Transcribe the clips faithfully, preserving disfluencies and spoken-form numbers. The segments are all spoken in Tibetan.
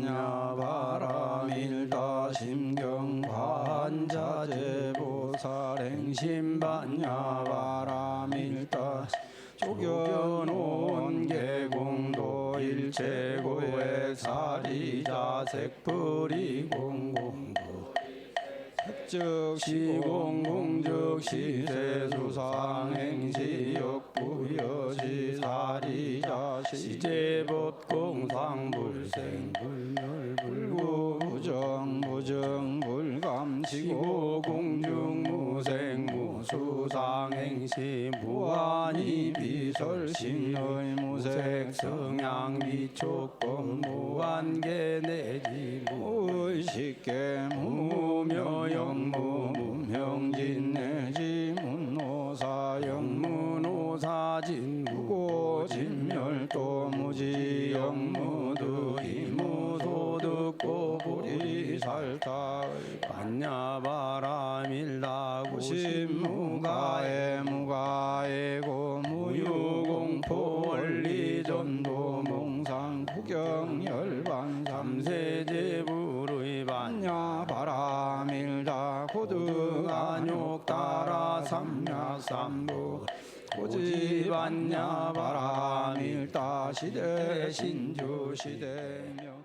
ཉ་པཱ་ར་མི་ཏཱ། ཞིམ་སྐྱོང་པཉྩ་ཛྙཱ་བོ་དྷཱ་རེངས་ཤིང་པཉྩ་པཱ་ར་མི་ཏཱ། ཕྱོགས་སྐྱོང་ནོན་གྱི་ཀོང་རྡོ་ཡིད་ཆེས་ཀོའི་ཚ་རི་ཙ་ཚེག་པུ་རི་ཀོང་ཀོང་པུ་རི་ཚེག་ཅུག་ཤི་ཀོང་ཀོང་ཅུག་ཤི་ཚེ་ཟུར་ཚང་ཧེང་ཤི་ཡོག་པུ་ཡོ་ཤི་ཚ་རི་ཙ་ཤི་ཙེ་བོད་ཀོང་ཚང་བུལ་སེང་བུལ་ཉོལ་བུལ་གུ་བུ་ཅང་བུ་ཅང་བུལ་སྐམ་ཤི་གོ་ཀོང་ཅུང་མུ་སེང་མུ་སུ་ཚང་ཧེང་ཤི་བུ་ཨ་ནི་བི་ཚོལ་ཤིང་ནོའི་མུ་སེག་སུ་ཉང་བི་ཆོག་པོ་མུ་ཝན་གེ་ནེ་ཇི་མུ་ཤི་ཀེ་མུ་མྱོ་ཡོང་མུ་མུ་མྱོང་ཅིན་ནེ་ཇི་མུ་ནོ་ས་ཡོང་མུ་ནོ་ས་ཅིན་མུ་གོ་ཅིན་མྱོལ་ཏོ་མུ་ཇི་ཡོང་མུ་དུ་ཧི་མུ་ཐོ་དུ་ཀོ་པུ་རི་སལ་ཏ་པཉྩ་པཱ་ར་མི་ཏཱ། གུ་ཤི་མུ་ག་ཨེ་མུ་ག་ཨེ་གོ་མུ་ཡུ་ཀོང་ཕོ་ལི་ཛོན་པོ་མོང་སང་ཕུག་ཀྱང་ཡོལ་པན་སམ་སེ་ཇེ་བུ་རུ་པཉྩ་པཱ་ར་མི་ཏཱ། ཁོ་ཏུ་ཨ་ཉོག་ཏཱ་ར་སམ་ཡ་སམ་བུ་ཀོ་ཅི་པཉྩ་པཱ་ར་མི་ཏཱ། ཤི་དེ་ཤིན་ཅུ་ཤི་དེ་མྱོ།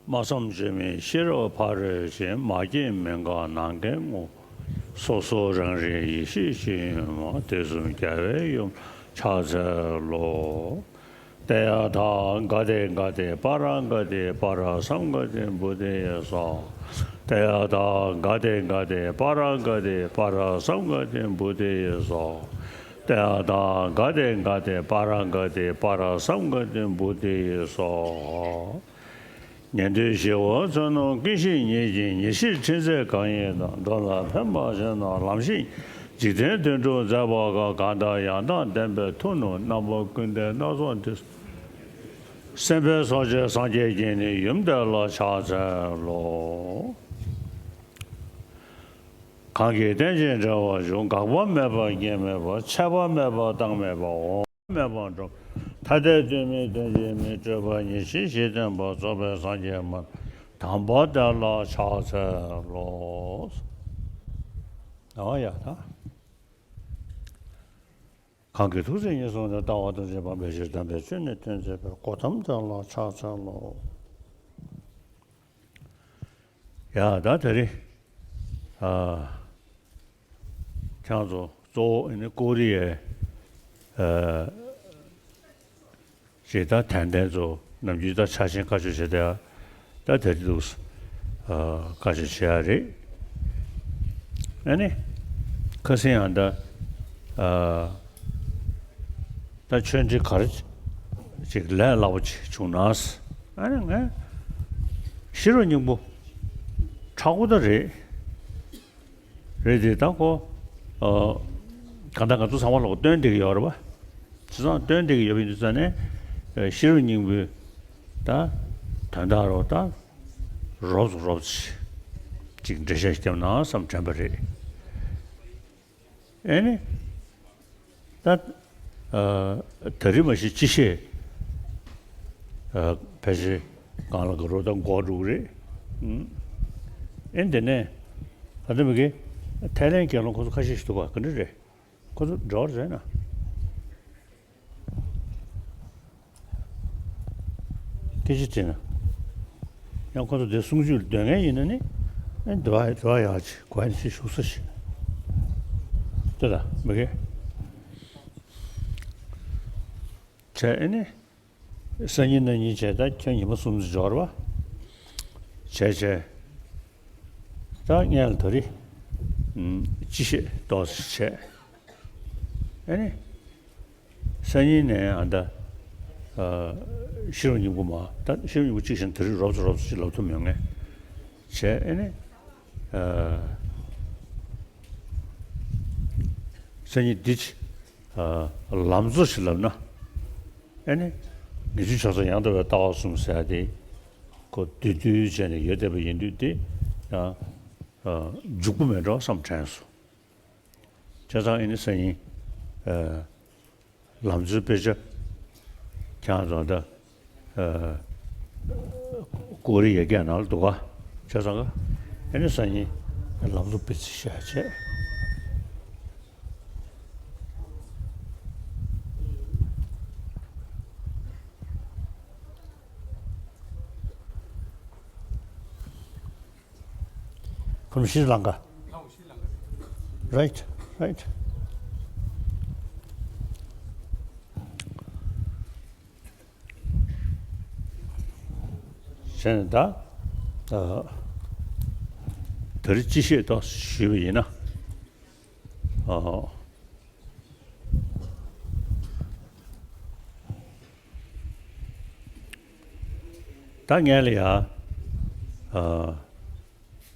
སྨྲ་བསམ་བརྗོད་མེད་ཤེས་རབ་ཕ་རོལ་ཕྱིན། མ་སྐྱེས་མི་འགག་ནམ་མཁའི་ངོ་། སོ་སོ་རང་རིག་ཡེ་ཤེས་སྤྱོད་ཡུལ་མ། དུས་གསུམ་རྒྱལ་བའི་ཡུམ་ཕྱག་འཚལ་ལོ། ཏདྱ་ཐཱ་ག་ཏེ་ག་ཏེ་པཱ་ར་ག་ཏེ་པཱ་ར་སཾ་ག་ཏེ་བོ་དྷི་ཡེ་སྭཱ་ཧཱ། ཏདྱ་ཐཱ་ག་ཏེ་ག་ཏེ་པཱ་ར་ག་ཏེ་པཱ་ར་སཾ་ག་ཏེ་བོ་དྷི་ཡེ་སྭཱ་ཧཱ། ཏདྱ་ཐཱ་ག་ཏེ་ག་ཏེ་པཱ་ར་ག་ཏེ་པཱ་ར་སཾ་ག་ཏེ་བོ་དྷི་ཡེ་སྭཱ་ཧཱ། ཉན་ཐོས་ཞི་བ་ཚོལ་རྣམས་ཀུན་ཤེས་ཉིད་ཀྱིས། ཉེར་ཞིར་ཁྲིད་མཛད་གང་ཡིན་དང་། འགྲོ་ལ་ཕན་པར་བྱེད་རྣམས་ལམ་ཤེས་ཉིད། འཇིག་རྟེན་དོན་སྒྲུབ་མཛད་པ་དགའ། གང་དག་ཡང་དག་ལྡན་པའི་མཐུ་རྣམས། རྣམ་པ་ཀུན་ལྡན་སྣ་ཚོགས་འདི། སེམས་དཔའི་ཚོགས་བཅས་སངས་རྒྱས་ཀྱིས་ནི། ཡུམ་དེ་ལ་ཕྱག་འཚལ་ལོ། གང་གིས་རྟེན་ཅིང་འབྲེལ་བར་འབྱུང་། འགག་པ་མེད་པ་རྐྱེན་མེད་པ། ཆད་པ་མེད་པ་རྟག་མེད་པ། འོང་མེད་པ་འགྲོ། ཐ་དད་དོན་མིན་དོན་གཅིག་མིན། སྤྲོས་པ་ཉེར་ཞི་ཞེས་བསྟན་པ། རྫོགས་པའི་སངས་རྒྱས་མ། དམ་པ་དེ་ལ་ཕྱག་འཚལ་ལོ། ཨ་ཡ་ད། གང་གིས་ཐུགས་བརྩེ་ཉེར་བཟུང་ནས། ལྟ་བ་ཐམས་ཅད་སྤང་བའི་ཕྱིར། དམ་པའི་ཆོས་ནི་སྟོན་མཛད་པའི། གོ་ཏམ་དེ་ལ་ཕྱག་འཚལ་ལོ། ཡ་ད་དེ་རིང་ཨ་ཁྱེད་ཚོ་གཙོ་བོ་ཨ་ནི་ཀོ་རི་ཡའི་ཨ་ཅེས་ད་དད་ལྡན་ཚོ་ནམ་རྒྱུན་ད་ཆ་ཆེན་བཀའ་ཆོས་བྱེད་བསྡད་ཡ། ད་དེ་རིང་འདུག་ཨ་བཀའ་ཆོས་བྱེད་ཡ་རེད། ཨ་ནི་ཁ་སང་ཡང་ད་ཨ་ད་ཆོས་འབྲེལ་ག་རེ་ཅིག་ལས་སླ་པོ་ཅིག་བྱུང་ན། ཨ་ནི་ངས་ཤེས་རབ་སྙིང་པོ་མཁྲེགས་པོ་ད་རེད། རེད་དེ་ད་ཁོ་ཨ་གང་ལྟར་ང་ཚོ་ཚང་མ་ལོག་སྟོན་བསྡད་ཀྱི་ཡོད་རེད་པ། བྱས་ཙང་སྟོན་བསྡད་ཀྱི་ཡོད་པ་ཡིན་དུས་ཙང་ནས་ཨ་ཤེས་རབ་སྙིང་པོའི་ད་དོན་དག་རོ་ད་རོབ་ཙམ་རོབ་ཙམ་ཅིག་འགྲེལ་བཤད་བརྒྱབ་ན་བསམ་དྲན་པ་རེད། ཨེ་ནི། ད། ཨ། ད་རེས་མ་གཞི་སྤྱི་བཤད། ཨ། ཕལ་ཆེར་གང་ལ་ག་རུ་ད་འགོ་འགྲོ་གི་རེད། ཨུམ། ཨེ་འདི་ནས། ད་ལྟ་མི་དགེ། ཐའི་ལེན་དགེ་སློང་ཁོ་ཚོ་ཁ་ཤས་ཤིག་འདུག་ག་ག་འདྲ་རེད། ཁོ་ཚོ་འདྲ་བ་རེད་ན། སྐད་ཆ་དྲིས་ན། ཡང་ཁོ་ཚོ་དེ་གསུང་ཆོས་སྡོད་མཁན་ཡིན་ན་ནི། ཨེ་འདི་བ་འདི་བ་ཡག་ཅིག་གོ་ཡ་ནི་ཅིག་བཞུགས་ས་ཞིག་དེ་ལ་མི་དགེ། བྱས་ཨེ་ནི། སང་ཉིན་གནངས་ཉིན་བྱས་ད་ཁྱོད་ཉི་མ་གསུམ་ཙམ་འབྱོར་བ། བྱས་བྱས། ད་སྔན་ལ་ད་རེས། ཨུམ། སྤྱི་བཤད་ཏོག་ཙམ་བྱས། ཨེ་ནི། སང་ཉིན་ནས་ཨ་ད། ཨ། ཤེས་རབ་སྙིང་པོ་མ། ད་ཤེས་རབ་སྙིང་པོ་གཅིག་བཞིན་དེ་རིང་རོབ་ཙམ་རོབ་ཙམ་ཅིག་ལབ་ཐུབ་མྱོང་ངས། བྱས་ཨེ་ནི། ཨ། སང་ཉིན་འདི་ཅི། ཨ། ལམ་གཙོ་ཞིག་ལབ་ན། ཨེ་ནི། ངེས་འབྱུང་ཕྱག་རྒྱ་ཡང་དག་པའི་ལྟ་བ་གསུམ་ཟེར་ཡ་དེ། ཁོ་བསྡུས་བསྡུས་བྱས་ནས་ཡོད་བསྡད་པ་ཡིན་དུས་དེ། ཡང་། ཨ། འཇུག་པོ་མེད་འགྲོ་བསམ་དྲན་སོང་། བྱས་ཙང་ཨེ་ནི་སང་ཉིན། ཨ། ལམ་གཙོའི་དཔེ་ཆ། ཁྱེད་རང་ཚོ་ད། ཨ། ཀོ་རི་ཡ་སྐད་ནང་ལ་འདུག་ག་བྱས་ཙང་ཀ་ཨེ་ནི་སང་ཉིན་ལམ་ལུགས་སྤེལ་ཚེ་བཤད་བྱས། From Sri Lanka. Right, right. བྱས་ནས་ད། ཨ། ད་རེས་སྤྱི་བཤད་ཐོག་ཞུས་པ་ཡིན་ན། ཨ། ད་ངས་ལ་ཡ། ཨ།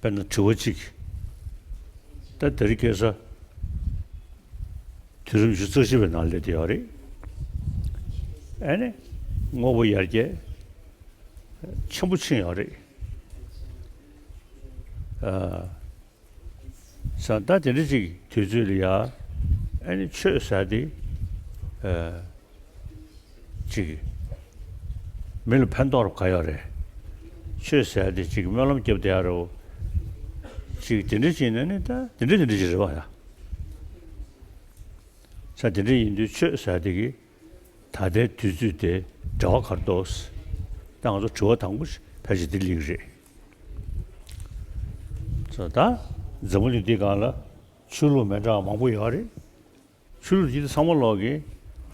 དཔེར་ན་དྲི་བ་གཅིག་ད་དེ་རིང་ཁ་སང་དུས་རིམ་བཞི་རྩ་བཞི་པའི་ནང་སླེབས་བསྡད་ཡོད་རེད། ཨ་ནི་དངོས་པོ་ཡར་རྒྱས་ཆེན་པོ་ཕྱིན་ཡོད་རེད། ཨ། ས་ད་དེ་འདྲ་ཅིག་དུས་ཚོད་ལ་ཡ། ཨ་ནི་ཆོས་ཟེར་དེ། ཨ། ཅིག་མི་ལ་ཕན་ཐོགས་རབས་ག་ཡོད་རེད། ཆོས་ཟེར་དེ་ཅིག་སྨོན་ལམ་རྒྱབ་བསྡད་ཡ་རོ། ཅིག་དེ་འདྲ་ཅིག་ནས་ནི་ད་དེ་འདྲ་དེ་འདྲ་ཅིག་རེད་བ་ཡ། ས་དེ་འདྲ་ཡིན་དུས་ཆོས་ཟེར་དེ་གི་ད་ལྟའི་དུས་ཚོད་དེ་འབྲེལ་བ་ག་རེ་འདུག་ད་ང་ཚོ་དྲི་བ་དང་པོ་ཕལ་ཆེར་འདི་སླེབས་ཀྱི་རེད། ས་ད་འཛམ་བུ་གླིང་འདི་སྒང་ལ་ཆོས་ལུགས་མི་འདྲ་བ་མང་པོ་ཡོད་རེད། ཆོས་ལུགས་འདི་ཚང་མ་ལོག་གི་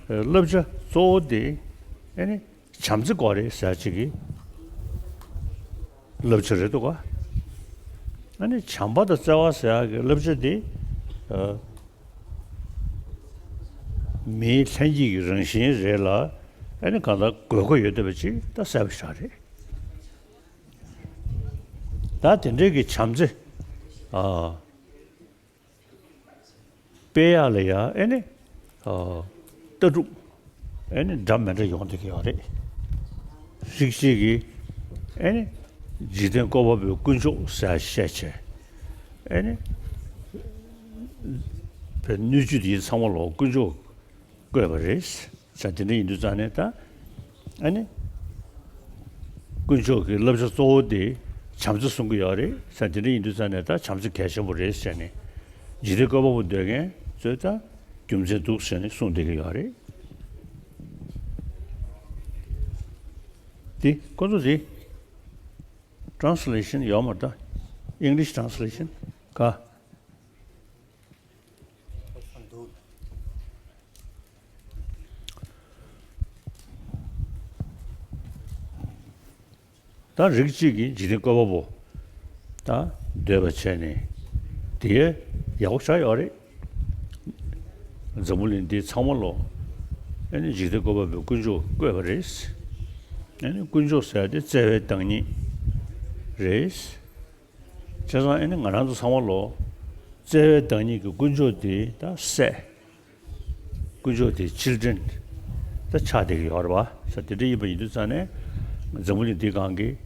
བསླབ་བྱ་གཙོ་བོ་དེ་ཨ་ནི་བྱམས་བརྩེ་སྐོར་རེད་ཟེར་ཅིག་གི་བསླབ་བྱ་རེད་འདུག་ག་ཨ་ནི་བྱམས་པ་དང་བརྩེ་བ་ཟེར་ཡག་གི་བསླབ་བྱ་འདི། ཨ། མིའི་ལྷན་སྐྱེས་ཀྱི་རང་བཞིན་རེད་ལ། ཨ་ནི་གང་ལྟར་དགོས་མཁོ་ཡོད་བསྡད་པ་ཅིག་ད་གསལ་པོ་ཞིག་རེད། ད་དེ་འདྲའི་གི་བྱམས་བརྩེ། ཨ། སྤེལ་ཡག་ལ་ཡ་ཨེ་ནི། ཨ། ལྟ་གྲུབ། ཨེ་ནི་འདྲ་མི་འདྲ་ཡོང་བསྡད་ཀྱི་ཡོད་རེད། རིགས་གཅིག་གིས་ཨེ་ནི། འཇིག་རྟེན་བཀོད་པ་པོའི་དཀོན་མཆོག་ཟེར་བཤད་བྱས། ཨེ་ནི། བའི་སྣོད་བཅུད་དེ་ཚང་མ་ལོག་དཀོན་མཆོག་བཀོད་པ་རེད། ས་དེ་འདྲ་ཡིན་དུས་ཙང་ནས་ད། ཨ་ནི། དཀོན་མཆོག་གི་བསླབ་བྱ་གཙོ་བོ་དེ་བྱམས་བརྩེ་གསུང་གི་ཡོད་རེད། ས་དེ་འདྲ་ཡིན་དུས་ཙང་ནས་ད་བྱམས་བརྩེ་གལ་ཆེན་པོ་རེད་ཟེར་ནས། འཇིག་རྟེན་བཀོད་པ་པོ་འདོད་མཁན་ཚོས་ད་རྒྱུ་མཚན་འདུག་ཟེར་ནས་གསུངས་བསྡད་ཀྱི་ཡོད་རེད། དེ་ཁོ་ཚོ་དེ་translation ཡོད་མ་རེད་ད། English translation ག་ད་རིགས་གཅིག་གིས་འཇིག་རྟེན་བཀོད་པ་པོ་ད་འདོད་པ་བྱས་ནས་དེ་ཡག་པོ་ཆགས་ཡོད་རེད། འཛམ་བུ་གླིང་འདི་ཚང་མ་ལོ། ཨ་ནི་འཇིག་རྟེན་བཀོད་པ་པོའི་དཀོན་མཆོག་བཀོད་པ་རེད། ཨ་ནི་དཀོན་མཆོག་ཟེར་དེ་བརྩེ་བའི་བདག་ཉིད་རེད། བྱས་ཙང་ཨ་ནི་ང་རང་ཚོ་ཚང་མ་ལོ། བརྩེ་བའི་བདག་ཉིད་ཀྱི་དཀོན་མཆོག་དེ་ད་སྲས། དཀོན་མཆོག་དེ་children ད་ཆགས་བསྡད་ཀྱི་ཡོད་རེད་བ། ས་དེ་འདྲ་ཡིན་པ་ཡིན་དུས་ཙང་ནས་འཛམ་བུ་གླིང་འདི་སྒང་གི་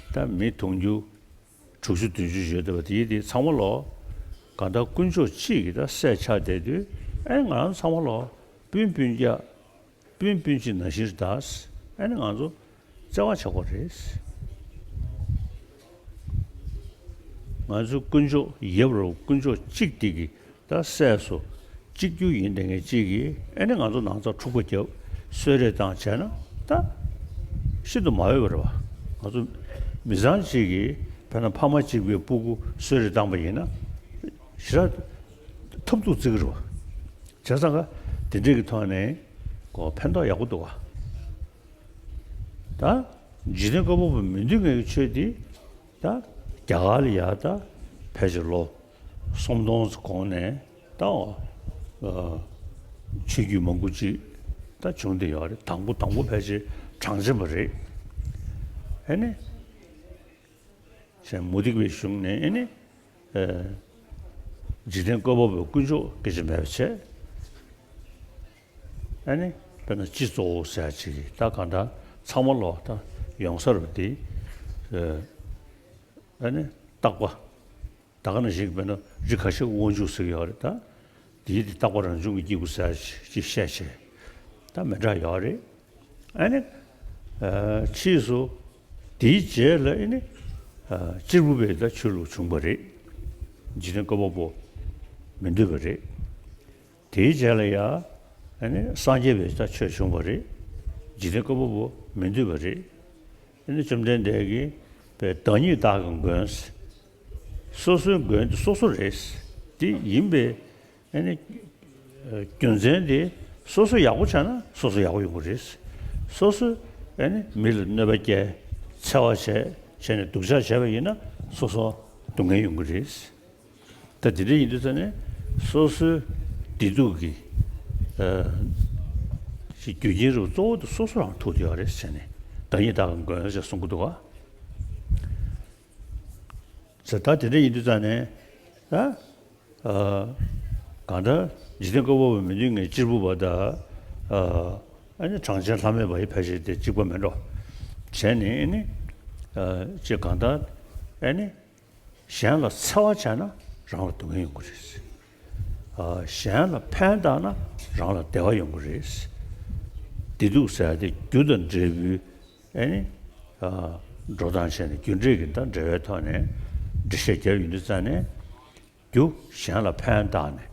ད་མི་དུང་ཕྱུར་དྲུག་ཅུ་བདུན་ཅུ་ཡོད་བསྡད་པ་དེ་དེ་ཚང་མ་ལོ། གང་ལྟར་དཀོན་མཆོག་གཅིག་གི་ད་སྲས་ཆགས་བསྡད་དུས་ཨེ་ང་རང་ཚང་མ་ལོ་སྤུན་སྤུན་ཀྱག་སྤུན་སྤུན་གཅིག་ནང་བཞིན་རེད་ད། ཨ་ནི་ང་ཚོ་བརྩེ་བ་བྱེད་དགོས་རེད། ང་ཚོ་དཀོན་མཆོག་ཡབ་རུ་དཀོན་མཆོག་གཅིག་དེ་གི་ད་སྲས་སུ་གཅིག་གྱུར་ཡིན་བསྡད་མཁན་གཅིག་གིས་ཨ་ནི་ང་ཚོ་ནང་ཚ་འཁྲུག་པ་བརྒྱབ་གསོད་རེས་བཏང་བྱས་ན་ད་ཤིན་ཏུ་མ་འོས་པ་རེད་བ། ང་ཚོ་མི་ཚང་གཅིག་གིས་དཔེར་ན་ཕ་མ་གཅིག་པའི་སྤུ་གུ་གསོད་རེས་བཏང་པ་ཡིན་ན་ཞེ་དྲག་ཐབས་སྡུག་བརྩི་གི་རེད་བ། བྱས་ཙང་ཀ་དེ་འདྲས་ཀྱི་ཐོག་ནས་གོ་ཕན་ཐོགས་ཡག་པོ་འདུག་བ། ད་འཇིག་རྟེན་བཀོད་པ་པོ་མི་འདུལ་མཁན་གྱི་ཆོས་འདི་ད་རྒྱ་གར་ལ་ཡ་ད་ཕལ་ཆེར་ལོ་སུམ་སྟོང་ཙམ་གོང་ནས་ད་ཨ་ཆོས་བརྒྱུད་མང་པོ་ཅིག་ད་བྱུང་བསྡད་ཡོད་རེད། དང་པོ་དང་པོ་ཕལ་ཆེར་གྲངས་ཅན་པ་རེད། ཨ་ནི་བྱས་མུ་སྟེགས་པའི་གཞུང་ནས་ཨ་ནི་ཨ་འཇིག་རྟེན་བཀོད་པ་པོའི་དཀོན་མཆོག་སྐད་ཆ་མེད་པ་བྱས། ཨ་ནི་དཔེར་ན་སྤྱི་གཙོ་བོ་ཟེར་ཡ་ཅིག་གིས་ད་གང་ལྟར་ཚང་མ་ལོག་ད་ཡོང་ས་རུ་དེ་ཨ་ནི་རྟག་པ་ད་ག་ནང་བཞིན་དཔེར་ན་རི་ཁ་ཤས་དབང་ཕྱུག་ཟེར་གྱི་ཡོད་རེད། ད་དེའི་དེ་རྟག་པ་རང་བྱུང་གི་སྐྱེས་བུ་ཟེར་ཡ་ཅིག་བཤད་བྱས་ད་མི་འདྲ་ཡོད་རེད། ཨ་ནི་ཕྱིས་སུ་ དེའི་རྗེས་ལ་ཨེ་ནི། ཨ། གཅེར་བུ་པའི་ད་ཆོས་ལུགས་བྱུང་བ་རེད། འཇིག་རྟེན་བཀོད་པ་པོ་མི་འདུས་པ་རེད། དེའི་རྗེས་ལ་ཡ། ཨེ་ནི་སངས་རྒྱས་པའི་ད་ཆོས་བྱུང་བ་རེད། འཇིག་རྟེན་བཀོད་པ་པོ་མི་འདུས་པ་རེད། ཨེ་ནི་བཅོམ་ལྡན་འདས་ཀྱིས་པའི་བདག་ཉིད་བདག་གི་མགོན། སོ་སོའི་མགོན་དེ་སོ་སོ་རེད། དེ་ཡིན་པའི་ཨེ་ནི། ཨ། རྒྱུ་མཚན་དེ། སོ་སོ་ཡག་པོ་བྱས་ན་སོ་སོ་ཡག་པོ་ཡོང་གི་རེད། སོ་སོ། ཨེ་ནི་མི་ལ་གནོད་པ་བསྐྱལ། འཚེ་བ་བྱས། བྱས་ནས་སྡུག་ཅག་བྱས་པ་ཡིན་ན་སོ་སོ་སྡུག་བསྔལ་ཡོང་གི་རེད། ད་དེ་འདྲ་ཡིན་དུས་ཙང་ནས་སོ་སོའི་བདེ་སྡུག་གི། ཨ། ཞིག་རྒྱུ་རྐྱེན་རུ་གཙོ་བོ་དེ་སོ་སོ་རང་ཐུག་བསྡད་ཡོད་རེད་ཟེར་ནས། བདག་ཉིད་བདག་གི་མགོན་ཟེར་གསུང་གི་འདུག་ག་ཟེར། ད་དེ་འདྲ་ཡིན་དུས་ཙང་ནས། ད། ཨ། གང་ལྟར་འཇིག་རྟེན་བཀོད་པ་པོ་མི་འདུས་ངེས་གཅེར་བུ་པ་དང་། ཨ། ཨ་ནི་གྲངས་ཅན་ལྷ་མོ་པ་ཡི་ཕལ་ཆེར་དེ་གཅིག་པ་མེད་འགྲོ། བྱས་ནས་ཨ་ནི། ཨ། ཅེས་གང་ལྟར། ཨ་ནི། གཞན་ལ་འཚེ་བ་བྱས་ན་རང་ལ་སྡུག་བསྔལ་ཡོང་གི་རེད། ཨ། གཞན་ལ་ཕན་བཏགས་ན་རང་ལ་བདེ་བ་ཡོང་གི་རེད། བདེ་སྡུག་ཟེར་ཡ་དེ་རྒྱུ་དང་འབྲས་བུའི། ཨ་ནི། ཨ། འགྲོ་སྟངས་བྱས་ནས་རྒྱུ་འབྲས་ཀྱི་ད་འབྲེལ་བའི་ཐོག་ནས་འགྲེལ་བཤད་བརྒྱབ་ཡོང་དུས་ཙང་ནས། རྒྱུ་གཞན་ལ་ཕན་བཏགས་ནས་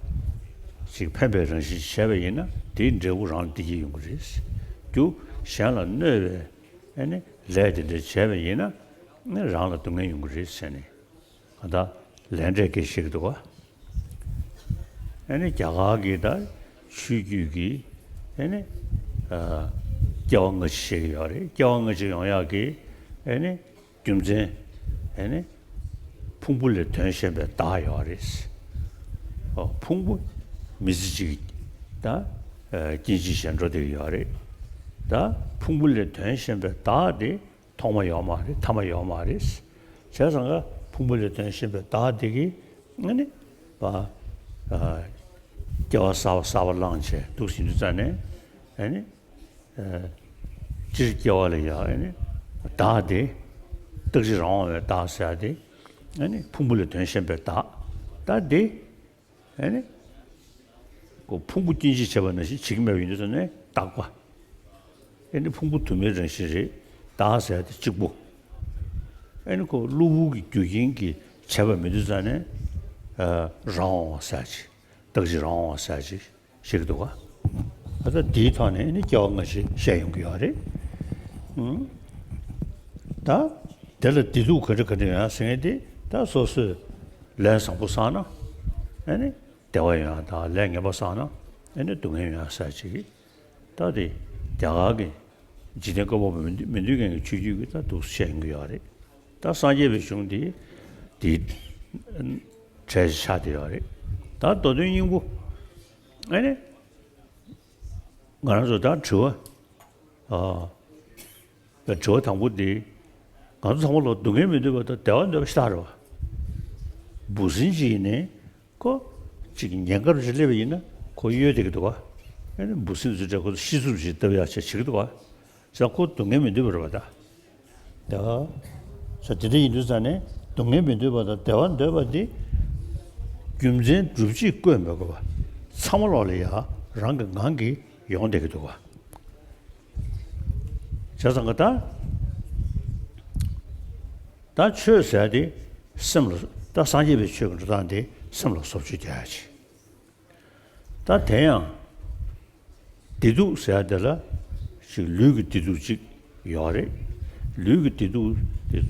ཅིག་ཕན་པའི་རང་བཞིན་བྱས་པ་ཡིན་ན་དེའི་འབྲས་བུ་རང་ལ་བདེ་སྐྱིད་ཡོང་གི་རེད། རྒྱུ་གཞན་ལ་གནོད་པའི། ཨ་ནི་ལས་དེ་འདྲ་བྱས་པ་ཡིན་ན་ནི་རང་ལ་སྡུག་བསྔལ་ཡོང་གི་རེད་ཟེར་ནས། གང་ལྟར་ལས་འབྲས་སྐད་བཤད་ཀྱི་འདུག་ག་ཨ་ནི་རྒྱ་གར་གྱི་ད་ཆོས་བརྒྱུད་ཀྱི། ཨ་ནི། ཨ། སྐྱེ་བ་སྔ་ཕྱི་བཤད་ཀྱི་ཡོད་རེད། སྐྱེ་བ་སྔ་ཕྱི་ཡོང་ཡག་གི། ཨ་ནི། རྒྱུ་མཚན། ཨ་ནི། ཕུང་པོ་ལས་དོན་གཞན་པའི་བདག་ཡོད་རེད། ཨོ། ཕུང་པོ་མི་ཚེ་གཅིག་ད། ཨ། སྐྱེ་འཆི་བྱས་འགྲོ་བསྡད་ཀྱི་ཡོད་རེད། ད་ཕུང་པོ་ལས་དོན་གཞན་པའི་བདག་དེ་ཐོག་མ་ཡོད་མ་རེད། ཐ་མ་ཡོད་མ་རེད། བྱས་ཙང་ཀ་ཕུང་པོ་ལས་དོན་གཞན་པའི་བདག་དེ་གིས་ཨ་ནི། པ། ཨ། སྐྱེ་བ་གསར་པ་གསར་པ་བླངས་བྱས་འདུག་ཟིན་དུས་ཙང་ནས། ཨ་ནི། ཨ། སྤྱིར་སྐྱེ་བ་ལ་ཡང་ཨ་ནི་བདག་དེ། རྟག་གཅིག་རང་དབང་བའི་བདག་ཟེར་ཡ་དེ། ཨ་ནི་ཕུང་པོ་ལས་དོན་གཞན་པའི་བདག་ད་དེ། ཨ་ནི། ཁོ་ཕུང་པོ་སྐྱེ་འཆི་བྱེད་པ་ནང་བཞིན་བྱེད་ཀྱི་མེད་པ་ཡིན་དུས་ཙང་ནས་རྟག་པ། ཨ་ནི་ཕུང་པོ་དུ་མའི་རང་བཞིན་རེད། བདག་ཟེར་ཡ་དེ་གཅིག་པོ། ཨ་ནི་ཁོ་གློ་བུར་གྱི་རྒྱུ་རྐྱེན་གྱིས་བྱས་པ་མིན་དུས་ཙང་ནས། ཨ། རང་དབང་བ་ཟེར་ཡ་ཅིག་རྟག་གཅིག་རང་དབང་བ་ཟེར་ཡ་ཅིག་བཤད་ཀྱི་འདུག་ག་ཨ། ད་འདིའི་ཐོག་ནས་ནི་སྐྱེ་བ་སྔ་ཕྱི་བཤད་ཡོང་གི་ཡོད་རེད། ཨང་། ད་དེ་ལ་བདེ་སྡུག་ག་འདྲ་ག་འདྲ་ཡོད་ཟེར་མཁན་དེ་ད་སོ་སོས་ལས་བཟང་པོ་བསགས་ན་ཨ་ནི་བདེ་བ་ཡོང་ཡ་དང་། ལས་ངན་པ་བསགས་ན་ཨ་ནི་སྡུག་བསྔལ་ཡོང་ཡ་ཟེར་ཅིག་ད་དེ་རྒྱ་གར་གྱི་འཇིག་རྟེན་བཀོད་པ་པོ་མི་འདུས་མི་འདུས་མཁན་གྱི་ཆོས་བརྒྱུད་ཀྱིས་ད་འདུག་བཤད་ཡོང་གི་ཡོད་རེད། ད་སངས་རྒྱས་པའི་གཞུང་འདི་དེའི་གྲས་ཆགས་བསྡད་ཡོད་རེད། ད་མདོ་དོན་སྙིང་པོ། ཨ་ནི། ང་རང་ཚོ་ད་དྲི་བ། ཨ། དྲི་བ་དང་པོ་འདི། ང་ཚོ་ཚང་མ་ལ་སྡུག་བསྔལ་མི་འདོད་པ་དང་བདེ་བ་འདོད་པ་ཤ་སྟག་རེད་བ། འབུ་སྲིན་ཅིག་ཡིན་ནའི་ཁོ་ཅིག་ཉེན་ཁ་རུ་ཅིག་སླེབས་པ་ཡིན་ན་ཁོ་གཡོལ་བསྡད་ཀྱི་འདུག་བ། ཨ་ནི་འབུ་སྲིན་ཚོ་འདྲ་ཁོ་ཚོ་ཤི་ཚུལ་ཅིག་ལྟ་བ་ཡག་ཆ་བྱེད་ཀྱི་འདུག་བ། བྱས་ཙང་ཁོ་སྡུག་བསྔལ་མི་འདོད་པ་རེད་བ་ད། ད། ས་དེ་འདྲ་ཡིན་དུས་ཙང་ནས་སྡུག་བསྔལ་མི་འདོད་པ་དང་བདེ་བ་འདོད་པ་དེ། རྒྱུ་མཚན་སྒྲུབ་བྱེད་བཀོད་མི་དགོས་པ། ཚང་མ་ལོག་ལ་ཡ་རང་གི་ངང་གིས་ཡོང་བསྡད་ཀྱི་འདུག་བ། བྱས་ཙང་ག་ད། ད་ཆོས་ཟེར་ཡ་དེ་སེམས་ལ། ད་སངས་རྒྱས་པའི་ཆོས་ཀྱི་འགྲོ་སྟངས་དེ་སེམས་ལ་བཟོ་བཅོས་རྒྱག་ཡ་ཅིག་ད་དེ་ཡང་བདེ་སྡུག་ཟེར་ཡ་དེ་ལ་ཞིག་ལུས་ཀྱི་བདེ་སྡུག་ཅིག་ཡོད་རེད། ལུས་ཀྱི་བདེ་སྡུག་དེ།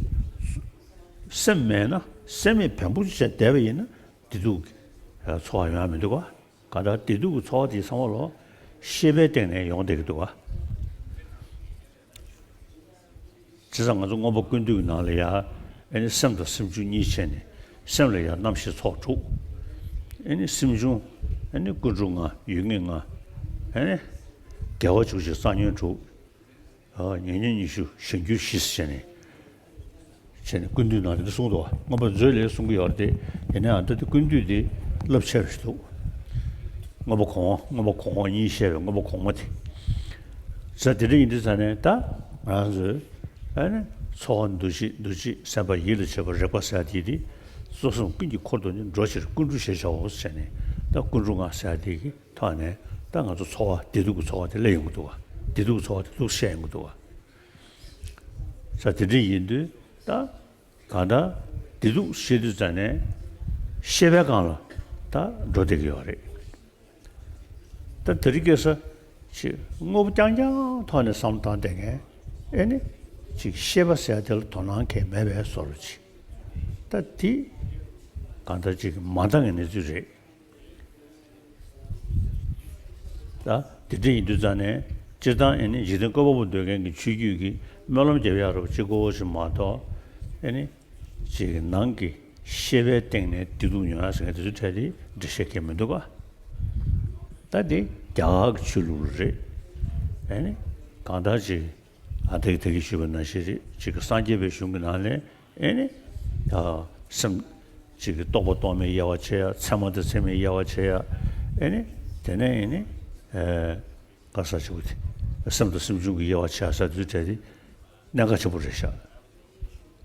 སེམས་མེད་ན། སེམས་མེད་བེམ་པོ་ཅིག་བྱས་བསྡད་པ་ཡིན་ན་བདེ་སྡུག་གི་ཚོར་བ་ཡོང་ཡ་མི་འདུག་ག་གང་ལྟར་བདེ་སྡུག་གི་ཚོར་བ་དེ་ཚང་མ་ལོག་ཤེས་པའི་སྟེང་ནས་ཡོང་བསྡད་ཀྱི་འདུག་ག་བྱས་ཙང་ང་ཚོ་མངོན་པ་ཀུན་བཏུས་ཀྱི་ནང་ལ་ཡ། ཨ་ནི་སེམས་དང་སེམས་བྱུང་གཉིས་ཕྱེ་ནས། སེམས་ལ་ཡ་རྣམ་ཤེས་ཚོགས་དྲུག་ཨ་ནི་སེམས་བྱུང་། ཨ་ནི་ཀུན་འབྱུང་ལྔ། ཡུལ་ངེས་ལྔ། ཨ་ནི་དགེ་བ་བཅུ་གཅིག་རྩ་ཉོན་དྲུག་ཨ། ཉེ་ཉོན་ཉི་ཤུ། གཞན་འགྱུར་བཞི་ཟེར་ནས། བྱས་ནས་ཀུན་བཏུས་ནང་དེ་འདྲ་གསུངས་འདུག་མངོན་པ་མཛོད་ལས་གསུང་གི་ཡོད་རེད་དེ། ཡིན་ནའང་ད་དེ་ཀུན་བཏུས་དེ་རླབས་ཆེ་བ་ཞིག་འདུག་མངོན་པ་གོང་འོག་མངོན་པ་གོང་འོག་གཉིས་བཤད་པའི་མངོན་པ་གོང་མ་དེ། ས་དེ་འདྲ་ཡིན་དུས་ཙང་ནས་ད་ང་རང་ཚོས། ཨ་ནི་ཚོར་བ་འདུ་བྱེད། འདུ་བྱེད་སེམས་པ་ཡིད་ལ་བྱེད་པ་རེག་པ་ཟེར་དེ་དེ། གཙོ་གསུམ་ཀུན་གྱི་འཁོར་དུ་ནི་འགྲོ་ཕྱིར་ཀུན་འགྲོ་ཞེས་བྱའོ་ཟེར་ནས། ད་ཀུན་འགྲོ་ལྔ་ཟེར་དེ་གི་ཐོག་ནས་ད་ང་ཚོ་ཚོར་བ་བདེ་སྡུག་གི་ཚོར་བ་དེ་སླེབས་ཡོང་གི་འདུག་བ། བདེ་སྡུག་གི་ཚོར་བ་དེ་འདུག་བཤད་ཡོང་གི་འདུག་བ། ས་དེ་འདྲ་ཡིན་དུས་ད་གང་ལྟར་བདེ་སྡུག་ཤེས་དུས་ཙ་ནས་ཤེས་པའི་སྒང་ལ་ད་འགྲོ་བསྡད་ཀྱི་ཡོད་རེད། ད་དེ་རིང་ཁ་སང་ཅིག་དངོས་པོ་རྐྱང་རྐྱང་ཐོག་ནས་བསམ་བློ་བཏང་བསྡད་མཁན་ཨེ་ནི་ཅིག་ཤེས་པ་ཟེར་ཡ་དེ་ལ་དོ་སྣང་གང་ཡང་མེད་པའི་བཟོ་འདྲ་ཅིག་ད་དེ་གང་ལྟར་ཅིག་མ་འདང་གི་གནས་ཚུལ་རེད། ད་དེ་འདྲ་ཡིན་དུས་ཙང་ནས་སྤྱིར་བཏང་ཨེ་ནི་འཇིག་རྟེན་བཀོད་པ་པོ་འདོད་མཁན་གྱི་ཆོས་བརྒྱུད་ཀྱིས་སྨོན་ལམ་རྒྱབ་ཡག་རོབ་ཅིག་དགོས་ཞིག་མ་གཏོགས་ཨེ་ནི་ཅིག་ནང་གི་ཤེས་པའི་སྟེང་ནས་བདེ་སྡུག་མྱོང་ཡག་ཟེར་མཁན་དེ་ཚོའི་གྲས་དེ་འགྲེལ་བཤད་གང་ཡང་མི་འདུག་ག་ད་དེ་རྒྱ་གར་གྱི་ཆོས་ལུགས་རེད། ཨེ་ནི་གང་ལྟར་ཅིག་ཨ་ད་གིན་ད་གིན་ཞུས་པ་ནང་བཞིན་རེད། ཅིག་གི་སངས་རྒྱས་པའི་གཞུང་གི་ནང་ལས་ཨེ་ནི་ད་སེམས་ཅིག་གི་རྟོག་པ་རྟོག་མེད་དབྱེ་བ་ཕྱེ་ཡ། ཚད་མ་དང་ཚད་མིན་དབྱེ་བ་ཕྱེ་ཡ། ཨེ་ནི་དེ་ནས་ཨེ་ནི་ཨེ་ག་ས་ཆུ་བོ་དེ་སེམས་དང་སེམས་བྱུང་གི་དབྱེ་བ་ཕྱེ་ཡ་ས་དེ་ཚོའི་གྲས་དེ་གནད་འགག་ཆེན་པོ་རེད་ཤག་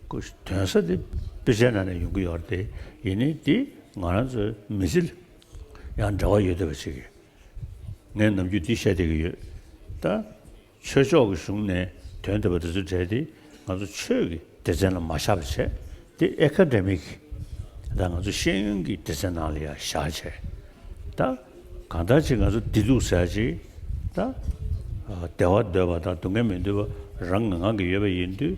ཁོ་དོན་ས་དེ་དཔེ་ཆའི་ནང་ནས་ཡོང་གི་ཡོད་རེད་དེ། ཡིན་ནའི་དེ་ང་རང་ཚོའི་མི་ཚེ་ལ་ཡང་འབྲེལ་བ་ཡོད་བསྡད་པ་ཅིག་གིས་ངས་ནམ་རྒྱུན་འདི་བཤད་བསྡད་ཀྱི་ཡོད། ད་ཆོས་ཕྱོགས་ཀྱི་གཞུང་ནས་དོན་བསྡུས་པ་དེ་ཚོའི་གྲས་དེ་ང་ཚོ་ཆོས་ཀྱི་སྡེ་ཚན་ལ་མ་བཞག་པ་བྱས། དེ་ཨེ་ཁ་ཌེ་མིག་ད་ང་ཚོ་ཤེས་ཡོན་གྱི་སྡེ་ཚན་ནང་ལ་ཡང་བཞག་བྱས། ད་གང་ལྟར་ཅིག་ང་ཚོ་བདེ་སྡུག་ཟེར་ཡ་ཅིག་ད་ཨ་བདེ་བ་འདོད་པ་དང་སྡུག་བསྔལ་མི་འདོད་པ་རང་ངང་ངང་གིས་ཡོད་པ་ཡིན་དུས།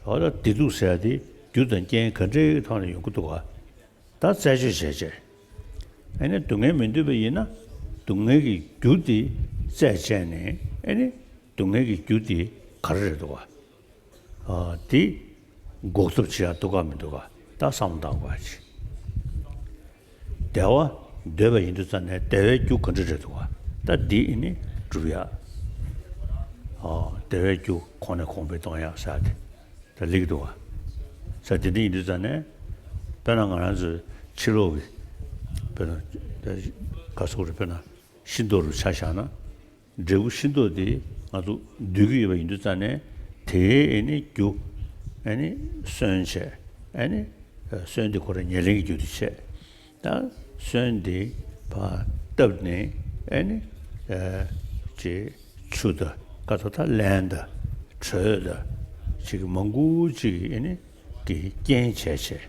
འོ་ད་བདེ་སྡུག་ཟེར་ཡ་དེ་རྒྱུ་དང་རྐྱེན་ག་འདྲའི་ཐོག་ནས་ཡོང་གི་འདུག་ག་ད་རྩད་གཅོད་བྱས་བྱས། ཨ་ནི་སྡུག་བསྔལ་མི་འདོད་པ་ཡིན་ན་སྡུག་བསྔལ་གྱི་རྒྱུ་དེ་རྩད་བཅད་ནས། ཨ་ནི་སྡུག་བསྔལ་གྱི་རྒྱུ་དེ་ག་རེ་རེད་འདུག་ག་ཨ་དེ་འགོག་ཐབས་བྱེད་ཡ་འདུག་ག་མི་འདུག་ག་ད་བསམ་བློ་བཏང་དགོས་ཡ་ཅིག་བདེ་བ་འདོད་པ་ཡིན་དུས་ཙང་ནས་བདེ་བའི་རྒྱུ་ག་འདྲ་རེད་འདུག་ག་ད་འདི་ཨ་ནི་སྒྲུབ་ཡ། ཨ་བདེ་བའི་རྒྱུ་གོང་ནས་གོང་འཕེལ་གཏོང་ཡ་ཟེར་ཡ་དེ། ད་ལེགས་འདུག་བ། ས་དེ་འདྲ་ཡིན་དུས་ཙང་ནས། དཔེར་ན་ང་རང་ཚོའི་ཕྱི་ལོགས་ཀྱི་དཔེར་ན་ག་སོག་རེད། དཔེར་ན་ཤིང་ཏོག་རུ་ཆ་བཞག་ན། འབྲས་བུ་ཤིང་ཏོག་དེ་ང་ཚོ་འདོད་ཀྱི་ཡོད་པ་ཡིན་དུས་ཙང་ནས། དེའི་ཨེ་ནི་རྒྱུ་ཨེ་ནི་སོན་བྱས། ཨེ་ནི་སོན་དེ་ཁོ་རང་ཉེར་ལེན་གྱི་རྒྱུ་དེ་བྱས། ད་སོན་འདི་ཕར་བཏབ་ནས་ཨེ་ནི་ཨེ་ཅིག་ཆུ་དང་ཀ་ཐོག་ད་རླན་དང་དྲོད་དང་ཅིག་མང་པོ་ཅིག་ཨེ་ནི་གི་རྐྱེན་བྱས་བྱས།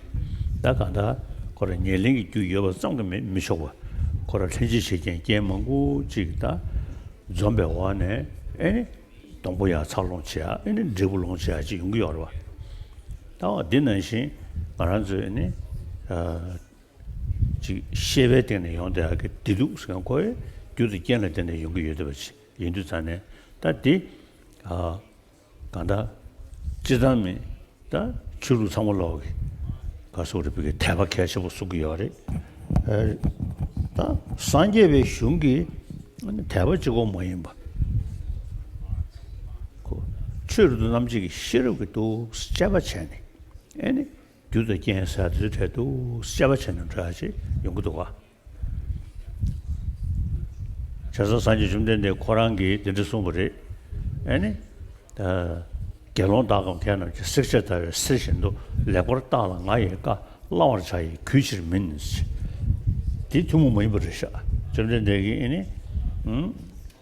ད་གང་ལྟར་ཁོ་རང་ཉེར་ལེན་གྱི་རྒྱུ་ཡོད་པ་ཙམ་གྱིས་མི་མི་ཆོག་པ། ཁོ་རང་ལྷན་ཅིག་བྱེད་རྐྱེན་རྐྱེན་མང་པོ་ཅིག་ད་འཛོམས་པའི་འོག་ནས་ཨེ་ནི་སྡོང་པོ་ཡང་འཚར་ལོངས་བྱེད་ཡ། ཨེ་ནི་འབྲས་བུ་ལོངས་སྤྱོད་ཡ་ཅིག་ཡོང་གི་ཡོད་རེད་བ། ད་འོ་འདི་ནང་བཞིན་ང་རང་ཚོས་ཨེ་ནི་ཨ། ཅིག་ཤེས་པའི་སྟེང་ནས་ཡོང་བསྡད་ཡག་གི་བདེ་སྡུག་ཟེར་མཁན་ཁོ་རྒྱུ་དང་རྐྱེན་ལ་བརྟེན་ནས་ཡོང་གི་ཡོད་བསྡད་པ་ཅིག་ཡིན་དུས་ཙང་ནས། ད་འདི་ཨ་གང་ལྟར་སྤྱིར་བཏང་མི་ད་ཆོས་ལུགས་ཚང་མ་ལོག་གི་ག་སོག་རེད། བོད་ཀྱི་དད་པ་གལ་ཆེན་པོ་གསུང་གི་ཡོད་རེད། ཨ་ད་སངས་རྒྱས་པའི་གཞུང་གི་དད་པ་གཅིག་པོ་མ་ཡིན་པ། ཁོ་ཆོས་རབ་ཏུ་རྣམ་འབྱེད་ཀྱི་ཤེས་རབ་ཀྱིས་འདུག་དཔྱད་པ་བྱས་ནས། ཨེ་ནི། རྒྱུ་དང་རྐྱེན་ཟེར་དེ་ཚོའི་གྲས་དུ་དཔྱད་པ་བྱས་ནས་འགྲོ་ཡ་ཅིག་ཡོང་གི་འདུག་ག་བྱས་ཙང་སངས་རྒྱས་བཅོམ་ལྡན་འདས་ཁོ་རང་གིས་འདི་འདྲ་གསུངས་པ་རེད། ཨེ་ནི། ད་དགེ་སློང་དག་གམ་མཁས་རྣམས་ཀྱིས། བསྲེགས་བཅད་བརྡར་བའི་གསེར་བཞིན་དུ། ལེགས་པར་བརྟགས་ལ་ང་ཡི་བཀའ། བླང་བར་བྱ་ཡི་གུས་ཕྱིར་མིན། འདི་ཐུན་མོང་མ་ཡིན་པ་རེད་ཤག་བཅོམ་ལྡན་འདས་ཀྱིས་ཨེ་ནི། ཨུམ།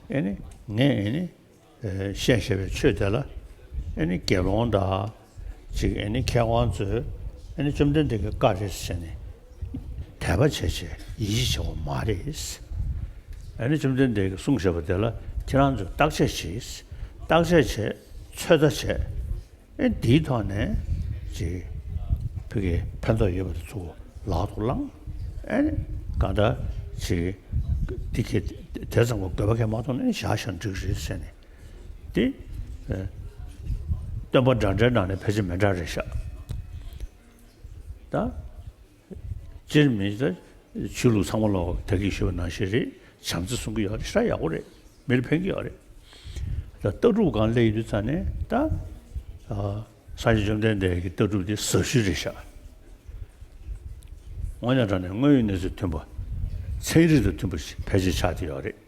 ཨེ་ནི། ངས་ཨེ་ནི། ཨེ་བཤད་བཞིན་པའི་ཆོས་དེ་ལ་ཨེ་ནི་དགེ་སློང་དང་ཅིག་ཨེ་ནི་མཁས་དབང་ཚོས་ཨེ་ནི་བཅོམ་ལྡན་འདས་ཀྱི་བཀའ་རེད་ཟེར་ནས་དད་པ་བྱས་བྱས་ཡིད་ཆེས་བྱེད་དགོས་མ་རེད། ཨེ་ནི་བཅོམ་ལྡན་འདས་ཀྱིས་གསུངས་བཞག་པ་དེ་ལ་ཁྱེད་རང་ཚོས་བརྟག་དཔྱད་བྱས། བརྟག་དཔྱད་བྱས། ཚོད་ལྟ་བྱས། ཨེ་འདིའི་ཐོག་ནས་ཅིག་བོད་ཀྱི་ཕན་ཐོགས་ཡོད་པ་དེ་ཚོ་ལག་ཏུ་བླངས། ཨེ་ནི་གང་ལྟར་ཅིག་འདི་གི་དེ་ཙམ་གྱི་དགོས་པ་གང་མ་མཐོང་ན་བཞག་བཞག་འགྲིག་རེད་ཟེར་ནས། དེ་ཨེ་སྟོན་པ་འདྲ་འདྲའི་ནང་ནས་ཕལ་ཆེར་མི་འདྲ་རེད་ཤག་ད་སྤྱིར་མི་ད་ཆོས་ལུགས་ཚང་མ་ལོག་ད་གིན་ཞུས་པ་ནང་བཞིན་རེད། བྱམས་བརྩེ་གསུང་གི་ཡོད་རེད། ཞེ་དྲག་ཡག་པོ་རེད། མིར་ཕན་གྱི་ཡོད་རེད། ད་ལྟ་གྲུབ་སྒང་སླེབས་ཡོང་དུས་ཙང་ནས་ད་ཨ་སངས་རྒྱས་བཅོམ་ལྡན་འདས་ཀྱི་ལྟ་གྲུབ་དེ་ཟབ་ཤོས་རེད་ཤག་དངོས་གནས་དྲང་གནས་དངོས་ཡོད་གནས་ཚུལ་མཐུན་པ། ཚན་རིག་དང་མཐུན་པ་ཞིག་ཕལ་ཆེར་ཆགས་བསྡད་ཡོད་རེད།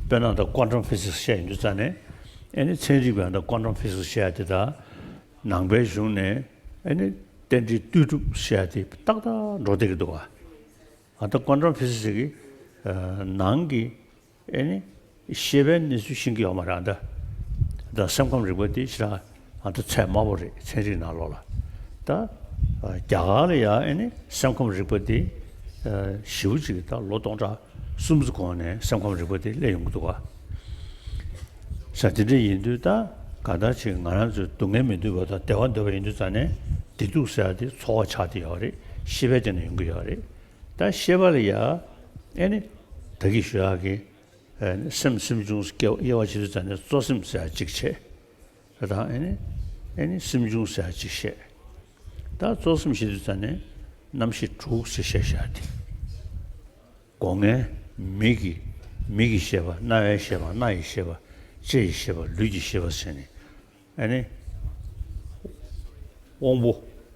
དཔེར་ན་ད་ཀོན་ཊམ་ཕི་སིག་སི་བཤད་ཡོང་དུས་ཙང་ནས། ཨེ་ནི་ཚན་རིག་པས་ད་ཀོན་ཊམ་ཕི་སིག་སི་བཤད་ཡ་དེ་དང་། ནང་པའི་གཞུང་ནས་ཨེ་ནི་རྟེན་འབྲེལ་ལྟོས་གྲུབ་བཤད་ཡ་དེ་ཏག་ཏག་འགྲོ་བསྡད་ཀྱི་འདུག་ག་ཨ་ད་ཀོན་ཊམ་ཕི་སིག་སི་གི་ཨ་ནང་གི་ཨེ་ནི་ཤེས་པའི་གནས་ཚུལ་ཤེས་ཀྱི་ཡོད་མ་རེད། ཨ་ད་ད་སེམས་ཁམས་རིག་པ་དེ་ཞེ་དྲག་ ཨ་ད་ཚད་དམའ་པོ་རེད། ཚན་རིག་ནང་ལོགས་ལ། ད་ཨ་རྒྱ་གར་ལ་ཡ་ཨེ་ནི་སེམས་ཁམས་རིག་པ་འདི་ཨ་ཞེ་པོ་ཅིག་ད་ལོ་སྟོང་ཕྲག་གསུམ་ཙམ་གོང་ནས་སེམས་ཁམས་རིག་པ་འདི་སླེབས་ཡོང་གི་འདུག་ག་ས་དེ་འདྲ་ཡིན་དུས་ད་ག་ད་ཅིག་ང་རང་ཚོའི་སྡུག་བསྔལ་མི་འདོད་པ་དང་བདེ་བ་འདོད་པ་ཡིན་དུས་ཙང་ནས་བདེ་སྡུག་ཟེར་ཡ་དེ་ཚོར་བ་ཆགས་བསྡད་ཡོད་རེད། ཤེས་པའི་སྟེང་ནས་ཡོང་གི་ཡོད་རེད། ད་ཤེས་པ་ལ་ཡ་ཨེ་ནི་ད་གི་ཞུ་ཡག་གི་ཨེ་ནི་སེམས་སེམས་བྱུང་དབྱེ་བ་ཕྱེ་དུས་ཙང་ནས་གཙོ་སེམས་ཟེར་ཡ་གཅིག་བྱས། ད་ཨེ་ནི་ཨེ་ནི་སེམས་བྱུང་ཟེར་ཡ་གཅིག་བཤད། ད་གཙོ་སེམས་བཤད་དུས་ཙང་ནས་རྣམ་ཤེས་དྲུག་ཟེར་བཤད་བཞག་དེ། སྒོ་ལྔའི་མིག་གི་མིག་གི་ཤེས་པ། རྣ་བའི་ཤེས་པ། སྣ་ཡི་ཤེས་པ། ལྕེ་ཡི་ཤེས་པ། ལུས་ཀྱི་ཤེས་པ་ཟེར་ནས་ཨེ་ནི་དབང་པོ་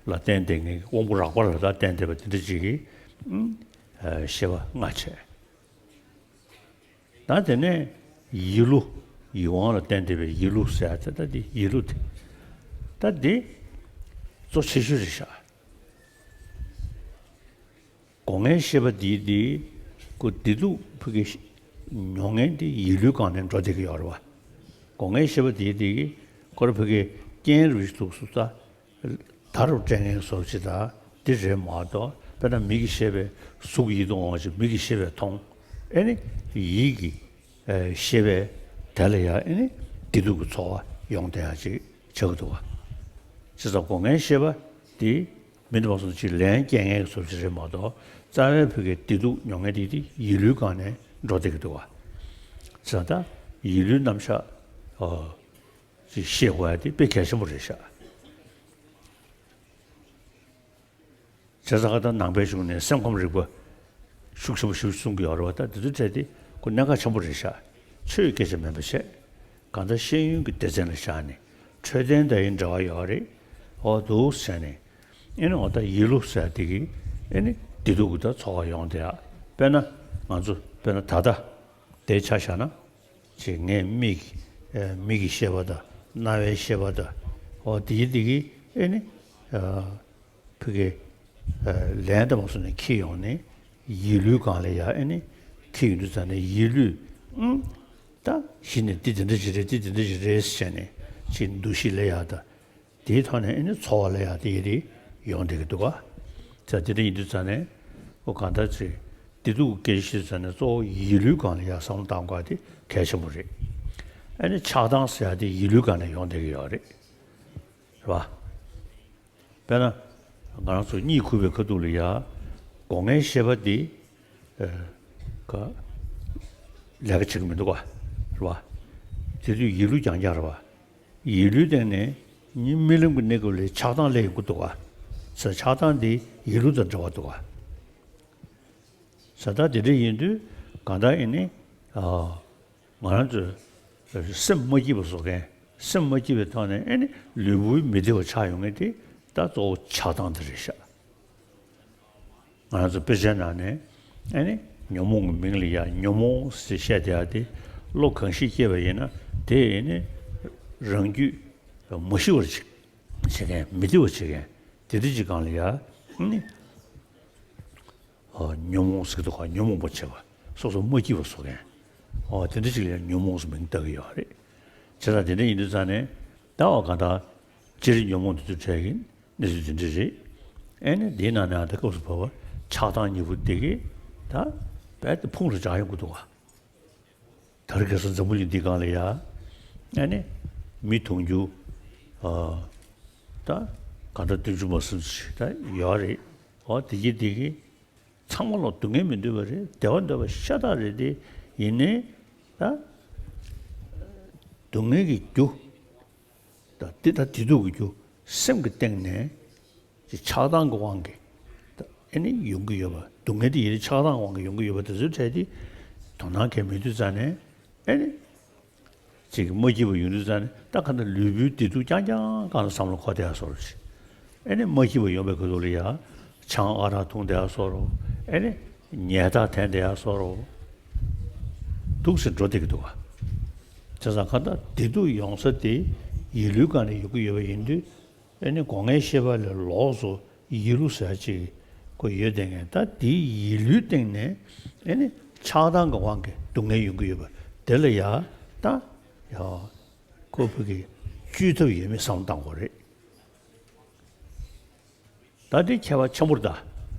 ལ་བརྟེན་ཏེ་ངེས་དབང་པོ་རགས་པ་ལ་ད་བརྟེན་ཏེ་བ་དེ་འདྲ་ཅིག་གི་ཨ་ཤེས་པ་ལྔ་བྱས། ད་དེ་ནས་ཡིད་བློ། ཡིད་དབང་ལ་བརྟེན་ཏེ་བའི་ཡིད་བློ་ཟེར་ཡ་དེ་ད་དེ་ཡིད་བློ་དེ། ད་དེ་གཙོ་ཆེ་ཤོས་རེད་ཤག་སྒོ་ལྔའི་ཤེས་པ་འདིའི་དེ་ཁོ་བདེ་སྡུག་ཕ་གི་མྱོང་མཁན་དེ་ཡིད་བློའི་སྒང་ནས་འགྲོ་བསྡད་ཀྱི་ཡོད་རེད་བ། སྒོ་ལྔའི་ཤེས་པ་འདིའི་དེ་ཁོ་རང་ཕ་གི་རྐྱེན་རིགས་འདུག་སུ་ད། དར་རུ་སྤྲད་མཁན་སོགས་ཅིག་དང་འདི་རེད་མ་གཏོགས། དཔེར་ན་མིག་གིས་ཤེས་པའི་གཟུགས་ཡིད་དུ་འོང་བ་ཅིག་མིག་གིས་ཤེས་པས་མཐོང་། ཨེ་ནི་ཡིད་ཀྱིས་ཨེ་ཤེས་པས་དེ་ལ་ཡང་ཨེ་ནི་བདེ་སྡུག་གི་ཚོར་བ་ཡོང་བསྡད་ཡ་ཅིག་ཆགས་ཀྱི་འདུག་བ། བྱས་ཙང་སྒོ་ལྔའི་ཤེས་པ་འདི་མི་འདི་མ་སོང་ཅིག་ལན་སྐྱེལ་མཁན་གྱི་བཟོ་ཅིག་རེད་མ་གཏོགས། རྩ་བའི་ཕ་གི་བདེ་སྡུག་མྱོང་མཁན་དེ་དེ་ཡིད་བློའི་སྒང་ནས་འགྲོ་བསྡད་ཀྱི་འདུག་བ། བྱས་ཙང་ད་ཡིད་བློའི་རྣམ་གཞག་ཨོ། ཅིག་ཤེས་དགོས་ཡ་དེ་དཔེ་གལ་ཆེན་པོ་རེད་ཤག་བྱས་ཙང་ད་ནང་པའི་གཞུང་ནས་སེམས་ཁམས་རིག་པ་ཤུགས་ཆེན་པོ་ཞིག་གསུང་གི་ཡོད་རེད་བ། ད་དེ་ཚོ་འཕྲད་དེ་ཁོ་གནད་འགག་ཆེན་པོ་རེད་ཤག་ཆོས་སྐད་ཆ་མིན་པ་བྱས། གང་ལྟར་ཤེས་ཡོན་གྱི་སྡེ་ཚན་ལ་བཞག་ནས་འཕྲོད་བསྟེན་དང་ཡང་འབྲེལ་བ་ཡོད་རེད། འོ་འདུག་ཟེར་ནས་ཨེ་ནི་འོ་ད་ཡིད་བློ་ཟེར་དེ་གི་ཨེ་ནི་བདེ་སྡུག་གི་ད་ཚོར་བ་ཡོང་བསྡད་ཡ། དཔེར་ན་ང་ཚོ་དཔེར་ན་ད་ལྟ་དེའི་ཆ་བཞག་ན། ཅེས་ངས་མིག་ཨ་མིག་གི་ཤེས་པ་དང་རྣ་བའི་ཤེས་པ་དང་། འོ་དེ་གི་དེ་གི་ཨེ་ནི་ཨ་ཕ་གི་ཨ་ལན་དུ་མ་སོང་ནས་འཁྱེར་ཡོང་ནས་ཡིད་བློའི་སྒང་ལ་ཡ་ཨེ་ནི་འཁྱེར་ཡོང་དུས་ཙང་ནས་ཡིད་བློས་ཨང་ད་གཞི་ནས་འདི་དེ་འདྲ་ཞིག་རེད། འདི་དེ་འདྲ་ཞིག་རེད་ཟེར་ནས་ཅིག་འདུ་ཤེས་ལ་ཡ་དང་། དེའི་ཐོག་ནས་ཨེ་ནི་ཚོར་བ་ལ་ཡ་དེ་ཡི་རེད་ཡོང་བསྡད་ཀྱི་འདུག་ག་ས་དེ་འདྲ་ཡིན་དུས་ཙང་ནས་ཁོ་གང་ལྟར་ཅིག་བདེ་སྡུག་སྐད་ཆ་བཤད་ཙང་ནས་གཙོ་བོ་ཡིད་བློའི་སྒང་ལ་ཡ་བསམ་བློ་བཏང་དགོས་དེ་གལ་ཆེན་པོ་རེད། ཨ་ནི་ཆགས་སྡང་ཟེར་ཡ་དེ་ཡིད་བློའི་སྒང་ནས་ཡོང་བསྡད་ཀྱི་ཡོད་རེད། རེད་བ། དཔེར་ན། ང་རང་ཚོ་གཉིད་ཁུག་པའི་ཁ་ཐུག་ལ་ཡ། སྒོ་ལྔའི་ཤེས་པ་འདི། ཨ། ཀ་ལས་ཀ་བྱེད་ཀྱི་མི་འདུག་ག་རེད་བ། དེ་དུས་ཡིད་བློ་རྐྱང་རྐྱང་རེད་བ། ཡིད་བློའི་སྟེང་ནས་ཉིད་རྨི་ལམ་གྱི་གནས་སྐབས་ལ་ཆགས་སྡང་སླེབས་ཡོང་གི་འདུག་ག་ས་ཆགས་སྡང་འདི་ཡིད་བློ་དང་འབྲེལ་བ་འདུག་ག་ས་ད་དེ་འདྲ་ཡིན་དུས་གང་ལྟར་ཨེ་ནི། ཨ། ང་རང་ཚོའི་སེམས་མ་སྐྱིད་པ་བཟོ་མཁན། སེམས་མ་སྐྱིད་པའི་ཐོག་ནས་ཨེ་ནི་ལུས་པོའི་མི་བདེ་བ་ཆགས་ཡོང་མཁན་དེ་ད་གཙོ་བོ་ཆགས་སྡང་དེ་རེད་ཤག་ང་རང་ཚོ་དཔེ་ཆའི་ནང་ནས་ཨེ་ནི་ཉོན་མོངས་ཀྱི་མིང་ལ་ཡ་ཉོན་མོངས་ཟེར་བཤད་བསྡད་ཡ་དེ་བློ་གང་ཞིག་སྐྱེས་པ་ཡིན་ན་དེ་ཨེ་ནི་རང་རྒྱུད་མ་ཞི་བར་བྱེད་བྱེད་མཁན། མི་བདེ་བ་བྱེད་མཁན་དེ་འདྲ་ཅིག་སྒང་ལ་ཡ་ཨེ་ནི། ཨ། ཉོན་མོངས་ཟེར་གྱི་འདུག་ག་ཉོན་མོངས་པ་བྱེད་པ། སོ་སོ་མ་སྐྱིད་པ་བཟོ་མཁན། ཨོ་དེ་འདྲ་ཅིག་ལ་ཉོན་མོངས་སུ་མིང་བཏགས་ཀྱི་ཡོད་རེད། བྱས་ཙང་དེ་འདྲ་ཡིན་དུས་ཙང་ནས་ད་འོ་གང་ལྟར་སྤྱིར་ཉོན་མོངས་དེ་ཚོའི་གྲས་ཀྱི་གནས་ཚུལ་དེ་འདྲ་རེད། ཨེ་ནི་དེའི་ནང་ནས་ད་སྐབས་སུ་བབ་པ་ཆགས་སྡང་གཉིས་པོ་དེ་གི་ད་རྦད་དེ་ཕུང་ལ་འཇགས་ཡོང་གི་འདུག་ག་དར་གེ་སར་འཛམ་བུ་གླིང་འདིའི་སྒང་ལ་ཡ། ཨེ་ནི་མི་དུང་ཕྱུར། ཨ། ད་གང་ལྟར་བདུན་ཅུ་མ་ཟིན་ཅིག་ད་ཡོད་རེད། འོ་དེ་གི་དེ་གི་ཚང་མ་ལོ་སྡུག་བསྔལ་མི་འདོད་པ་རེད། བདེ་བ་འདོད་པ་ཤ་སྟག་རེད་དེ། ཡིན་ནའི་ད་སྡུག་བསྔལ་གྱི་རྒྱུ་ད་འདི་ད་བདེ་སྡུག་གི་རྒྱུ་སེམས་ཀྱི་སྟེང་ནས་ཅིག་ཆགས་སྡང་གི་དབང་གིས་ད་ཨེ་ནི་ཡོང་གི་ཡོད་པ། སྡུག་བསྔལ་དེ་ཡིན་ནའི་ཆགས་སྡང་དབང་གིས་ཡོང་གི་ཡོད་པ་དེ་ཚོའི་གྲས་དེ་དོ་སྣང་གང་མེད་དུས་ཙང་ནས་ཨེ་ནི། ཅིག་མ་སྐྱིད་པ་ཡོང་དུས་ཙང་ནས་ད་ག་ད་ལུས་པོའི་བདེ་སྡུག་རྐྱང་རྐྱང་སྒང་ལ་བསམ་བློ་འཁོར་བསྡད་ཡ་བཟོ་འདྲ་ཅིག་ཨེ་ནི་མ་སྐྱིད་པ་ཡོང་བའི་ཁ་ཐུག་ལ་ཡ་ཆང་ཨ་རག་འཐུང་བསྡད་ཡ་བཟོ་འདྲ། ཨེ་ནི་ཉལ་ཐག་འཐེན་བསྡད་ཡ་བཟོ་འདྲ། འདུག་སེ་འགྲོ་བསྡད་ཀྱི་འདུག་ག་བྱས་ཙང་ག་ད་བདེ་སྡུག་ཡོང་ས་དེ་ཡིད་བློའི་སྒང་ནས་ཡོང་གི་ཡོད་པ་ཡིན་དུས། ཨེ་ནི་སྒོ་ལྔའི་ཤེས་པ་ལས་ལོགས་སུ་ཡིད་བློ་ཟེར་ཅིག་ཁོ་ཡོད་བསྡད་མཁན། ད་དེའི་ཡིད་བློའི་སྟེང་ནས་ཨེ་ནི་ཆགས་སྡང་གི་དབང་གིས་སྡུག་བསྔལ་ཡོང་གི་ཡོད་པ་དེ་ལ་ཡ་ད་ཡ་ཁོ་བོད་ཀྱི་ བཅོས་ཐབས་ཡོད་མེད་བསམ་བློ་བཏང་དགོས་རེད། ད་འདི་ཁྱད་པར་ཆེན་པོ་རེད་ད།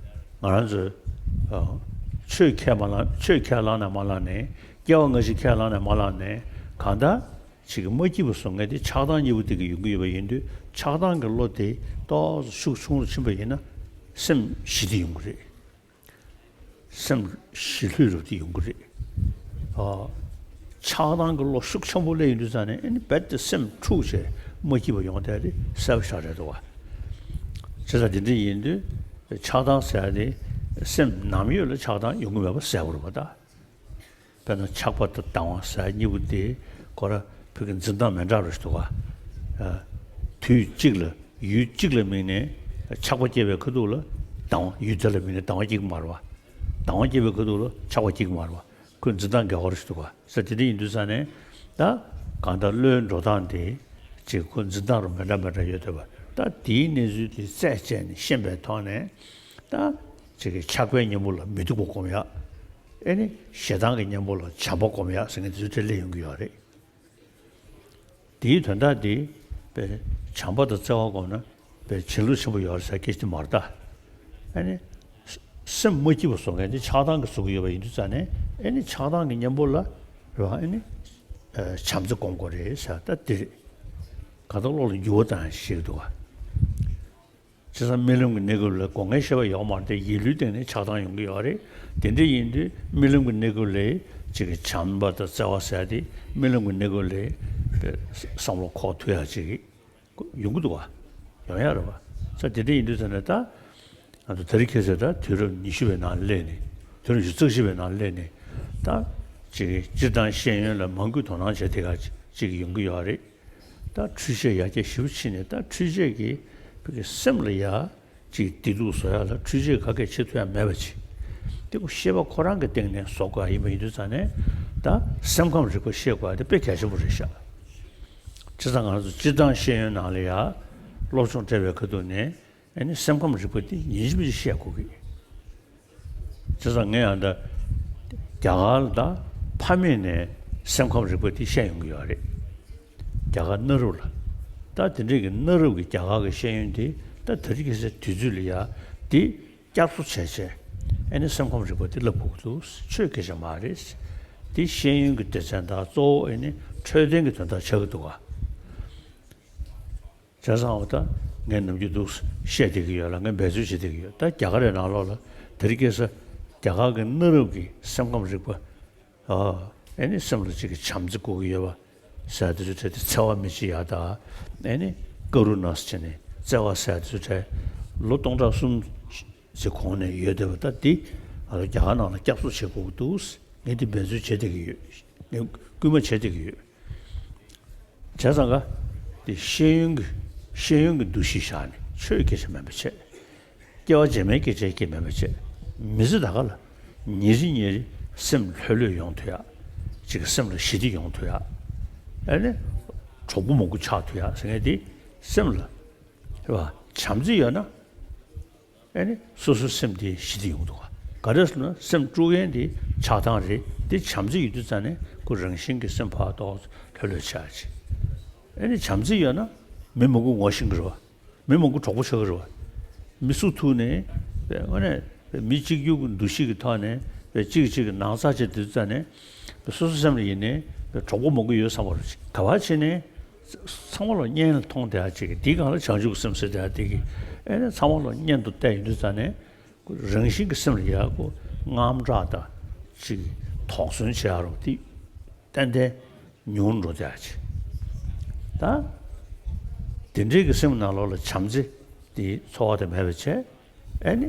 ང་རང་ཚོས་ཨ་ཆོས་ཁས་མ་བླངས། ཆོས་ཁས་བླངས་ནས་མ་བླངས་ནས། སྐྱེ་བ་སྔ་ཕྱི་ཁས་བླངས་ནས་མ་བླངས་ནས། གང་ལྟར་ཅིག་མ་སྐྱིད་པ་བཟོ་མཁན་དེ་ཆགས་སྡང་གཉིས་པོ་དེ་གིས་ཡོང་གི་ཡོད་པ་ཡིན་དུས། ཆགས་སྡང་གི་བློ་དེ་ཏོག་ཙམ་ཤུགས་ཆུང་རུ་ཕྱིན་པ་ཡིན་ན། སེམས་ཞི་བདེ་ཡོང་གི་རེད། སེམས་ཞི་ལྷོད་རུ་དེ་ཡོང་གི་རེད། ཨ། ཆགས་སྡང་གི་བློ་ཤུགས་ཆེན་པོ་སླེབས་ཡོང་དུས་ཙང་ནས། ཨ་ནི་རྦད་དེ་སེམས་འཁྲུགས་བྱས་མ་སྐྱིད་པ་ཡོང་བསྡད་དེ་གསལ་པོ་ཞེ་དྲག་རེད་འདུག་བ། བྱས་ཙང་དེ་འདྲ་ཡིན་དུས་ཆགས་སྡང་ཟེར་ཡ་དེ་སེམས་ནམ་ཡོད་ལ་ཆགས་སྡང་ཡོང་གི་མེད་པ་གསལ་པོ་རེད་པ་ད། དཔེར་ན་ཆགས་པ་དང་སྡང་བ་ཟེར་གཉིས་པོ་དེ་ཁོ་ར་བོད་ཀྱི་འཛིན་སྟངས་མི་འདྲ་རུ་ཞིག་འདུག་ག། དུས་གཅིག་ལ་ཡུལ་གཅིག་ལ་དམིགས་ནས་ཆགས་པ་སྐྱེས་པའི་ཁ་ཐུག་ལ་སྡང་བ། ཡུལ་དེ་ལ་དམིགས་ནས་སྡང་བ་སྐྱེ་གི་མ་རེད་པ། སྡང་བ་སྐྱེས་པའི་ཁ་ཐུག་ལ་ཆགས་པ་སྐྱེ་གི་མ་རེད་པ། ཁོའི་འཛིན་སྟངས་འགལ་བ་རུ་ཞིག་འདུག་ག། ཟེར་དེ་འདྲ་ཡིན་དུས་ཙང་ནས། ད་གང་ལྟར་བློའི་འགྲོ་སྟངས་དེ་ཅིག་ཁོའི་འཛིན་སྟངས་རུ་མི་འདྲ་མི་འདྲ་ཡོད་བསྡད་པ། ད་དེའི་གནས་ཚུལ་དེ་རྩད་བཅད་ནས་ཤེས་པའི་ཐོག་ནས། ད་ཅིག་གི་ཆགས་པའི་གཉེན་པོ་ལ་མི་སྡུག་པ་སྒོམ་ཡ། ཨེ་ནི་ཞེ་སྡང་གི་གཉེན་པོ་ལ་བྱམས་པ་སྒོམ་ཡ་ཟེར་མཁན་དེ་ཚོ་དེ་སླེབས་ཡོང་གི་ཡོད་རེད། དེའི་དོན་དག་དེ་དཔེ་བྱམས་པ་དང་བརྩེ་བ་སྒོམ་ན་དཔེ་བྱིན་རླབས་ཆེན་པོ་ཡོད་རེད་ཟེར་སྐད་ཆ་དེ་མ་རེད་ད། ཨེ་ནི་སེམས་མ་སྐྱིད་པ་བཟོ་མཁན་དེ་ཆགས་སྡང་གིས་བཟོ་གི་ཡོད་པ་ཡིན་དུས་ཙང་ནས། ཨེ་ནི་ཆགས་སྡང་གི་གཉེན་པོ་ལ་རེད་པ། ཨེ་ནི་བྱམས་བརྩེ་སྒོམ་དགོས་རེད་ཟེར་ད་དེ་རེད། གང་ལྟར་བློ་ལ་འགྱུར་བ་བཏང་ཡ་ཞིག་འདུག་ག། བྱས་ཙང་རྨི་ལམ་གྱི་གནས་སྐབས་ལ་སྒོ་ལྔའི་ཤེས་པ་ཡོད་མ་རེད་དེ། ཡིད་ལུས་སྟེང་ནས་ཆགས་སྡང་ཡོང་གི་ཡོད་རེད། དེ་འདྲ་ཡིན་དུས་རྨི་ལམ་གྱི་གནས་སྐབས་ལ་ཅིག་གི་བྱམས་པ་དང་བརྩེ་བ་ཟེར་ཡ་དེ་རྨི་ལམ་གྱི་གནས་སྐབས་ལ་བསམ་བློ་འཁོར་ཐུབ་ཡ་ཅིག་ཡོང་གི་འདུག་ག། ཡོང་ཡ་རེད་པ། ས་དེ་འདྲ་ཡིན་དུས་ཙང་ནས་ད་ང་ཚོ་དེ་རིང་ཁ་སང་ད་དུས་རབས་ཉི་ཤུ་པའི་ནང་སླེབས་ནས། དུས་རབས་ཉི་ཤུ་རྩ་བཞི་པའི་ནང་སླེབས་ནས། ད་ཅིག་གི་སྤྱིར་བཏང་ཤེས་ཡོན་ལ་མང་པོས་དོ་སྣང་བྱེད་བསྡད་ཡ་ཅིག་ཡོང་གི་ཡོད་རེད། ད་འཕྲུལ་ཆས་ཡར་རྒྱས་ཞེ་པོ་ཕྱིན་ནས། ད་འཕྲུལ་ཆས་ཀྱིས་བོད་ཀྱི་སེམས་ལ་ཡ་ཅིག་བདེ་སྡུག་བཟོ་ཡ་ལ་འཕྲུལ་ཆས་ག་གས་བྱེད་ཐུབ་ཡ་མེད་པ་ཅིག། དེ་ཁོ་ཤེས་པ་ཁོ་རང་གི་སྟེང་ནས་བཟོ་དགོས་ཡ་ཡིན་པ་ཡིན་དུས་ཙང་ནས། ད་སེམས་ཁམས་རིག་པ་ཤེས་དགོས་ཡ་དེ་དཔེ་གལ་ཆེན་པོ་རེད་ཤག། བྱས་ཙང་ང་ཚོ་སྤྱིར་བཏང་ཤེས་ཡོན་ནང་ལ་ཡ་སློབ་སྦྱོང་སྤྲད་པའི་ཁ་ཐུག་ནས། ཨེ་ནི་སེམས་ཁམས་རིག་པ་དེ་ཡིན་གཅིག་མིན་གཅིག་ཤེས་དགོས་ཀྱི། བྱས་ཙང་ངས་ཡང་ད་རྒྱ་གར་ལ་ད་ཕ་མེས་ནས་སེམས་ཁམས་རིག་པ་དེ་ཤེས་ཡོང་གི་ཡོད་རེད། རྒྱ་གར་གནའ་རབས་ལ། ད་དེ་འདྲའི་གི་གནའ་རབས་ཀྱི་རྒྱ་གར་གྱི་ཤེས་ཡོན་དེ་ད་དེ་རིང་ཁ་སང་དུས་ཚོད་ལ་ཡ་དེ་བསྐྱར་གསོ་བྱས་བྱས། ཨེ་ནི་སེམས་ཁམས་རིག་པ་དེ་བསླབ་དགོས་ཀྱི་འདུག། ཆོས་སྐད་ཆ་མ་རེད། དེ་ཤེས་ཡོན་གྱི་སྡེ་ཚན་དང་གཙོ་བོ་ཨེ་ནི་འཕྲོད་བསྟེན་གྱི་དོན་དག་ཆགས་ཀྱི་འདུག་ག། བྱས་ཙང་འོ་ད་ངས་ནམ་རྒྱུན་འདུག་བཤད་བསྡད་ཀྱི་ཡོད་ལ། ངས་འབད་རྩོལ་བྱེད་བསྡད་ཀྱི་ཡོད། ད་རྒྱ་གར་རའི་ནང་ལོགས་ལ་དེ་རིང་ཁ་སང་རྒྱ་གར་གྱི་གནའ་རབས་ཀྱི་སེམས་ཁམས་རིག་པ། ཨ། ཨེ་ནི་སེམས་ལ་ཅིག་གི་བྱམས་བརྩེ་དགོས་ཀྱི་ཡོད་པ་ཟེར་དེ་ཚོ་བྲིས་ཏེ། འཚེ་བ་མི་བྱེད་ཡ་དང་། ཨེ་ནི་ཀ་རུ་ཎ་ཟེར་ནས་བརྩེ་བ་ཟེར་དེ་ཚོ་བྲིས། ལོ་སྟོང་ཕྲག་གསུམ་ཞིག་གོང་ནས་ཡོད་བསྡད་པ་ད་དེ་ང་ཚོ་རྒྱ་གར་ནང་ལ་བསྐྱར་གསོ་བྱེད་དགོས་ཀྱི་འདུག། ངས་དེ་འབད་རྩོལ་བྱེད་བསྡད་ཀྱི་ཡོད། ངས་སྐུལ་མ་བྱེད་བསྡད་ཀྱི་ཡོད། བྱས་ཙང་ག་དེ་ཤེས་ཡོན་གྱི་ཤེས་ཡོན་གྱི་འདུ་ཤེས་བཞག་ནས་ཆོས་སྐད་ཆ་མིན་པ་བྱས། སྐྱེ་བ་རྗེས་མའི་སྐད་ཆ་སྐད་མིན་པ་བྱས། མི་ཚེ་ད་ག་ལ་ཉིན་རེ་ཉིན་རེ་སེམས་ལྷོད་ལྷོད་ཡོང་ཐུབ་ཡ། ཅིག་སེམས་ལ་ཞི་བདེ་ཡོང་ཐུབ་ཡ། ཨ་ནི་གྲོགས་པོ་མང་པོ་ཆགས་ཐུབ་ཡ་ཟེར་མཁན་དེ། སེམས་ལ་རེད་པ། བྱམས་བརྩེ་ཡོད་ན། ཨེ་ནི་སོ་སོའི་སེམས་དེ་ཞི་བདེ་ཡོང་གི་འདུག་ག། ག་རེ་ཟེར་ན་སེམས་དཀྲུག་མཁན་དེ་ཆགས་སྡང་རེད། དེ་བྱམས་བརྩེ་ཡོད་དུས་ཙང་ནས་ཁོ་རང་བཞིན་གྱིས་སེམས་ཕར་ཏོག་ཙམ་ལྷོད་ལྷོད་ཆགས་ཀྱི། ཨེ་ནི་བྱམས་བརྩེ་ཡོད་ན་མི་མང་པོ་ངོ་ཤེས་ཀྱི་རེད་པ། མི་མང་པོ་གྲོགས་པོ་ཆགས་ཀྱི་རེད་པ། མི་སུ་ཐུག་ནས་དངོས་གནས་མི་གཅིག་གྱུར་གྱི་འདུ་ཤེས་ཀྱི་ཐོག་ནས་གཅིག་གིས་གཅིག་གི་ནང་ཚགས་བྱེད་དུས་ཙང་ནས། སོ་སོའི་སེམས་ལ་ཡིན་ནའི་གྲོགས་པོ་མང་པོ་ཡོད་བསམ་པ་རེད། ག་པར་ཕྱིན་ནའི་ཚང་མ་ལ་གཉེན་ལ་མཐོང་བསྡད་ཡ་ཅིག་གིས། དེའི་སྒང་ལ་བྱང་ཆུབ་ཀྱི་སེམས་ཟེར་བསྡད་ཡ་དེ་གིས། ཨེ་ནི་ཚང་མ་ལ་གཉེན་དུ་བསྡད་ཡོང་དུས་ཙང་ནས་རང་བཞིན་གྱིས་སེམས་ལ་ཡ་ཁོ་དངངས་སྐྲག་དང་ཅིག་དོགས་ཟོན་བྱེད་ཡ་རོ་དེ་ཏན་ཏན་ཉུང་འགྲོ་བསྡད་ཡ་ཅིག། ད་དེ་འདྲའི་གི་སེམས་ནང་ལོགས་ལ་བྱམས་བརྩེ་དེ་ཚོར་བ་དེ་མེད་པ་བྱས། ཨེ་ནི་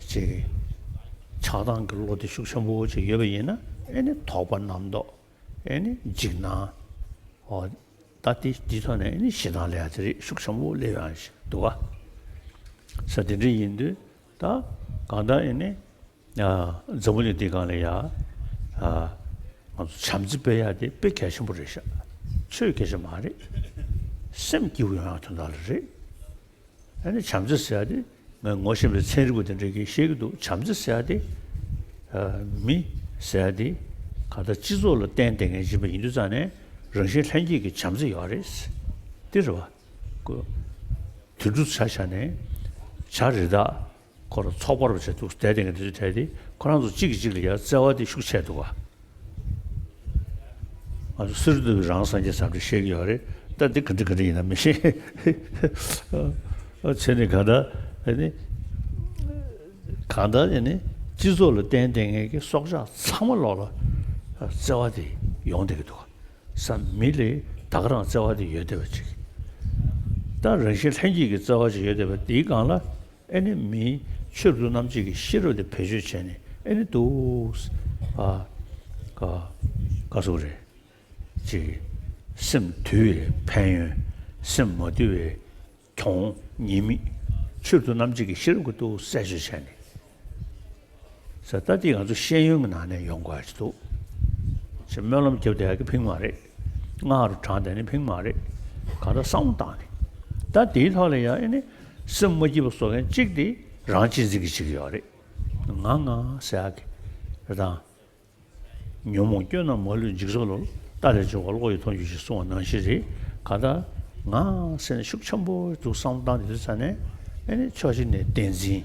ཅིག་ཆགས་སྡང་གི་བློ་དེ་ཤུགས་ཆེན་པོ་ཅིག་ཡོད་པ་ཡིན་ན། ཨེ་ནི་དོགས་པ་རྣམ་རྟོག། ཨེ་ནི་འཇིགས་སྣང་། འོ། ད་དེ་དེའི་ཐོག་ནས་ཨེ་ནི་ཞེ་སྡང་སླེབས་ཡ་དེ་རིགས་ཤུགས་ཆེན་པོ་སླེབས་ཡོང་ཞིག་འདུག་ག། ས་དེ་འདྲ་ཡིན་དུས་ད་གང་ལྟར་ཨེ་ནི་ཨ་འཛམ་བུ་གླིང་འདིའི་སྒང་ལ་ཡ་ཨ་ང་ཚོ་བྱམས་བརྩེ་སྤེལ་ཡ་དེ་དཔེ་གལ་ཆེན་པོ་རེད་ཤག། ཆོས་སྐད་ཆ་མ་རེད། སེམས་སྐྱིད་པོ་ཡོང་ཡ་དོན་དག་ལ་རེད། ཨ་ནི་བྱམས་བརྩེ་ཟེར་ཡ་དེ་ངས་ངོ་ཤེས་པའི་ཚན་རིག་པ་དེ་འདྲ་གིས་བཤད་ཀྱི་འདུག། བྱམས་བརྩེ་ཟེར་ཡ་དེ་ཨ་མི་ཟེར་ཡ་དེ་གང་ལྟར་སྤྱི་ཚོགས་ལ་བརྟེན་བསྡད་མཁན་ཅིག་ཡིན་པ་ཡིན་དུས་ཙང་ནས་རང་བཞིན་ལྷན་སྐྱེས་ཀྱི་བྱམས་བརྩེ་ཡོད་རེད། དེ་རེད་བ། ཁོ་དུད་འགྲོ་ཆ་བཞག་ནས་བྱ་རི་དྭགས་ཁོ་རང་ཚོགས་པ་རུ་བྱས་འདུག་བསྡད་དེ་ངས་དེ་ཚོ་དྲན་དེ་ཁོ་རང་ཚོ་གཅིག་གིས་གཅིག་ལ་ཡ་བརྩེ་བ་དེ་ཤུགས་ཆེ་འདུག་བ། ང་ཚོ་སི་རུ་ཏུ་རང་སངས་རྒྱས་སམ་རེ་བཤད་ཀྱི་ཡོད་རེད། ད་འདི་ག་འདྲ་ག་འདྲ་ཡིན་ན་མི་ཤེས། བྱས་ནས་གང་ལྟར་ཨ་ནི་གང་ལྟར་ཨ་ནི་སྤྱི་ཚོགས་ལ་བརྟེན་བསྡད་མཁན་གྱི་སྲོག་ཆགས་ཚང་མ་ལོག་ལ་བརྩེ་བ་དེ་ཡོང་བསྡད་ཀྱི་འདུག་བ། ས་མི་ལས་ད་ག་རང་བརྩེ་བ་དེ་ཡོད་བསྡད་པ་ཅིག་ད་རང་བཞིན་ལྷན་སྐྱེས་ཀྱི་བརྩེ་བ་ཅིག་ཡོད་བསྡད་པ་དེའི་སྒང་ལ། ཨེ་ནི་མིའི་ཆོས་སྒྲུབ་རྣམ་འབྱེད་ཀྱི་ཤེས་རབ་དེ་བེད་སྤྱོད་བྱས་ནས་ཨེ་ནི་འདུག་ཨ། ག་ག་སོག་རེད། ཅིག་སེམས་དུལ་བའི་ཕན་ཡོན། སེམས་མ་དུལ་བའི་གྱོང་ཉེས་དམིགས། ཆོས་སྒྲུབ་རྣམ་འབྱེད་ཀྱི་ཤེས་རབ་ཀྱིས་འདུག་གསལ་བརྗོད་བྱས་ནས། ཟེར་ད་དེ་ང་ཚོ་ཤེས་ཡོན་གྱི་ནང་ནས་ཡོང་དགོས་ཡ་ཅིག་འདུག་ཅེས་སྨོན་ལམ་རྒྱབ་བསྡད་ཡ་གི་ཕིང་མ་རེད། སྔགས་རུ་བགྲངས་བསྡད་ནི་ཕིང་མ་རེད། གང་ལྟར་བསམ་བློ་བཏང་ནས། ད་དེའི་ཐོག་ལ་ཡ་ཨེ་ནི་སེམས་མ་སྐྱིད་པ་བཟོ་མཁན་གཅིག་དེ་རང་གཅེས་འཛིན་གྱི་གཅིག་ཡོད་རེད། ང་ང་ཟེར་ཡ་གི་རེད་དང་། ཉོན་མོངས་སྐྱོན་རྣམས་མ་ལུས་འཇིག་ཚོགས་ལོ། ལྟ་ལས་བྱུང་བ་བློ་ཡིས་མཐོང་གྱུར་ཅིག་གསུངས་པ་ནང་བཞིན་རེད། གང་ལྟར་ང་ཟེར་ནས་ཤུགས་ཆེན་པོ་འདུག་བསམ་བློ་བཏང་ནས་དུས་ཚོད་ནས་ཨེ་ནི་ཕྱོགས་གཅིག་ནས་བདེན་འཛིན།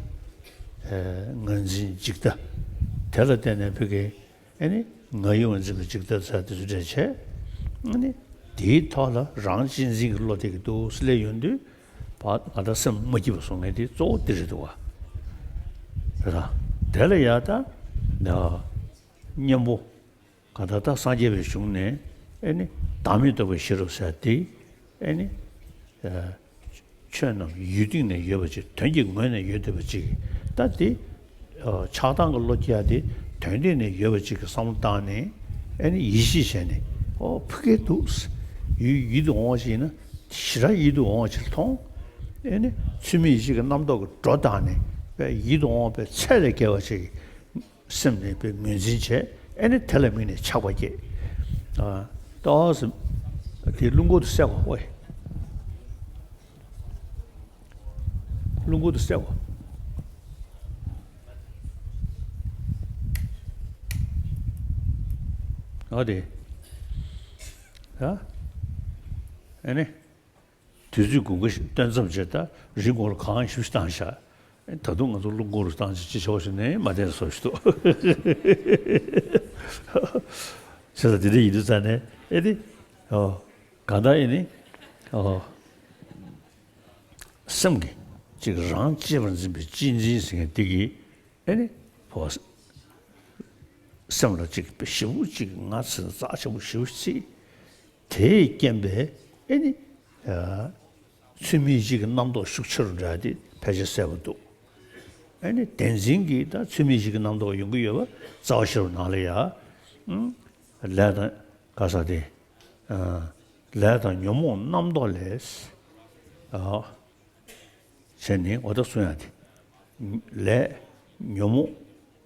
ངར་འཛིན་འཇིག་ལྟ། དེ་ལ་བརྟེན་ནས་ཕ་གི་ཨེ་ནི་ང་ཡི་ངོས་འཛིན་པ་ཅིག་ལྟ་ཚར་དེ་ཚོ་འདྲ་བྱས། ཨེ་ནི་དེའི་ཐོག་ལ་རང་གཅེས་འཛིན་གྱི་བློ་དེ་གི་འདུག་སླེབས་ཡོང་དུས་བ་ང་ད་སེམས་མ་སྐྱིད་པ་བཟོ་མཁན་དེ་གཙོ་བོ་དེ་རེད་འདུག་བ། རེད་ད། དེ་ལ་ཡ་ད་ད་གཉེན་པོ་ག་ད་ད་སངས་རྒྱས་པའི་གཞུང་ནས་ཨེ་ནི་བདག་མེད་རྟོགས་པའི་ཤེས་རབ་ཟེར་དེ་ཨེ་ནི། ཆོས་རྣམས་ཡུལ་སྟེང་ནས་ཡོད་པ་ཅིག་དོན་གྱི་ངོས་ནས་ཡོད་བསྡད་པ་ཅིག་ད་དེ་ཆགས་སྡང་གི་བློ་སྐྱེ་ཡ་དེ་དོན་སྟེང་ནས་ཡོད་པ་ཅིག་གི་བསམ་བློ་བཏང་ནས་ཨེ་ནི་ཡིད་ཆེས་བྱས་ནས་ཨོ་ཕ་གི་འདུག་ཡུལ་ཡིད་དུ་འོང་བ་ཞིག་ཡིན་ན་ཞེ་དྲག་ཡིད་དུ་འོང་བ་ཅིག་མཐོང་། ཨེ་ནི་ཚུལ་མིན་ཡིད་ཆེས་ཀྱི་རྣམ་རྟོག་གི་སྒྲོ་བཏགས་ནས་དཔེ་ཡིད་དུ་འོང་བའི་ཚད་ལས་བརྒལ་བ་ཅིག་སེམས་ནས་དཔེ་ངོས་འཛིན་བྱས་ཨེ་ནི་དེ་ལ་དམིགས་ནས་ཆགས་པ་སྐྱེ། ཨ་ཏོག་ཙམ་དེ་རླུང་སྒོ་དུ་བསལ་བ་ཨོ་ཡེ། རླུང་སྒོ་དུ་བསལ་བ། ཨ་དེ། ཨ་ཨེ་ནི། དུས་ཚོད་དགུན་ཁ་ཞིག་སྟོན་མཚམས་བྱས་ད་རི་མགོ་ལ་གངས་ཞེ་པོ་ཞིག་བཏང་བཞག་ད་དུང་ང་ཚོ་རླུང་སྒོ་རུ་བཏང་ཅིག་ཅི་ཆོག་ཞིག་ནས་མ་བསྡད་བཟོ་ཞིག་འདུག་བྱས་ཙང་དེ་འདྲ་ཡིན་དུས་ཙང་ནས་ཨེ་དེ་ཨོ་གང་ལྟར་ཨེ་ནི་ཨོ་སེམས་ཀྱི་ཅིག་རང་གཅེས་པར་འཛིན་པའི་གཅེས་འཛིན་ཟེར་མཁན་དེ་གིས་ཨེ་ནི་ཕོ་སེམས་ལ་ཅིག་ཞེ་པོ་ཅིག་ང་ཚོ་རྩ་ཆེན་པོ་ཞེ་པོ་ཅིག་དེའི་རྐྱེན་པས་ཨེ་ནི། ཚུལ་མིན་ཡིད་ཆེས་ཀྱི་རྣམ་རྟོག་ཤུགས་ཆེ་རུ་འགྲོ་ཡ་དེ་ཕལ་ཆེར་གསལ་པོ་འདུག་ཨ་ནི་བདེན་འཛིན་གྱི་ད་ཚུལ་མིན་ཡིད་ཆེས་ཀྱི་རྣམ་རྟོག་ཡོང་གི་ཡོད་པ་རྩ་བ་ཤེས་རབ་ནང་ལ་ཡ། ལས་དང་ག་ས་དེ། ལས་དང་ཉོན་མོངས་རྣམ་རྟོག་ལས། བྱས་ནས་འོ་ད་གསུང་ཡ་དེ། ལས་ཉོན་མོངས།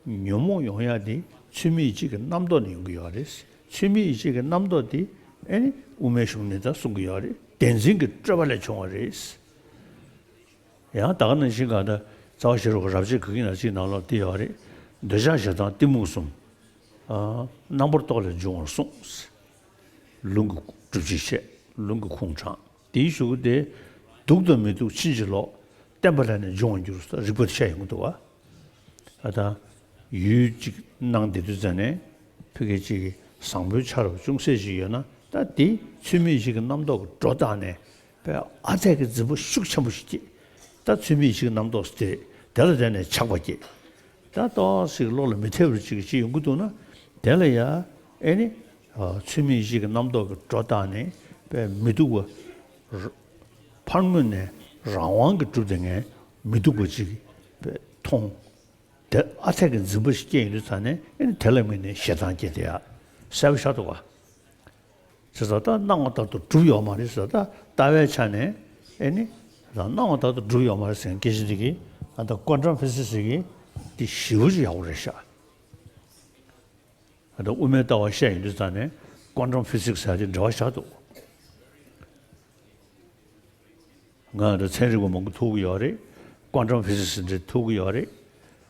ཉོན་མོངས་ཡོང་ཡ་དེ་ཚུལ་མིན་ཡིད་ཆེས་ཀྱི་རྣམ་རྟོག་ནས་ཡོང་གི་ཡོད་རེད། ཚུལ་མིན་ཡིད་ཆེས་ཀྱི་རྣམ་རྟོག་དེ་ཨེ་ནི་དབུ་མའི་གཞུང་ནས་ད་གསུང་གི་ཡོད་རེད། བདེན་འཛིན་གྱི་སྤྲོས་པ་ལས་བྱུང་བ་རེད། ཡང་ད་ག་ནང་བཞིན་གང་ལྟར་རྩ་བ་ཤེས་རབ་ཀྱི་རབ་བྱེད་ག་གི་ནང་གཅིག་ནང་ལོགས་དེ་ཡོད་རེད། འདོད་ཆགས་ཞེ་སྡང་གཏི་མུག་གསུམ། རྣམ་པར་རྟོག་ལས་འབྱུང་བར་གསུངས། ལུང་གི་སྒྲུབ་བྱེད་བཤད། ལུང་གི་ཁུངས་དྲངས། དེའི་གཞུག་གུ་དེ། སྡུག་དང་མི་སྡུག་ཕྱིན་ཅི་ལོག་བརྟེན་པ་ལས་ནི་འབྱུང་བར་འགྱུར། རིགས་པར་བཤད་ཡོང་གི་འདུག་བ། ཨ་ད། ཡུལ་གཅིག་སྣང་བསྡད་དུས་ཙ་ནས། ཕ་གི་གཅིག་གི་བཟང་པོའི་ཆ་རོགས་ཅུང་ཟད་ཅིག་ཡོད་ན་ད་དེ་ཚུལ་མིན་ཡིད་ཆེས་ཀྱི་རྣམ་རྟོག་གི་སྒྲོ་བཏགས་ནས། དཔེ་ཨ་ཚད་ཀྱི་འཛིན་པ་ཤུགས་ཆེན་པོ་ཞིག་སྐྱེས། ད་ཚུལ་མིན་ཡིད་ཆེས་ཀྱི་རྣམ་རྟོག་དེ་དེ་ལ་བརྟེན་ནས་ཆགས་པ་སྐྱེས། ད་ཏོག་ཙམ་བློ་ལ་མི་ཐེ་བར་ཅིག་ཅིག་ཡོང་གི་འདུག་ན། དེ་ལ་ཡ། ཨེ་ནི། ཚུལ་མིན་ཡིད་ཆེས་ཀྱི་རྣམ་རྟོག་གི་སྒྲོ་བཏགས་ནས་དཔེ་མི་སྡུག་པ། ཕར་ངོས་ནས་རང་དབང་གིས་གྲུབ་བསྡད་མཁན་མི་སྡུག་པ་ཅིག་དཔེ་མཐོང་། དེ་ཨ་ཚད་ཀྱི་འཛིན་པ་ཞིག་སྐྱེས་ཡོང་དུས་ཙ་ནས་ཨེ་ནི་དེ་ལ་དམིགས་ནས་ཞེ་སྡང་སྐྱེས་དེ་ཡ། གསལ་པོ་ཤར་འདུག་ག་བྱས་ཙང་ད་སྣང་བ་ལྟར་དུ་གྲུབ་ཡོད་མ་རེད་ཟེར། ད་ལྟ་བའི་ཆ་ནས་ཨེ་ནི། ད་སྣང་བ་ལྟར་དུ་གྲུབ་ཡོད་མ་རེད་ཟེར་མཁན་སྐད་ཆ་འདི་གིས་ཨ་ད་ཀོན་ཊམ་ཕི་སིག་སི་གི་འདི་ཞེ་པོ་ཅིག་ཡག་པོ་རེད་ཤག་ཨ་ད་དབུ་མའི་ལྟ་བ་བཤད་ཡོང་དུས་ཙ་ནས་ཀོན་ཊམ་ཕི་སིག་སི་ཟེར་དེ་འབྲེལ་བ་ཆགས་འདུག་ང་ད་ཚན་རིག་པ་མང་པོ་ཐུག་གི་ཡོད་རེད། ཀོན་ཊམ་ཕི་སིག་སི་འདྲ་ཐུག་གི་ཡོད་རེད།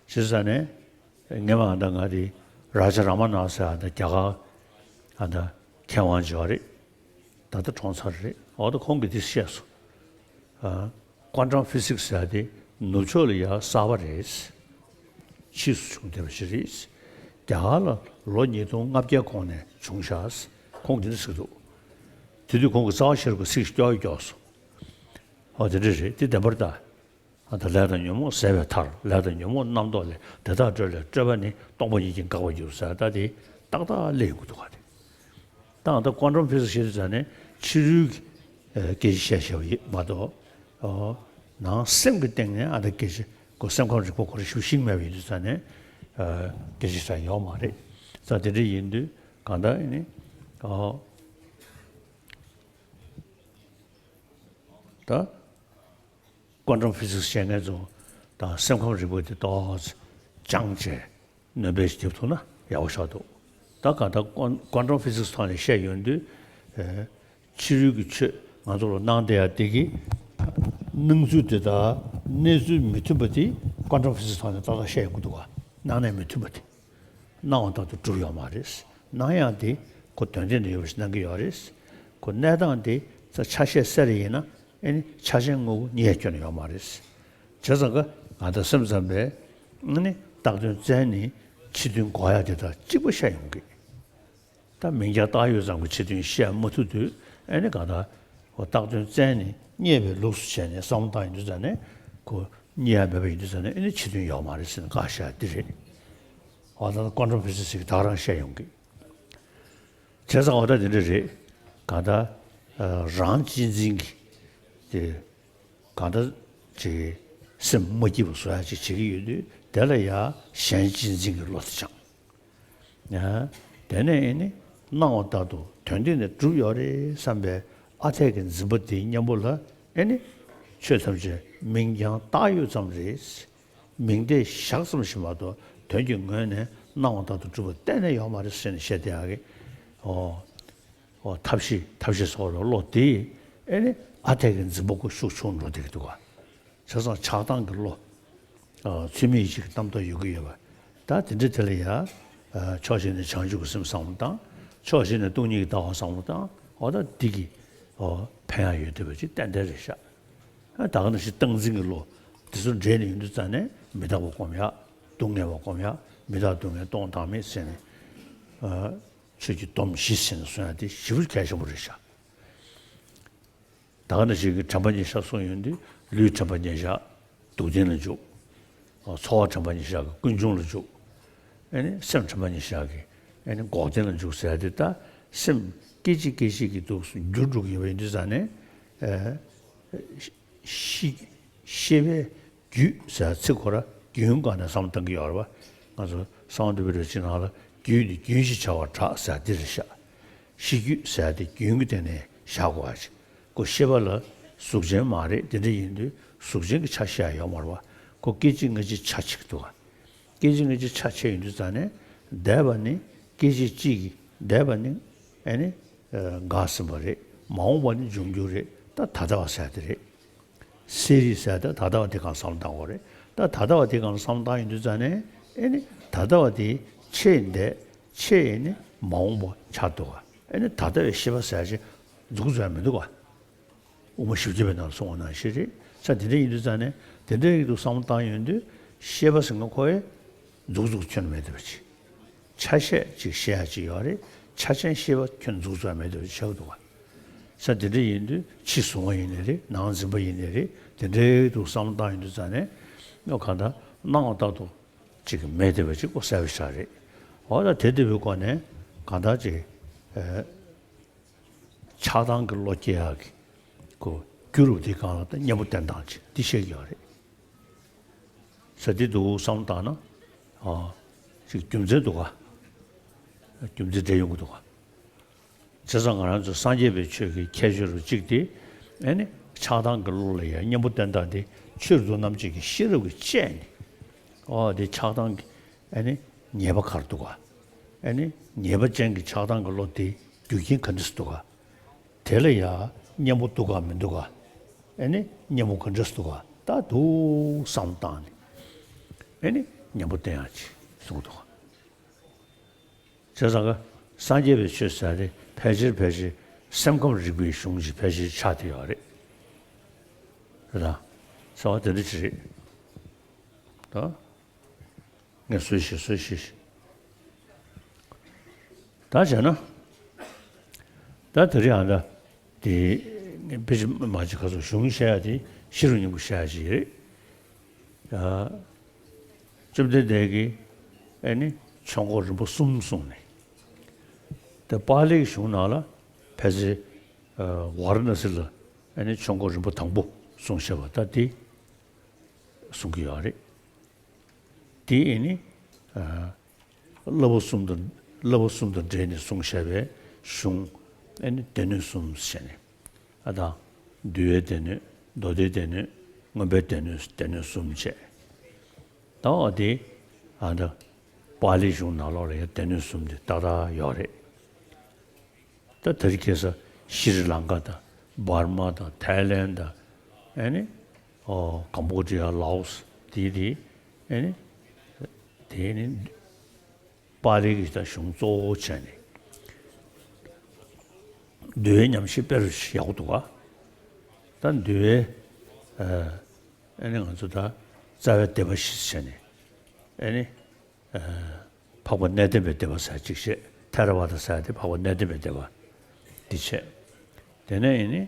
བྱས་ཙང་ནས་ངས་མ་ཨ་ད་ང་དེ་རཱ་ཇ་ར་མ་ན་ཟེར་ཨ་ད་རྒྱ་གར་ཨ་ད་མཁས་དབང་ཅིག་ཡོད་རེད། ད་ལྟ་གྲོངས་ཚར་རེད། འོ་ད་ཁོང་གིས་འདི་བཤད་སོང་། ཨ། ཀོན་ཊམ་ཕི་སིག་སི་ཟེར་ཡ་དེ་ནུབ་ཕྱོགས་ལ་ཡ་གསར་པ་རེད། ཕྱིས་སུ་བྱུང་བསྡད་པ་ཞིག་རེད། རྒྱ་གར་ལ་ལོ་ཉིས་སྟོང་ལྔ་བརྒྱ་གོང་ནས་བྱུང་ཤག་ཁོང་གིས་འདི་འདྲ་ཟེར་གྱི་འདུག་དེ་དུས་ཁོང་གིས་རྩ་བ་ཤེས་རབ་ཀྱི་ཚིག་སྐྱོར་སྐྱོར་སོང་། འོ་དེ་འདྲ་རེད། དེ་བདེན་པར་ལྟ། ཨ། ད་ལས་དང་ཉོན་མོངས་ཟད་པའི་མཐར། ལས་དང་ཉོན་མོངས་རྣམ་རྟོག་ལས། དེ་དག་སྤྲོས་ལས་སྤྲོས་པ་ནི། སྟོང་པ་ཉིད་ཀྱིས་འགག་པར་འགྱུར་ཟེར། ད་དེ་ཏག་ཏག་སླེབས་ཡོང་གི་འདུག་ག་དེ། ད་ང་ད་ཀོན་ཊམ་ཕི་སིག་སི་ཞེས་དུས་ཙ་ནས་ཕྱི་རོལ་གྱི་ཨ་སྐད་ཆ་བཤད་བཤད་པ་ཡིན་མ་གཏོགས། ཨོ། ནང་སེམས་ཀྱི་སྟེང་ནས་ཨ་ད་སྐད་ཆ་ཁོ་སེམས་ཁམས་རིག་པ་ཁོ་རང་ཞིབ་ཤེས་མེད་པ་ཡིན་དུས་ཙ་ནས་ཨ་སྐད་ཆ་ཞིག་ཡོད་མ་རེད། ཙང་དེ་འདྲ་ཡིན་དུས་གང་ལྟར་ཨ་ནི་ཨོ་ད། ཀོན་ཊམ་ཕི་སིག་སི་བཤད་མཁན་ཚོ་དང་སེམས་ཁམས་རིག་པ་དེ་ཏོག་ཙམ་སྦྱངས་བྱས་སྣོན་པ་ཞིག་རྒྱབ་ཐུབ་ན་ཡག་པོ་ཞིག་འདུག་ད་གང་ལྟར་ཀོན་ཀོན་ཊམ་ཕི་སིག་སི་ཐོག་ནས་བཤད་ཡོང་དུས། ཨེ། ཕྱི་རོལ་གྱི་ཆོས་ང་ཚོ་ལ་སྣང་བསྡད་ཡ་དེ་གི་སྣང་ཚུལ་དེ་དང་གནས་ཚུལ་མི་མཐུན་པ་དེ་ཀོན་ཊམ་ཕི་སིག་སི་ཐོག་ནས་ཏག་ཏག་བཤད་ཡོང་གི་འདུག་ག་སྣང་གནས་མི་མཐུན་པ་དེ། སྣང་བ་ལྟར་དུ་གྲུབ་ཡོད་མ་རེད། སྣང་ཡག་དེ་ཁོ་དོན་སྟེང་དུ་ཡོད་པ་ཞིག་སྣང་གི་ཡོད་རེད། ཁོ་གནས་སྟངས་དེ་ཚ་ཆ་ཤས་གསལ་རེ་ཡིན་ན་ཨེ་ནི་ཆ་ཅན་དངོས་པོ་རྙེད་སྐྱོན་ཡོད་མ་རེད། བྱས་ཙང་ཀ་ང་ད་སེམས་ཙམ་པས་ཨེ་ནི་བཏགས་དོན་བཙལ་ནས་ཕྱི་དོན་གོ་ཡག་དེ་དག་གཅིག་པ་ཤེས་ཡོང་གི། ད་མིང་རྐྱང་བཏགས་ཡོད་ཙམ་གྱི་ཕྱི་དོན་ཤེས་མ་ཐུབ་དུས་ཨེ་ནི་གང་ལྟར་ཁོ་བཏགས་དོན་བཙལ་ནས་རྙེད་པའི་ལུགས་སུ་བྱས་ནས་བསམ་བློ་བཏང་ཡོང་དུས་ཙ་ནས་ཁོ་རྙེད་ཡ་མེད་པ་ཡིན་དུས་ཙ་ནས་ཨེ་ནི་ཕྱི་དོན་ཡོད་མ་རེད་ཟེར་ནས་བཀག་བཞག་འདི་རེད། འོ་ད་ཀོན་ཊམ་ཕི་སིག་སི་ཞིག་ད་རང་བཤད་ཡོང་གི། བྱས་ཙང་འོ་ད་འདི་འདྲ་རེད། གང་ལྟར་རང་གཅེས་འཛིན་གྱི་དེ། གང་ལྟར་ཅིག་སེམས་མ་སྐྱིད་པ་བཟོ་ཡ་ཅིག་བྱེད་ཀྱི་ཡོད་དུས་དེ་ལ་ཡ་གཞན་གཅེས་འཛིན་གྱི་བློ་དེ་སྦྱངས། ཡ། དེ་ནས་ཨེ་ནི་སྣང་བ་ལྟར་དུ་དོན་སྟེང་ནས་གྲུབ་ཡོད་རེད་བསམ་པའི་ཨ་འཐས་ཀྱི་འཛིན་པ་དེའི་གཉེན་པོ་ལ་ཨེ་ནི་ཆོས་ཐམས་ཅད་མིང་རྐྱང་བཏགས་ཡོད་ཙམ་རེད། མིང་བརྡས་བཞག་ཙམ་ཞིག་མ་གཏོགས་དོན་གྱི་ངོས་ནས་སྣང་བ་ལྟར་དུ་གྲུབ་པ་གཏན་ནས་ཡོད་མ་རེད་ཟེར་ནས་བཤད་བསྡད་ཡག་གི། ཨོ། ཨོ། ཐབས་ཤེས་ཐབས་ཤེས་སོགས་ལ་བློ་དེ་ཨེ་ནི་ཨ་འཐས་ཀྱི་འཛིན་པ་ཁོ་ཤུགས་ཆུང་འགྲོ་བསྡད་ཀྱི་འདུག་ག་བྱས་ཙང་ཆགས་སྡང་གི་བློ། ཨ། ཚུལ་མིན་ཡིད་བྱེད་ཀྱི་རྣམ་རྟོག་ཡོད་ཀྱི་ཡོད་པ། ད་དེ་འདྲ་དེ་ལ་ཡ། ཨ། ཕྱོགས་གཅིག་ནས་བྱང་ཆུབ་ཀྱི་སེམས་བསམ་བློ་བཏང་། ཕྱོགས་གཅིག་ནས་སྟོང་ཉིད་ཀྱི་ལྟ་བ་བསམ་བློ་བཏང་། འོ་ད་འདི་གིས། ཨོ། ཕན་ཡག་ཡོད་བསྡད་པ་ཅིག་ཏན་ཏན་རེད་ཤག་ཨ། ད་ག་ནང་བཞིན་སྟངས་འཛིན་གྱི་བློ། དེ་ཚོ་འདྲེས་ནས་ཡོང་དུས་ཙ་ནས་མི་རྟག་པ་སྒོམ་ཡག་སྡུག་བསྔལ་བ་སྒོམ་ཡག་མི་རྟག་སྡུག་བསྔལ་སྟོང་བདག་མེད་ཟེར་ནས། ཨ། ཆོས་ཀྱི་སྡོམ་བཞི་ཟེར་ནས་གསུང་ཡག་དེ་ཞེ་པོ་གལ་ཆེན་པོ་རེད་ཤག་ད་ག་ནང་བཞིན་གྱི་དྲན་པ་ཉེར་བཞག་གསུངས་ཡོང་དུས་ལུས་དྲན་པ་ཉེར་བཞག་སྡུག་བདེན་ལ་འཇུག་ཨ། ཚོར་བ་དྲན་པ་ཉེར་བཞག་གིས་ཀུན་འབྱུང་ལ་འཇུག་ཨེ་ནི་སེམས་དྲན་པ་ཉེར་བཞག་གིས་ཨེ་ནི་འགོག་བདེན་ལ་འཇུག་ཟེར་ཡག་དེ་ད་སེམས་སྐད་ཅིག་སྐད་ཅིག་གིས་འདུག་འགྱུར་འགྲོ་གི་ཡོད་པ་ཡིན་དུས་ཙ་ནས། ཨ། ཤེས་ཤེས་པའི་རྒྱུད་ཟེར་ཚིག་ཁོ་ར་རྒྱུན་སྒང་ནས་བསམ་བློ་གཏང་གི་ཡོད་རེད་པ། ང་ཚོ་གསང་བ་འདུས་པའི་རིགས་ཀྱི་ནང་ལ་རྒྱུད་འདི་རྒྱུན་ཞེས་བྱ་བར་གྲགས་ཟེར་འདི་རེད་ཤག་ཤེས་རྒྱུད་ཟེར་དེ་རྒྱུན་གྱི་སྟེང་ནས་བཞག་དགོས་པ་ཞིག་ཁོ་ཤེས་པ་ལ་གཟུགས་ཅན་མ་རེད། དེ་འདྲ་ཡིན་དུས་གཟུགས་ཅན་གྱི་ཆ་ཤས་ཡོད་མ་རེད་པ། ཁོ་སྐད་ཅིག་སྔ་ཕྱི་ཆ་ཆེ་གི་འདུག་ག་སྐད་ཅིག་སྔ་ཕྱི་ཆ་ཆེ་ཡིན་དུས་ཙ་ནས་འདས་པ་ནི་སྐད་ཅིག་གཅིག་གིས་འདས་པ་ནི་ཨེ་ནི་འགགས་ཟིན་པ་རེད། མ་འོངས་པ་ནི་འབྱུང་འགྱུར་རེད། ད་ད་ལྟ་བ་ཟེར་དེ་རེད། གསལ་རིག་ཟེར་ད་ད་ལྟ་བ་དེ་སྒང་བསམ་བློ་བཏང་དགོས་རེད། ད་ད་ལྟ་བ་དེ་སྒང་ལ་བསམ་བློ་བཏང་ཡོང་དུས་ཙ་ནས་ཨེ་ནི་ད་ལྟ་བ་དེ་ཆད་འདས་ཆད་ཨེ་ནི་མ་འོངས་པ་ཆགས་འདུག་ག་ཨེ་ནི་ད་ལྟ་བའི་ཤེས་པ་ཟེར་ཅིག་འཛུགས་ཚུགས་ཡ་མི་འདུག་ག་དབུ་མ་བཞི་བརྒྱ་པའི་ནང་ལ་གསུངས་པ་ནང་བཞིན་རེད། ས་དེ་འདྲ་ཡིན་དུས་ཙ་ནས་དེ་འདྲ་ཡིན་དུས་བསམ་བློ་བཏང་ཡོང་དུས་ཤེས་པ་ཟེར་མཁན་ཁོ་ཡ་འཛུགས་འཛུགས་ཁྱོན་མེད་འདུག་པ་ཅིག་ཆ་ཤས་ཅིག་བཤད་ཡ་ཅིག་ཡོད་རེད། ཆ་ཅན་ཤེས་པ་ཁྱོན་འཛུགས་ཚུགས་ཡ་མེད་འདུག་པ་ཆགས་འདུག་ག་ས་དེ་འདྲ་ཡིན་དུས་ཕྱི་གཟུང་བ་ཡིན་ནའི་རེད། ནང་འཛིན་པ་ཡིན་ནའི་རེད། དེ་འདྲའི་དུ་བསམ་བློ་བཏང་ཡོང་དུས་ཙ་ནས་ཡང་གང་ལྟར་སྣང་བ་ལྟར་དུ་ཅིག་མེད་བསྡད་པ་ཅིག་ཁོ་གསལ་པོ་ཞིག་རེད། འོ་ད་དེ་འདྲ་བའི་སྒོ་ནས་གང་ལྟར་ཅིག་ཨེ། ཆགས་སྡང་གི་བློ་སྐྱེ་ཡག་གི་ཁོ་རྒྱུ་རུ་དེ་སྒང་ལ་ད་གཉེན་པོ་བསྟེན་སྟངས་ཅིག་འདི་བཤད་ཀྱི་ཡོད་རེད། ས་དེ་འདུག་བསམ་བློ་བཏང་ན། ཨ། ཅིག་རྒྱུ་མཚན་འདུག་ག་རྒྱུ་མཚན་འདྲ་ཡོང་གི་འདུག་ག་བྱས་ཙང་ང་རང་ཚོ་སངས་རྒྱས་པའི་ཆོས་ཀྱི་ཁྱད་ཆོས་རུ་གཅིག་དེ། ཨེ་ནི་ཆགས་སྡང་གི་བློ་ལ་ཡང་གཉེན་པོ་བསྟེན་སྟངས་དེ་ཆོས་རུ་རྣམ་འབྱེད་ཀྱི་ཤེས་རབ་ཀྱིས་དཔྱད་ནས། ཨོ་དེ་ཆགས་སྡང་གི་ཨེ་ནི་ཉེས་པ་ག་རེ་འདུག་ག་ཨེ་ནི་ཉེས་པ་ཅན་གྱི་ཆགས་སྡང་གི་བློ་དེ་རྒྱུ་རྐྱེན་ག་འདྲ་ཞིག་འདུག་ག་དེ་ལ་ཡང་གཉེན་པོ་འདུག་ག་མི་འདུག་ག་ཨེ་ནི་གཉེན་པོ་ག་འདྲ་ཞིག་འདུག་ག་ད་འདུག་བསམ་བཏང་ནས་ཨེ་ནི་གཉེན་པོ་བསྟེན་ཡག་ཅིག་གསུངས་འདུག་ག་བྱས་ཙང་ཀ་སངས་རྒྱས་པའི་ཆོས་ཟེར་དེ་ཕལ་ཆེར་ཕལ་ཆེར་ སེམས་ཁམས་རིག་པའི་གཞུང་ཞིག་ཕལ་ཆེར་ཆགས་བསྡད་ཡོད་རེད། རེད་དང་། ཚོར་བ་དེ་འདྲ་ཅིག་རེད། ད་ངས་བཟོས་ཤིག་བཟོས་ཤིག་ད་བྱས་ན། ད་དེ་རིང་ཨ་ད་དེ་ངས་དཔེ་ཆ་མ་ཅིག་ཁ་སོ་གཞུང་བཤད་ཡ་དེ་ཤེས་རབ་སྙིང་པོ་བཤད་ཡ་ཅིག་རེད། ཡ། བཅོམ་ལྡན་འདས་ཀྱིས་ཨེ་ནི་ཆོས་འཁོར་རིམ་པ་གསུམ་གསུངས་ནས། དེ་པཱ་ལིའི་གཞུང་ནང་ལ་ཕལ་ཆེར་ཝཱ་ར་ཎ་སི་ལ་ཨེ་ནི་ཆོས་འཁོར་རིམ་པ་དང་པོ་གསུངས་བཞག་པ་ད་དེ་གསུང་གི་ཡོད་རེད། དེ་ཨེ་ནི་བསླབ་པ་གསུམ་དང་བསླབ་པ་གསུམ་དང་འབྲེལ་ནས་གསུངས་བཞག་པའི་གཞུང་ཨེ་ནི་སྡེ་སྣོད་གསུམ་ཟེར་ནས། ཨ་དང་། འདུལ་བའི་སྡེ་སྣོད། མདོ་སྡེའི་སྡེ་སྣོད། མངོན་པའི་སྡེ་སྣོད། སྡེ་སྣོད་གསུམ་བྱས། ད་འོ་དེ་ཨ་ད་པཱ་ལིའི་གཞུང་ནང་ལོགས་ལ་ཡང་སྡེ་སྣོད་གསུམ་དེ་ཏག་ཏག་ཡོད་རེད། ད་དེ་རིང་ཁ་སང་ཤྲི་ལང་ཀ་དང་འབར་མ་དང་ཐའི་ལན་དང་ཨ་ནི་ཨོ་ཀམ་བོ་ཌི་ཡ། ལའོ་སི། དེ་དེ་ཨ་ནི་དེ་ནི་པཱ་ལི་གི་ད་གཞུང་གཙོ་བོ་བྱས་ནས་འདུལ་བའི་ཉམས་བཞེས་དཔེ་རུ་ཡག་པོ་འདུག་ག་ད་འདུལ་བའི་ཨ་ནི་ང་ཚོ་ད་རྩ་བའི་སྡེ་པ་བཞི་བྱས་ནས་ཨ་ནི་འཕགས་པ་གནས་བརྟན་པའི་སྡེ་པ་ཟེར་གཅིག་བྱས། ཐེ་ར་ཝ་ད་ཟེར་དེ་འཕགས་པ་གནས་བརྟན་པའི་སྡེ་པ་འདི་བྱས། དེ་ནས་ཨ་ནི་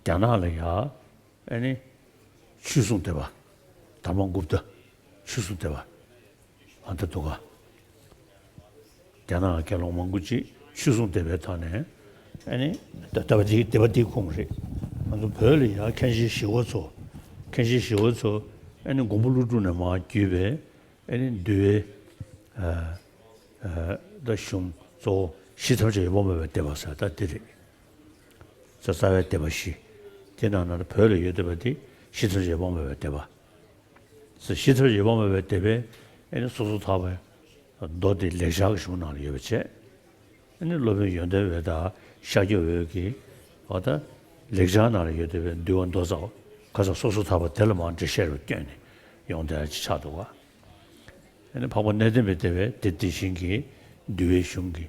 རྒྱ་ནག་ལ་ཡ་ཨ་ནི་ཆོས་སྲུང་སྡེ་པ། དྷརྨ་གུཔྟ་ཆོས་སྲུང་སྡེ་པ་ཨ་ད་འདུག་ག་རྒྱ་ནག་དགེ་སློང་མང་པོ་ཅིག་ཆོས་སྲུང་སྡེ་པའི་ཐོག་ནས་ཨ་ནི་ད་ལྟ་བ་འདི་སྡེ་པ་འདིའི་ཁོངས་རེད། ང་ཚོ་བོད་ལ་ཡ་མཁན་ཆེན་ཞི་བ་འཚོ། མཁན་ཆེན་ཞི་བ་འཚོ་ཨ་ནི་མགོན་པོ་ཀླུ་སྒྲུབ་ནས་མར་བརྒྱུད་པའི་ཨ་ནི་འདུལ་བའི་ཨ་ཨ་ད་གཞུང་གཙོ་བོ་ཤེས་ཐམས་ཅད་ཡོད་པར་སྨྲ་བའི་སྡེ་པ་ཟེར་ད་འདི་རེད། རྩ་རྩ་བའི་སྡེ་པ་བཞི། དེ་ནང་ན་བོད་ལ་ཡོད་བསྡད་པ་དེ་ཤེས་ཐམས་ཅད་ཡོད་པར་སྨྲ་བའི་སྡེ་པ། ཤེས་ཐམས་ཅད་ཡོད་པར་སྨྲ་བའི་སྡེ་པས་ཨེ་ནི་སོ་སོར་ཐར་པའི་མདོ་དེ་ལེགས་སྦྱར་གྱི་གཞུང་ནང་ལ་ཡོད་པ་བྱས། ཨེ་ནི་སློབ་དཔོན་ཡོན་ཏན་འོད་དང་ཤཱཀྱ་འོད་ཀྱིས་འོ་ད་ལེགས་སྦྱར་ནང་ལ་ཡོད་བསྡད་པའི་འདུལ་བ་མདོ་རྩ་བ་ཁ་སང་སོ་སོར་ཐར་པ་དེ་ལ་མར་འགྲེལ་བཤད་རུ་བསྐྱོན་ནས་ཡོང་བསྡད་ཡ་ཅིག་ཆགས་འདུག་ག་ཨེ་ནི་འཕགས་པ་གནས་བརྟན་པའི་སྡེ་པས་དེ་དེ་བཞིན་གྱི་འདུལ་བའི་གཞུང་གི་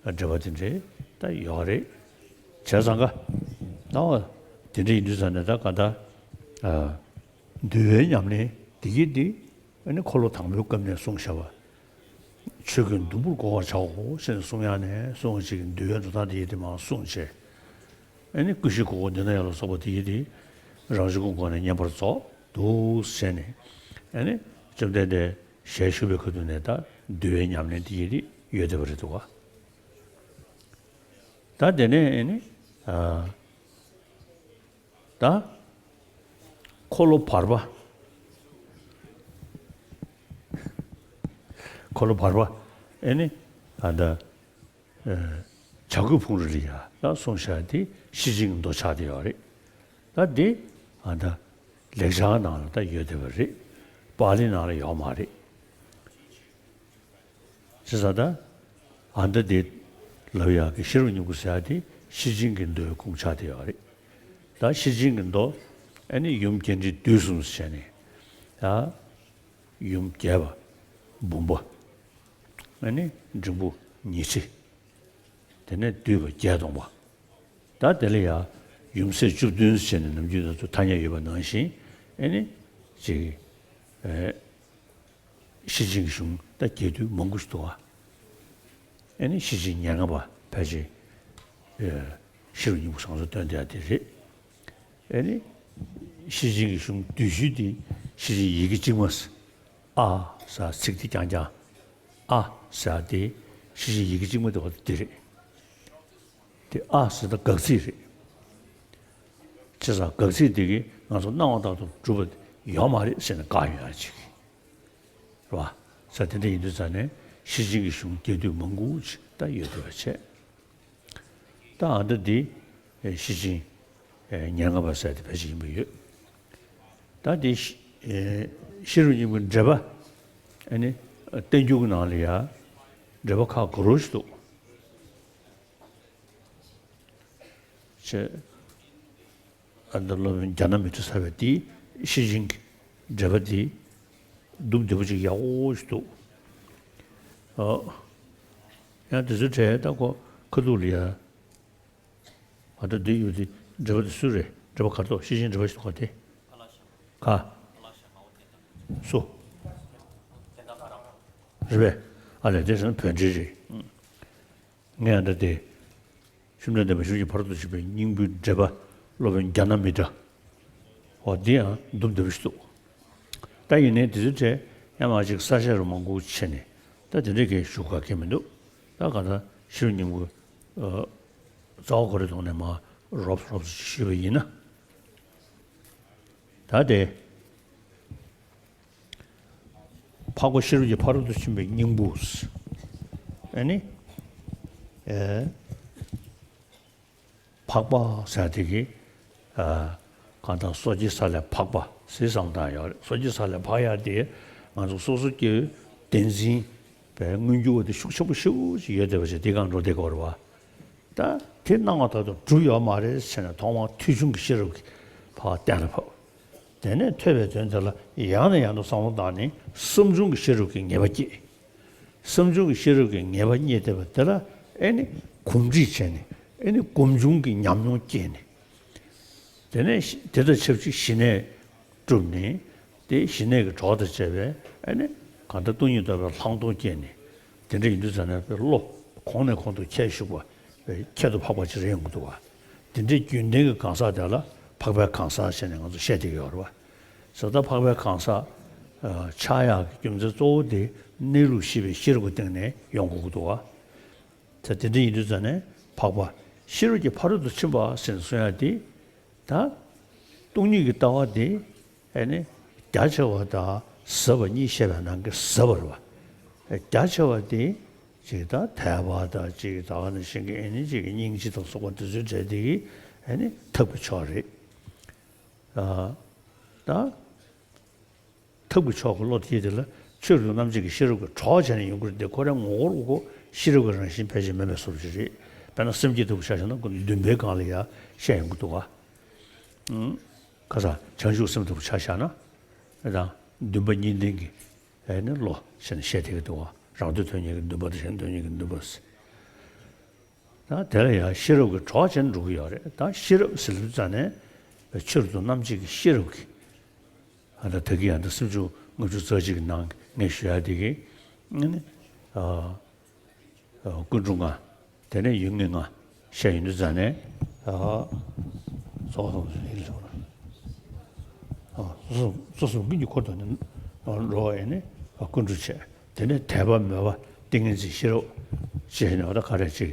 འགྲེལ་པ་དེ་འདྲའི་ད་ཡོད་རེད། བྱས་ཙང་ག་ནའོ། དེ་འདྲ་ཡིན་དུས་ཙང་ནས་ད་ག་ད་འདུལ་བའི་ཉམས་ལེན་དེ་གི་དེ་ཨེ་ནི་འཁོར་ལོ་དང་པོའི་སྐབས་ནས་གསུངས་བཞག་པ། ཆོས་ཀུན་ཟླུམ་པོར་བགོ་བར་བྱའོ་ཞེས་གསུང་ཡག་ནས་གསུངས་ཅིག་འདུལ་བའི་འགྲོ་སྟངས་དེ་ཡི་དེ་མར་གསུངས་བྱས། ཨེ་ནི་ཀུན་ཤེས་གོ་འོག་འདི་ན་ཡང་ལ་སོགས་པ་དེ་ཡི་དེ་རང་བྱུང་གི་སྒོ་ནས་བསྙེན་པར་རྫོགས་འདུག་ཟེར་ནས་ཨེ་ནི་བཅོམ་ལྡན་འདས་ཞལ་བཞུགས་པའི་ཁ་ཐུག་ནས་ད་འདུལ་བའི་ཉམས་ལེན་དེ་ཡི་དེ་ཡོད་བསྡད་པ་རེད་འདུག་ག་ད་དེ་ནས་ཨེ་ནི་ཨ། ད། འཁོར་ལོ་བར་པ། འཁོར་ལོ་བར་པ། ཨེ་ནི། ཨ་ད། ཨེ། བྱ་རྒོད་ཕུང་རི་ལ་ཡ། ད་གསུངས་བཞག་དེ་ཤེར་ཕྱིན་གྱི་མདོ་ཆགས་བསྡད་ཡོད་རེད། ད་དེ། ཨ་ད། ལེགས་སྦྱར་ནང་ལ་ད་ཡོད་བསྡད་པ་རེད། པཱ་ལི་ནང་ལ་ཡོད་མ་རེད། ཅི་ཟེར་ད། ཨ་ད་དེ་ལབ་ཡག་གི་ཤེས་རབ་སྙིང་པོ་ཟེར་ཡག་དེ་ཤེར་ཕྱིན་གྱི་མདོའི་ཁུངས་ཆགས་བསྡད་ཡོད་རེད། ད་ཤེར་ཕྱིན་གྱི་མདོ་ཨ་ནི་ཡུམ་རྒྱས་འབྲིང་བསྡུས་གསུམ་ཟེར་ནས། ད་ཡུམ་རྒྱས་པ་འབུམ་པ། ཨ་ནི་འབྲིང་པོ་ཉི་ཁྲི། དེ་ནས་བསྡུས་པ་བརྒྱད་སྟོང་པ། ད་དེ་ལ་ཡང་ཡུམ་སྲས་བཅུ་བདུན་ཟེར་ནས་ནམ་རྒྱུན་ང་ཚོ་ཐ་སྙད་ཡོད་པ་ནང་བཞིན་ཨེ་ནི་ཅིག་ཨེ་ཤེར་ཕྱིན་གྱི་གཞུང་ད་རྒྱས་བསྡུས་མང་པོ་ཞིག་འདུག་ག་ཨེ་ནི་ཤེར་ཕྱིན་ཉེར་ལྔ་པ་ཕལ་ཆེར་ཨེ་ཤེས་རབ་སྙིང་པོ་བཟང་པོ་སྟོན་བསྡད་ཡ་དེ་རེད། ཨེ་ནི་ཤེར་ཕྱིན་གྱི་གཞུང་བསྡུས་ཞུས་དེ་ཤེར་ཕྱིན་ཡི་གེ་གཅིག་མ་ཨ་ཟེར་ཚིག་དེ་རྐྱང་རྐྱང་། ཨ་ཟེར་དེ་ཤེར་ཕྱིན་ཡི་གེ་གཅིག་མ་དེ་བ་དེ་རེད། དེ་ཨ་ཟེར་ན་དགག་ཚིག་རེད། བྱས་ཙང་དགག་ཚིག་དེ་གིས་ང་ཚོ་སྣང་བ་ལྟར་དུ་གྲུབ་པ་ཡོད་མ་རེད་ཟེར་ནས་དགག་ཡོང་ཡ་ཅིག་རེད་བ། ས་དེ་འདྲ་ཡིན་དུས་ཙང་ནས་ཤེར་ཕྱིན་གྱི་གཞུང་རྒྱས་བསྡུས་མང་པོ་ཅིག་ད་ཡོད་བསྡད་པ་བྱས། ད་ཨ་ད་འདི་ཤེར་ཕྱིན་ཉེར་ལྔ་པ་ཟེར་དེ་ཕལ་ཆེར་ཡིན་པ་ཡོད། ད་འདི་ཤེས་རབ་སྙིང་པོའི་འགྲེལ་པ་ཨ་ནི་བསྟན་འགྱུར་གྱི་ནང་ལ་ཡ་འགྲེལ་པ་ཁག་ག་རོ་ཞིག་འདུག་ཅེས། ཨ་ནི་སློབ་དཔོན་རྒྱ་ནག་མི་ཏྲ་ཟེར་བས་དེའི་ཤེར་ཕྱིན་གྱི་འགྲེལ་པ་དེ་སྡུག་བདེ་པོ་ཅིག་ཡག་པོ་ཞིག་འདུག་ཨ། ཡང་དེ་ཚོའི་གྲས་ད་ཁོ་ ཁ་ཐུག་ལ་ཡ། ཨ་ད་འདི་ཡོད་དེ་འདྲེ་བ་དེ་སུ་རེད། འདྲེ་བ་ག་རེ་འདུག་ཤེར་ཕྱིན་འདྲེ་བ་ཞིག་འདུག་ག་དེ། ག་སུ། རེད་པས། ཨ་ལས་དེ་སོང་བོད་འདྲེ་རེད། ངས་ཨ་ད་དེ། ཤིང་རྟ་འདི་པའི་ཤུགས་ཀྱིས་ཕ་རོལ་ཏུ་ཕྱིན་པའི་སྙིང་པོའི་འགྲེལ་པ་སློབ་དཔོན་རྒྱ་ནག་མི་ཏྲ། འོ་འདི་ཡང་འདུམ་འདི་པའི་ཤུགས་འདུག་ད་ཡིན་ནའི་དེ་ཚོའི་གྲས་ཡང་མ་ཅིག་གསལ་བཤད་རུ་མང་པོ་བྱས་ནས་ད་དེ་འདྲའི་གས་ཞུ་ག་གེ་མི་འདུག་ད་ག་ད་ཤེར་སྙིང་པོ། རྩ་བ་ག་རེ་ཐོག་ནས་མ་རོབ་རོབ་ཞུས་པ་ཡིན་ན། ད་དེ། འཕགས་པ་ཤེས་རབ་ཀྱི་ཕ་རོལ་ཏུ་ཕྱིན་པའི་སྙིང་པོ། ཨ་ནི། ཨེ། འཕགས་པ་ཟེར་དེ་གི། ཨ། གང་ལྟར་སོ་སྐྱེའི་ས་ལས་འཕགས་པ་ཟེར་བསམ་བཏང་ཡོད་རེད། སོ་སྐྱེའི་ས་ལས་འཕགས་ཡ་དེ་ང་ཚོ་སོ་སོ་སྐྱེ་བོའི་བདེན་འཛིན་པའི་མངོན་གྱུར་བ་དེ་ཤུགས་ཆེན་པོ་ཞེ་པོ་ཅིག་ཡོད་བསྡད་པ་ཞིག་དེ་གང་འགྲོ་བསྡད་ཀྱི་ཡོད་རེད་བ། ད་དེ་སྣང་བ་ད་དུང་གྲུབ་ཡོད་མ་རེད་ཟེར་ནས་ཐོག་མར་ཐོས་བྱུང་གི་ཤེས་རབ་ཀྱིས་ཕར་གཏན་ལ་ཕབ། དེ་ནས་ཐོས་པའི་དོན་དེ་ལ་ཡང་ནས་ཡང་དུ་བསམ་བློ་བཏང་ནས་བསམ་བྱུང་གི་ཤེས་རབ་ཀྱི་ངེས་པ་སྐྱེས། བསམ་བྱུང་གི་ཤེས་རབ་ཀྱི་ངེས་པ་རྙེད་བསྡད་པ་དེ་ལ་ཨེ་ནི་གོམས་འདྲིས་བྱས་ནས་ཨེ་ནི་སྒོམ་བྱུང་གི་ཉམས་མྱོང་སྐྱེས་ནས། དེ་ནས་དེ་དང་ཆབས་ཅིག་ཞི་གནས་བསྒྲུབས་ནས། དེ་ཞི་གནས་ཀྱི་གྲོགས་དང་བཅས་པའི་ཨ་ནི་གང་ལྟར་སྟོང་ཉིད་རྟོགས་པའི་ལྷག་མཐོང་སྐྱེས་ནས། དེ་འདྲ་ཡིན་དུས་ཙམ་ནས་བློ་གོང་ནས་གོང་དུ་འཁྱེར་བཞུགས་པ་ཁྱད་དུ་འཕགས་པ་ཅིག་རེད་ཡོང་གི་འདུག་བ། དེ་འདྲའི་རྒྱུན་ལྡན་གྱི་གང་ཟག་དེ་ལ་འཕགས་པའི་གང་ཟག་ཟེར་ནས་ང་ཚོ་བཤད་བསྡད་ཀྱི་ཡོད་རེད་བ། ཟེར་ད་འཕགས་པའི་གང་ཟག་ཆགས་ཡག་གི་རྒྱུ་མཚན་གཙོ་བོ་དེ་གནས་ལུགས་ཤེས་པའི་ཤེས་རབ་ཀྱི་སྟེང་ནས་ཡོང་དགོས་ཀྱི་འདུག་བ། ད་དེ་འདྲ་ཡིན་དུས་ཙམ་ནས་འཕགས་པ་ཤེས་རབ་ཀྱི་ཕ་རོལ་ཏུ་ཕྱིན་པ་ཟེར་ནས་གསུང་ཡ་དེ། ད་སྟོང་ཉིད་ཀྱི་ལྟ་བ་དེ་ཨེ་ནི་རྒྱ་ཆེ་བ་དང་ཟབ་པ་གཉིས་བཤད་པའི་ནང་གི་ཟབ་པ་རེད་བ། རྒྱ་ཆེ་བ་དེ་ཅིག་ད་དད་པ་དང་ཅིག་ད་ག་ནང་བཞིན་གྱི་ཨེ་ནི་ཅིག་སྙིང་རྗེ་དང་སོགས་པ་དེ་ཚོའི་གྲས་དེ་གི་ཨེ་ནི་ཐབས་ཀྱི་མཆོག་རེད། ཨ། ད། ཐབས་ཀྱི་མཆོག་གི་བློ་དེ་དེ་ལ་ཆོས་རབ་ཏུ་རྣམ་འབྱེད་ཀྱི་ཤེས་རབ་ཀྱི་གྲོགས་བྱས་ནས་ཡོང་གི་རེད་དེ། ཁོ་རའི་ངོ་བོར་ཁོ་ཤེས་རབ་ཀྱི་རང་བཞིན་ཕལ་ཆེར་མེད་པའི་བཟོ་འདྲ་ཞིག་རེད། དཔེར་ན་སེམས་བསྐྱེད་ལྟ་བུ་ཆ་བཞག་ན་ཁོ་འདུན་པའི་སྒང་ལ་ཡང་བཤད་ཡོང་གི་འདུག་ག། ཁ་སང་བྱང་ཆུབ་སེམས་ལྟ་བུ་ཆ་བཞག་ན། ཨེ་དང་འདུན་པ་གཉིས་ལྡན་གྱི་ཨེ་ནི་བློ་ཞེས་ནས་བཤད་བསྡད་ཀྱི་འདུག་ག། རང་དོན་དོན་གཉེར་གྱི་འདུན་པ་དང་གཞན་དོན་གཉེར་གྱི་འདུན་པ་ཟེར། ད་དེ་ལ་ཡང་ཤེས་རབ་ཀྱི་གྲོགས་བྱས་ནས་འགྲོ་གི་ཡོད་རེད། ད་ཤེས་རབ་ཟེར་ལབ་ཙ་ནས་ཆོས་རབ་ཏུ་རྣམ་འབྱེད་ཀྱི་ཤེས་རབ་ཀྱི། ཨ་ད་ད་གི་ཡང་ད་སུམ་ཅུ་ལྔ་བཅུ་རྩ་གཅིག་གི་ནང་ངས་ཞུ་ཡ་དེ་གི་ཨ་ནི་ཨ་ཨ་ཀུན་འགྲོ་ལྔ། དེ་ནས་ཡུལ་ངེས་ལྔ་བཤད་ཡོང་དུས་ཙ་ནས། ཨ་ཚོགས་སོང་ཟེར་ཡིན་ལབ་ན། ཨ་སོ་སོ་སོ་སོ་ཀུན་གྱི་འཁོར་དུ་ནི་འགྲོ་བ་ཡིན་ནི་ཨ་ཀུན་འགྲོ་བྱས། དེ་ནས་དད་པ་མོས་པ་ཏིང་ངེ་འཛིན་ཤེས་རབ་བྱས་ནས་འོ་ད་ག་རེ་ཅིག་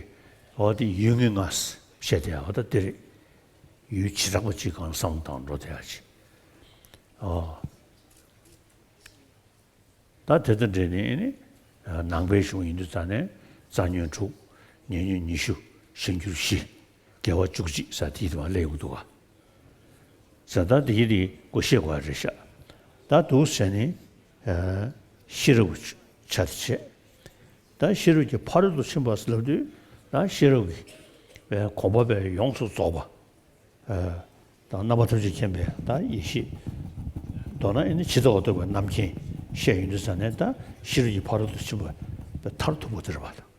འོ་དེ་ཡུལ་ངེས་ལྔ་བཤད་དེ་འོ་ད་དེ་རེད། ཡུལ་བྱེ་བྲག་པ་གཅིག་གང་བསམ་བློ་བཏང་འགྲོ་དེ་ཡ་ཅིག་ཨོ། ད་དེ་དང་འབྲེལ་ནས་ནི། ནང་པའི་གཞུང་ཡིན་དུས་ཙ་ནས་རྩ་ཉོན་དྲུག་ཉེ་ཉོན་ཉི་ཤུ། གཞན་འགྱུར་བཞི། དགེ་བ་བཅུ་གཅིག་ཟེར་དེའི་དུ་མ་སླེབས་ཡོང་གི་འདུག་ག། ཟེར་ད་དེ་ཡི་དེ་ཀོ་ཤེས་དགོས་རེད་ཤག་ད་འདུག་ཟེར་ནས། ཤེས་རབ་ཆ་དེ་བྱས། ད་ཤེས་རབ་ཀྱི་ཕ་རོལ་ཏུ་ཕྱིན་པ་ཟེར་ལབ་དུས། ད་ཤེས་རབ་ཀྱི་གོམས་པ་པས་ཡོངས་སུ་རྫོགས་པ། དང་རྣམ་པ་ཐམས་ཅད་མཁྱེན་པའི་ད་ཡེ་ཤེས། མདོར་ན་ཨེ་ནི་ཇི་ལྟ་བ་རྟོགས་པའི་རྣམ་མཁྱེན་བཤད་ཡོང་དུས་ཙ་ནས་ད་ཤེས་རབ་ཀྱི་ཕ་རོལ་ཏུ་ཕྱིན་པ་མཐར་ཐུག་པ་དེ་རེད་པ།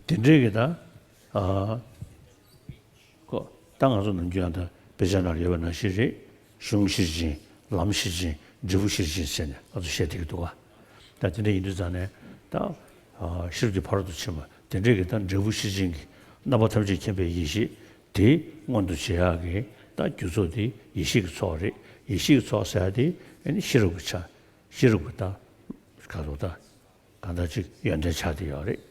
དེ་འདྲའི་གི་ད་ཨ་ཀོ་ད་ང་ཚོ་ནམ་རྒྱུན་ཡང་ད་དཔེ་ཆ་ནང་ཡོད་པ་ནང་བཞིན་རེད། གཞུང་ཤེར་ཕྱིན། ལམ་ཤེར་ཕྱིན། འབྲས་བུ་ཤེར་ཕྱིན་ཟེར་ནས་ང་ཚོ་བཤད་བསྡད་ཀྱི་འདུག་ག། ད་དེ་འདྲ་ཡིན་དུས་ཙ་ནས་ད་ཨ་ཤེས་རབ་ཀྱི་ཕ་རོལ་ཏུ་ཕྱིན་པ་དེ་འདྲའི་གི་ད་འབྲས་བུ་ཤེར་ཕྱིན་གྱི་རྣམ་པ་ཐམས་ཅད་མཁྱེན་པའི་ཡེ་ཤེས་དེ་མངོན་དུ་བྱེད་ཡག་གི་ད་རྒྱུ་ཚོགས་དེ་ཡེ་ཤེས་ཀྱི་ཚོགས་རེད། ཡེ་ཤེས་ཀྱི་ཚོགས་ཟེར་ཡག་དེ་ཨ་ནི་ཤེས་རབ་ཀྱི་ཆ། ཤེས་རབ་ཀྱི་ད་ག་རེ་ད་གང་ལྟར་ཅིག་ཡོན་ཏན་ཆགས་བསྡད་ཡོད་རེད།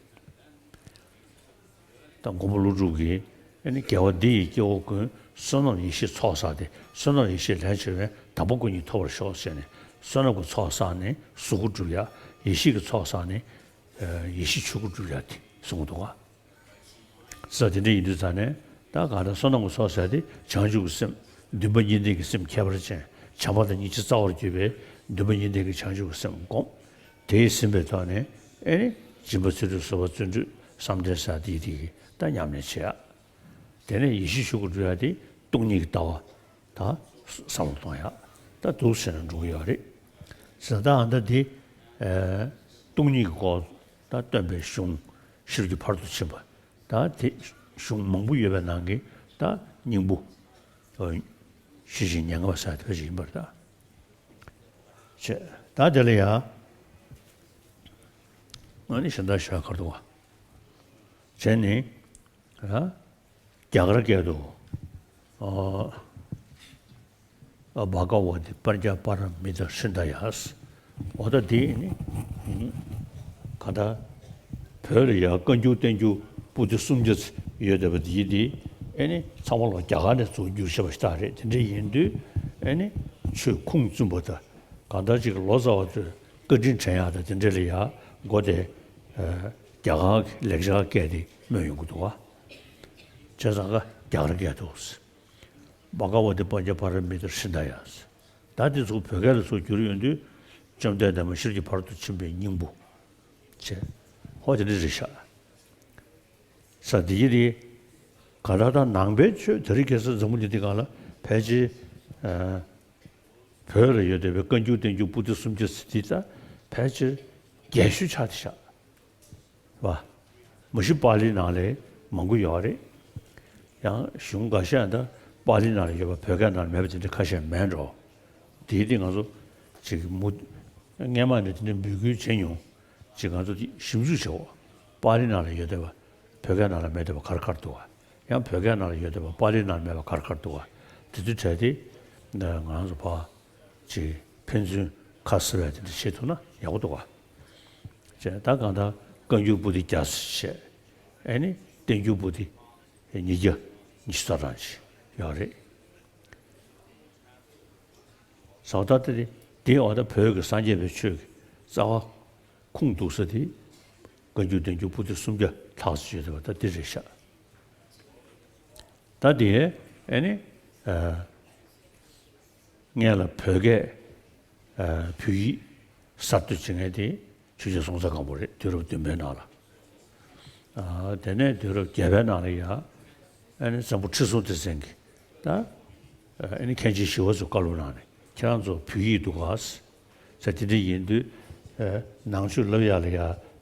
ད་མགོན་པོ་ཀླུ་སྒྲུབ་ཀྱིས་ཨ་ནི་དགེ་བ་འདི་ཡིས་སྐྱེ་བོ་ཀུན། བསོད་ནམས་ཡེ་ཤེས་ཚོགས་བསགས་ཏེ། བསོད་ནམས་ཡེ་ཤེས་ལན་བྱེ་བས། དམ་པ་སྐུ་གཉིས་ཐོབ་པར་ཤོག་ཟེར་ནས། བསོད་ནམས་ཀྱི་ཚོགས་བསགས་ནས་གཟུགས་སྐུ་སྒྲུབ་ཡ། ཡེ་ཤེས་ཀྱི་ཚོགས་བསགས་ནས་ཡེ་ཤེས་ཆོས་སྐུ་སྒྲུབ་ཡ་དེ་གསུངས་འདུག་ག། ས་དེ་འདྲ་ཡིན་དུས་ཙ་ནས་ད་གང་ལྟར་བསོད་ནམས་ཀྱི་ཚོགས་ཟེར་དེ་བྱང་ཆུབ་ཀྱི་སེམས། འདུན་པ་གཉིས་ལྡན་གྱི་སེམས་ཁྱད་པར་ཅན། བྱམས་པ་དང་སྙིང་རྗེ་རྩ་བར་གྱུར་པའི་འདུན་པ་གཉིས་ལྡན་གྱི་བྱང་ཆུབ་ཀྱི་སེམས་བསྒོམ། དེས་ཟིན་པའི་ཐོག་ནས་ཨེ་ནི་སྦྱིན་པ་བརྩོན་འགྲུས་གསོལ་བ་བརྩོན་འགྲུས་བསམ་གཏན་ཟེར་དེ་དེ་གི་ད་ཉམས་ལེན་བྱེད་ཡ། དེ་ནས་ཡེ་ཤེས་ཆོས་སྐུ་སྒྲུབ་ཡ་དེ་སྟོང་ཉིད་ཀྱི་ལྟ་བ་ད་བསམ་བློ་གཏོང་ཡ། ད་འདུག་ཟེར་ན་འགྲོ་གི་ཡོད་རེད། ཟེར་ད་ཨ་ད་དེ་ཨེ་སྟོང་ཉིད་ཀྱི་སྐོར་ད་སྟོན་པའི་གཞུང་ ཤེས་རབ་ཀྱི་ཕ་རོལ་ཏུ་ཕྱིན་པ། ད་དེ་གཞུང་མང་པོ་ཡོད་པའི་ནང་གི་ད་སྙིང་པོ། ཨོ། ཤེར་ཕྱིན་ཉེར་ལྔ་པ་ཟེར་དེ་བ་ཞིག་ཡིན་པར་ཐལ། བྱས། ད་དེ་ལ་ཡང་། ཨ་ནི་གཞན་དག་ཤོག་ག་རེ་འདུག་བ། བྱས་ནས། རྒྱ་གར་སྐད་དུ། ཨ། བྷ་ག་ཝ་ཏི་པཉྩ་པཱ་ར་མི་ཏཱ་ཧྲྀ་ད་ཡ། འོ་ད་འདི་ནི། ག་ད། བོད་ལ་ཡང་བཀའ་འགྱུར་བསྟན་འགྱུར་པོ་ཏི་སུམ་བརྒྱ་ཡོད་བསྡད་པ་འདི་འདི། ཨེ་ནི་ཚང་མ་ལ་རྒྱ་གར་ནས་ཚུར་བསྒྱུར་བྱས་པ་ཞིག་རེད། དེ་འདྲ་ཡིན་དུས་ཨེ་ནི་ཆོས་ཁུངས་བཙུན་པ་དང་གང་ལྟར་ཅིག་ལོ་ཙཱ་བ་ཚོས་བཀའ་དྲིན་དྲན་ཡག་དང་དེ་འདྲ་ལ་ཡང་མགོ་དེ། རྒྱ་གར་གྱི་ལེགས་སྦྱར་སྐད་དེ་སྨོས་ཡོང་གི་འདུག་བ། བྱས་ཙང་ཀ་རྒྱ་གར་སྐད་དུ། བྷ་ག་ཝ་ཏི་པཉྩ་པཱ་ར་མི་ཏཱ་ཧྲྀ་ད་ཡ། ད་དེ་ཚོ་བོད་སྐད་ལ་ཚུར་བསྒྱུར་ཡོང་དུས་བཅོམ་ལྡན་འདས་མ་ཤེས་རབ་ཀྱི་ཕ་རོལ་ཏུ་ཕྱིན་པའི་སྙིང་པོ། བྱས། ཧོ་དེ་འདྲ་རེད་ཤག་ས་འདི་ཡི་རེད། ག་ད་ད་ནང་པའི་ཆོས་དེ་རིང་ཁ་སང་འཛམ་བུ་གླིང་འདི་སྒང་ལ་ཕལ་ཆེར། ཨ། བོད་ལ་ཡོད་བསྡད་པའི་བཀའ་འགྱུར་བསྟན་འགྱུར་པོ་ཏི་སུམ་བརྒྱ་ཟེར་དེ་ད་ཕལ་ཆེར་རྒྱས་ཤོས་ཆགས་བསྡད་ཤག་བ། མ་གཞི་པཱ་ལིའི་ནང་ལ་མང་པོ་ཡོད་རེད། ཡང་གཞུང་འགའ་ཤས་ད་པཱ་ལིའི་ནང་ལ་ཡོད་པ་བོད་སྐད་ནང་ལ་མེད་པ་དེ་འདྲ་ཁ་ཤས་མེད་འགྲོ། དེའི་སྟེང་ང་ཚོ་ཅིག་མུ། སྔས་མ་ནས་དེ་འདྲ་འབོད་སྐུལ་བྱས་མྱོང་། ཅིག་ང་ཚོ་དེ་ཞིབ་འཇུག་བྱེད་འོ། པཱ་ལིའི་ནང་ལ་ཡོད་བསྡད་པ་བོད་སྐད་ནང་ལ་མེད་བསྡད་པ་ག་རེ་ག་རེ་འདུག་བ། ཡང་བོད་སྐད་ནང་ལ་ཡོད་བསྡད་པ་པཱ་ལིའི་ནང་ལ་མེད་པ་ག་རེ་ག་རེ་འདུག་བ། དེ་ཚོའི་གྲས་དེ། ང་ཚོ་ཕར། ཅིག་ཕན་ཚུན་ཁ་གསལ་བའི་དེ་འདྲ་བྱེད་ཐུབ་ན་ཡག་པོ་འདུག་ག་བྱས་ད་གང་ལྟར་བཀའ་འགྱུར་པོ་ཏི་བརྒྱ་ཙམ་བྱས། ཨེ་ནི་བསྟན་འགྱུར་པོ་ཏི་ཉིས་བརྒྱ་ཉི་ཤུ་རྩ་གྲངས་ཅིག་ཡོད་རེད། ཟོ་ད་དེ་དེ་འོ་ད་བོད་ཀྱི་སངས་རྒྱས་པའི་ཆོས་ཀྱི་རྩ་བ་ཁུངས་གཏུགས་ས་དེ་བཀའ་འགྱུར་བསྟན་འགྱུར་པོ་ཏི་སུམ་བརྒྱ་ལྷག་ཙམ་ཡོད་རེད་བ། ད་དེ་རེད་ཤག་ད་དེ་ཨེ་ནི། ཨ། སྔོན་ལ་བོད་སྐད། ཨ། བོད་ཡིག་གསར་གཏོད་བྱེད་མཁན་དེ་ཆོས་རྒྱལ་སྲོང་བཙན་སྒམ་པོ་རེད། དུས་རབས་བདུན་པའི་ནང་ལ། ཨ། དེ་ནས་དུས་རབས་བརྒྱད་པའི་ནང་ལ་ཡ། ཨ་ནི་བཙན་པོ་ཁྲི་སྲོང་ལྡེ་བཙན་གྱིས་ད། ཨ་ནི་མཁན་ཆེན་ཞི་བ་འཚོའི་བཀའ་སློབ་གནང་ནས་ཁྱེད་རང་ཚོ་བོད་ཡིག་འདུག་ག་ཟེར། དེ་འདྲ་ཡིན་དུས། ཨ། ནང་ཆོས་སློབ་ཡག་ལ་ཡ་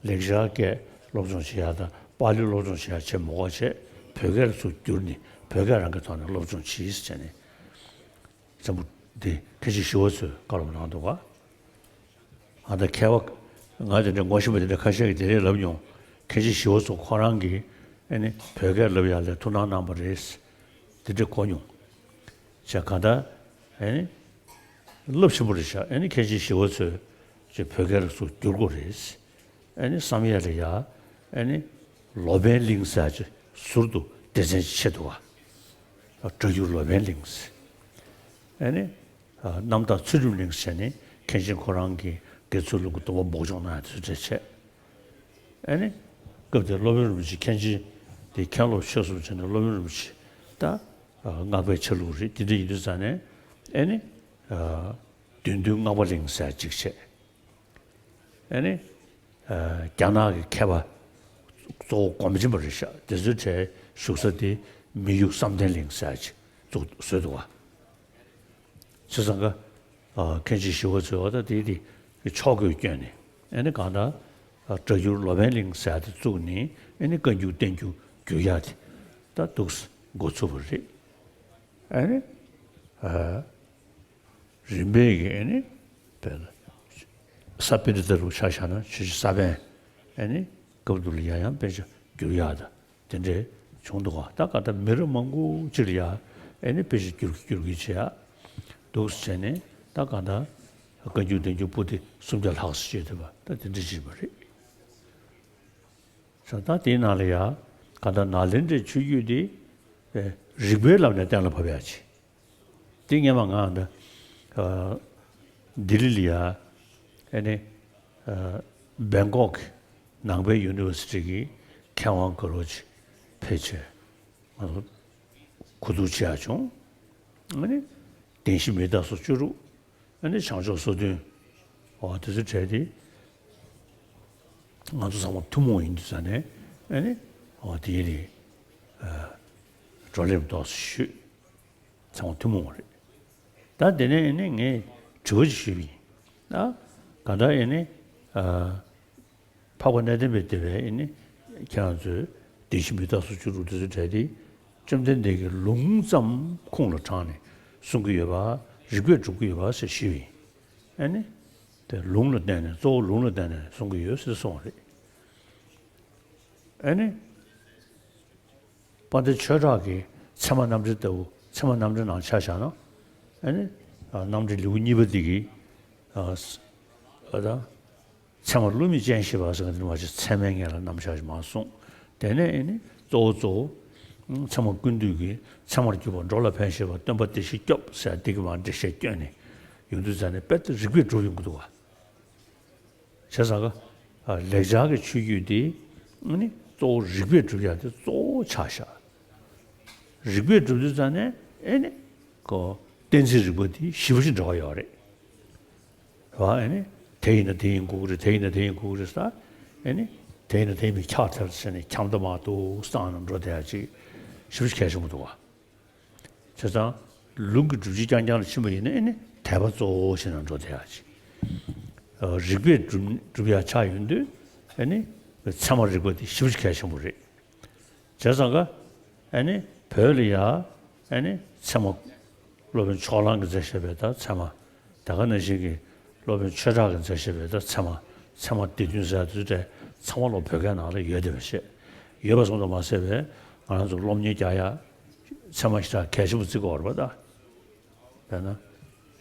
ལེགས་སྦྱར་སྐད་སློབ་སྦྱོང་བྱེད་ཡག་དང་པཱ་ལི་སློབ་སྦྱོང་བྱེད་ཡག་བྱེད་མི་དགོས་བྱས། བོད་སྐད་ལ་ཚུར་བསྒྱུར་ནས་བོད་སྐད་རང་གི་ཐོག་ནས་སློབ་སྦྱོང་བྱེད་ཟེར་ནས། བཙན་པོ་འདི་མཁན་ཆེན་ཞི་བ་འཚོས་བཀའ་སློབ་གནང་འདུག་ག་ཨ། ད་མཁས་པ། ང་དེ་འདྲ་ངོ་ཤེས་པ་དེ་འདྲ་ཁ་ཤས་ཀྱིས་དེ་རེད་ལབ་མྱོང་། མཁན་ཆེན་ཞི་བ་འཚོ་ཁོ་རང་གིས་ཨེ་ནི་བོད་སྐད་སློབ་ཡག་ལ་ཐུགས་སྣང་གནང་བ་རེད། དེ་འདྲ་གོ་མྱོང་། བྱས་གང་ལྟར་ཨེ་ནི་རླབས་ཆེན་པོ་རེད་ཤག་ཨེ་ནི་མཁན་ཆེན་ཞི་བ་འཚོས་ཅིག་བོད་སྐད་ལ་ཚུར་བསྒྱུར་དགོས་རེད། ཨེ་ནི་བསམ་ཡས་ལ་ཡ། ཨེ་ནི་ལོ་པཎ་གླིང་ཟེར་ཡག་ཅིག་ཟུར་དུ་སྡེ་ཚན་ཅིག་ཕྱེ་འདུག་ག་སྒྲ་བསྒྱུར་ལོ་པཎ་གླིང་ཟེར། ཨེ་ནི། ཨ། རྣམ་དག་ཚུལ་ཁྲིམས་གླིང་ཟེར་ནས་མཁན་ཆེན་ཁོ་རང་གིས་དགེ་ཚུལ་སློང་གི་སྡོམ་པ་སྦོག་སྦྱོང་གནང་ཡག་དེ་ཚོ་གྲས་བྱས། ཨེ་ནི། སྐབས་དེར་སློབ་དཔོན་རིན་པོ་ཆེ་མཁན་ཆེན་དེ་མཁན་སློབ་ཆོས་གསུམ་བྱས་ནས་སློབ་དཔོན་རིན་པོ་ཆེ་ད། ཨ། སྔགས་པའི་ཆ་ལུགས་རེད། དེ་འདྲ་ཡིན་དུས་ཙང་ནས་ཨེ་ནི། ཨ། བདུད་འདུལ་སྔགས་པ་གླིང་ཟེར་ཡག་ཅིག་བྱས། ཨེ་ནི། ཨ། རྒྱ་ནག་གི་མཁས་པ་གཙོ་བོ་སྒོམ་ཆེན་པ་རེད་ཤག་དེ་ཚོའི་གྲས་བཞུགས་ས་དེ་མི་ཡུལ་བསམ་གཏན་གླིང་ཟེར་ཡག་ཅིག་བཙུགས་བཟོས་འདུག་ག་བྱས་ཙང་ཀ་ཨ། མཁན་ཆེན་ཞི་བ་འཚོས་འོ་ད་དེ་དེ་ཕྱོགས་གོས་བསྐྱོན་ནས་ཨེ་ནི་གང་ལྟར། ཨ། སྒྲ་བསྒྱུར་ལོ་པཎ་གླིང་ཟེར་ཡག་དེ་བཙུགས་ནས་ཨེ་ནི་བཀའ་འགྱུར་བསྟན་འགྱུར་བསྒྱུར་ཡག་དེ་ད་འདུག་སེ་འགོ་ཚུགས་པ་རེད། ཨེ་ནི། ཨ། རིམ་པས་ཀྱིས་ཨེ་ནི། དཔེར་ན། ས་པཎྜི་ཏ་ལུགས་ཆ་བཞག་ན་ཆོས་རྗེ་ས་པཎ་ཨེ་ནི་སྐབས་དེ་ལ་ཡང་ཡང་དཔེ་ཆ་བསྒྱུར་ཡག་དང་དེ་འདྲས་བྱུང་འདུག་ག་ད་གང་ལྟར་མི་རབས་མང་པོ་ཅིག་ལ་ཡང་ཨེ་ནི་དཔེ་ཆ་བསྒྱུར་གྱིན་བསྒྱུར་གྱིན་བྱས་ཡག་འདུག་སེ་བྱས་ནས། ད་གང་ལྟར་བཀའ་འགྱུར་བསྟན་འགྱུར་པོ་ཏི་སུམ་བརྒྱ་ལྷག་ཙམ་ཅིག་ཡོད་བསྡད་པ་ད་དེ་འདྲས་ཅིག་ཡིན་པ་རེད། ས་ད་དེའི་ནང་ལ་ཡང་གང་ལྟར་ནཱ་ལེནྡྲའི་ཆོས་བརྒྱུད་དེ། ཨེ། རིགས་པའི་ལམ་ནས་གཏན་ལ་ཕབ་ཡག་ཅིག་དེ་སྔོན་མ་ང་ད། ཨ། ལྡི་ལི་ལ་ཡ། ཨེ་ནི། ཨ། བེང་ཀོག་གི་ནང་པའི་ཡུ་ནི་ཝར་སི་ཊི་གི་མཁས་དབང་དགའ་རབ་ཅིག་ཕེབས་བྱས། ང་ཚོ་གོ་བསྡུར་བྱེད་ཡག་བྱུང་། ཨ་ནི། བདེན་བཞི་མི་རྟག་སོགས་བཅུ་དྲུག་ཨ་ནི་བྱང་ཕྱོགས་སོ་བདུན། འོ་དེ་ཚོའི་གྲས་དེ། ང་ཚོ་ཚང་མ་ཐུན་མོང་ཡིན་དུས་ཙང་ནས་ཨ་ནི། འོ་དེ་ཡིན་རེད། ཨ། བགྲོ་གླེང་ཏོག་ཙམ་ཞུས། ཚང་མ་ཐུན་མོང་བ་རེད། ད་དེ་ནས་ཨེ་ནི་ངས་དྲི་བ་ཅིག་ཞུས་པ་ཡིན། ད་ག་ད་ཨེ་ནི། ཨ། འཕགས་པ་གནས་བརྟན་པའི་སྡེ་བའི་ཨེ་ནི་ ཁྱེད་རང་ཚོས་བདེན་བཞི་མི་རྟག་སོགས་བཅུ་དྲུག་དེ་ཚོའི་གྲས་དེ་བཅོམ་ལྡན་འདས་ཀྱིས་ལུང་ཙམ་ཁུངས་ལ་དྲངས་ནས་གསུང་གི་ཡོད་པ། རིགས་པས་སྒྲུབ་ཀྱི་ཡོད་པ་ཟེར་ཞུས་པ་ཡིན། ཨེ་ནི། དེ་ལུང་ལ་བརྟེན་ནས། གཙོ་བོ་ལུང་ལ་བརྟེན་ནས་གསུང་གི་ཡོད་ཟེར་གསུངས་པ་རེད། ཨེ་ནི། དཔལ་ལྡན་ཆོས་གྲགས་ཀྱིས་ཚད་མ་རྣམ་འགྲེལ་ལྟ་བུ། ཚད་མ་རྣམ་འགྲེལ་ནང་ཆ་བཞག་ན། ཨེ་ནི། ཨ། རྣམ་འགྲེལ་ལེའུ་གཉིས་པ་འདི་གི། ཨ། ཨ། ད་ཚད་མར་བསླུ་མེད་སྤྱན་ཞེས་པ་ཟེར་མཁན་དེ་ནི་མ་གཞི་ཚད་མའི་ངོས་ལ་རྣམ་གཞག་ཅིག་མར་གསུངས། དེ་ནས་ཨེ་ནི་གཙོ་བོ་གཙོ་བོ། ཨ། ཚད་མ་ཀུན་བཏུས་ཀྱི་ཚད་མར་གྱུར་པ་འགྲོ་ལ་ཕན་ཞེས་པ་སྟོན་པ་བདེ་གཤེགས་སྐྱོབ་ཟེར་འདི་གི་མར་འགྲེལ་བཤད་བསྐྱོན་ནས་ཡོང་དུས་ཙ་ནས་དཔེ་ད་རིགས་པས་སྒྲུབ་ཡོང་གི་འདུག་ག། བྱས་ཙང་ཀ། ཨ། ལེགས་སྦྱར་གྱི་ཆོས་བརྒྱུད་འདི་ནི་གཙོ་བོ་རིགས་པས་སྒྲུབ་ཡག་དེ་གཙོ་བོ་ཆགས་བཞག། རིགས་པས་སྒྲུབ་དུས་ཙ་ནས་ཨེ་ནི་ཀོ། གཏན་ཚིགས་རིག་པ་འདི་ཞིབ་པོ་ཞིག་འབྲེལ་བ་ཡོད་རེད། རེད་བ། ཨེ་ནི་དེ་ཡིན་ན་དེ་ཡིན་དགོས་ཀྱི་རེད། དེ་ཡིན་ན་དེ་ཡིན་དགོས་ཀྱི་རེད་ཟེར། ཨེ་ནི་དེ་ཡིན་ན་དེ་ཡིན་པའི་ཁྱབ་ཐལ་ཟེར་ནས་ཁྱབ་མཐའ་མར་ཏོག་ཙམ་ནང་འགྲོ་བསྡད་ཡག་ཅིག་ཞིབ་པོ་ཞིག་གལ་ཆེན་པོ་འདུག་བ། བྱས་ཙང་ལུང་གི་སྒྲུབ་བྱེད་རྐྱང་རྐྱང་ལ་ཕྱིན་པ་ཡིན་ན་ཨེ་ནི་དད་པ་གཙོ་བོ་ཞིག་ནང་འགྲོ་བསྡད་ཡག་ཅིག། ཨ། རིགས་པས་སྒྲུབ་སྒྲུབ་ཡག་ཆགས་ཡོང་དུས་ཨེ་ནི་ཚད་མ་རིག་པ་དེ་ཞིབ་པོ་ཞིག་གལ་ཆེན་པོ་རེད། བྱས་ཙང་ཀ། ཨེ་ནི་བོད་ལ་ཡ། ཨེ་ནི་ཚད་མ། སློབ་དཔོན་ཕྱོགས་གླང་གིས་མཛད་བཞག་པའི་ད་ཚད་མ། དེ་ག་ནང་བཞིན་གྱི་སློབ་དཔོན་ཆོས་གྲགས་ཀྱིས་མཛད་བཞག་པའི་ད་ཚད་མ། ཚད་མ་སྡེ་བདུན་ཟེར་དུས་དེ་ཚང་མ་ལོ་བོད་སྐད་ནང་ལ་ཡོད་བསྡད་པ་བྱས། ཡོད་པ་ཙམ་དུ་མ་ཟད་པའི་ང་རང་ཚོ་སློབ་གཉེར་རྒྱག་ཡ་ཚད་མ་ཞེ་དྲག་གལ་ཆེན་པོ་བརྩི་དགོས་རེད་པ་ད། དཔེར་ན།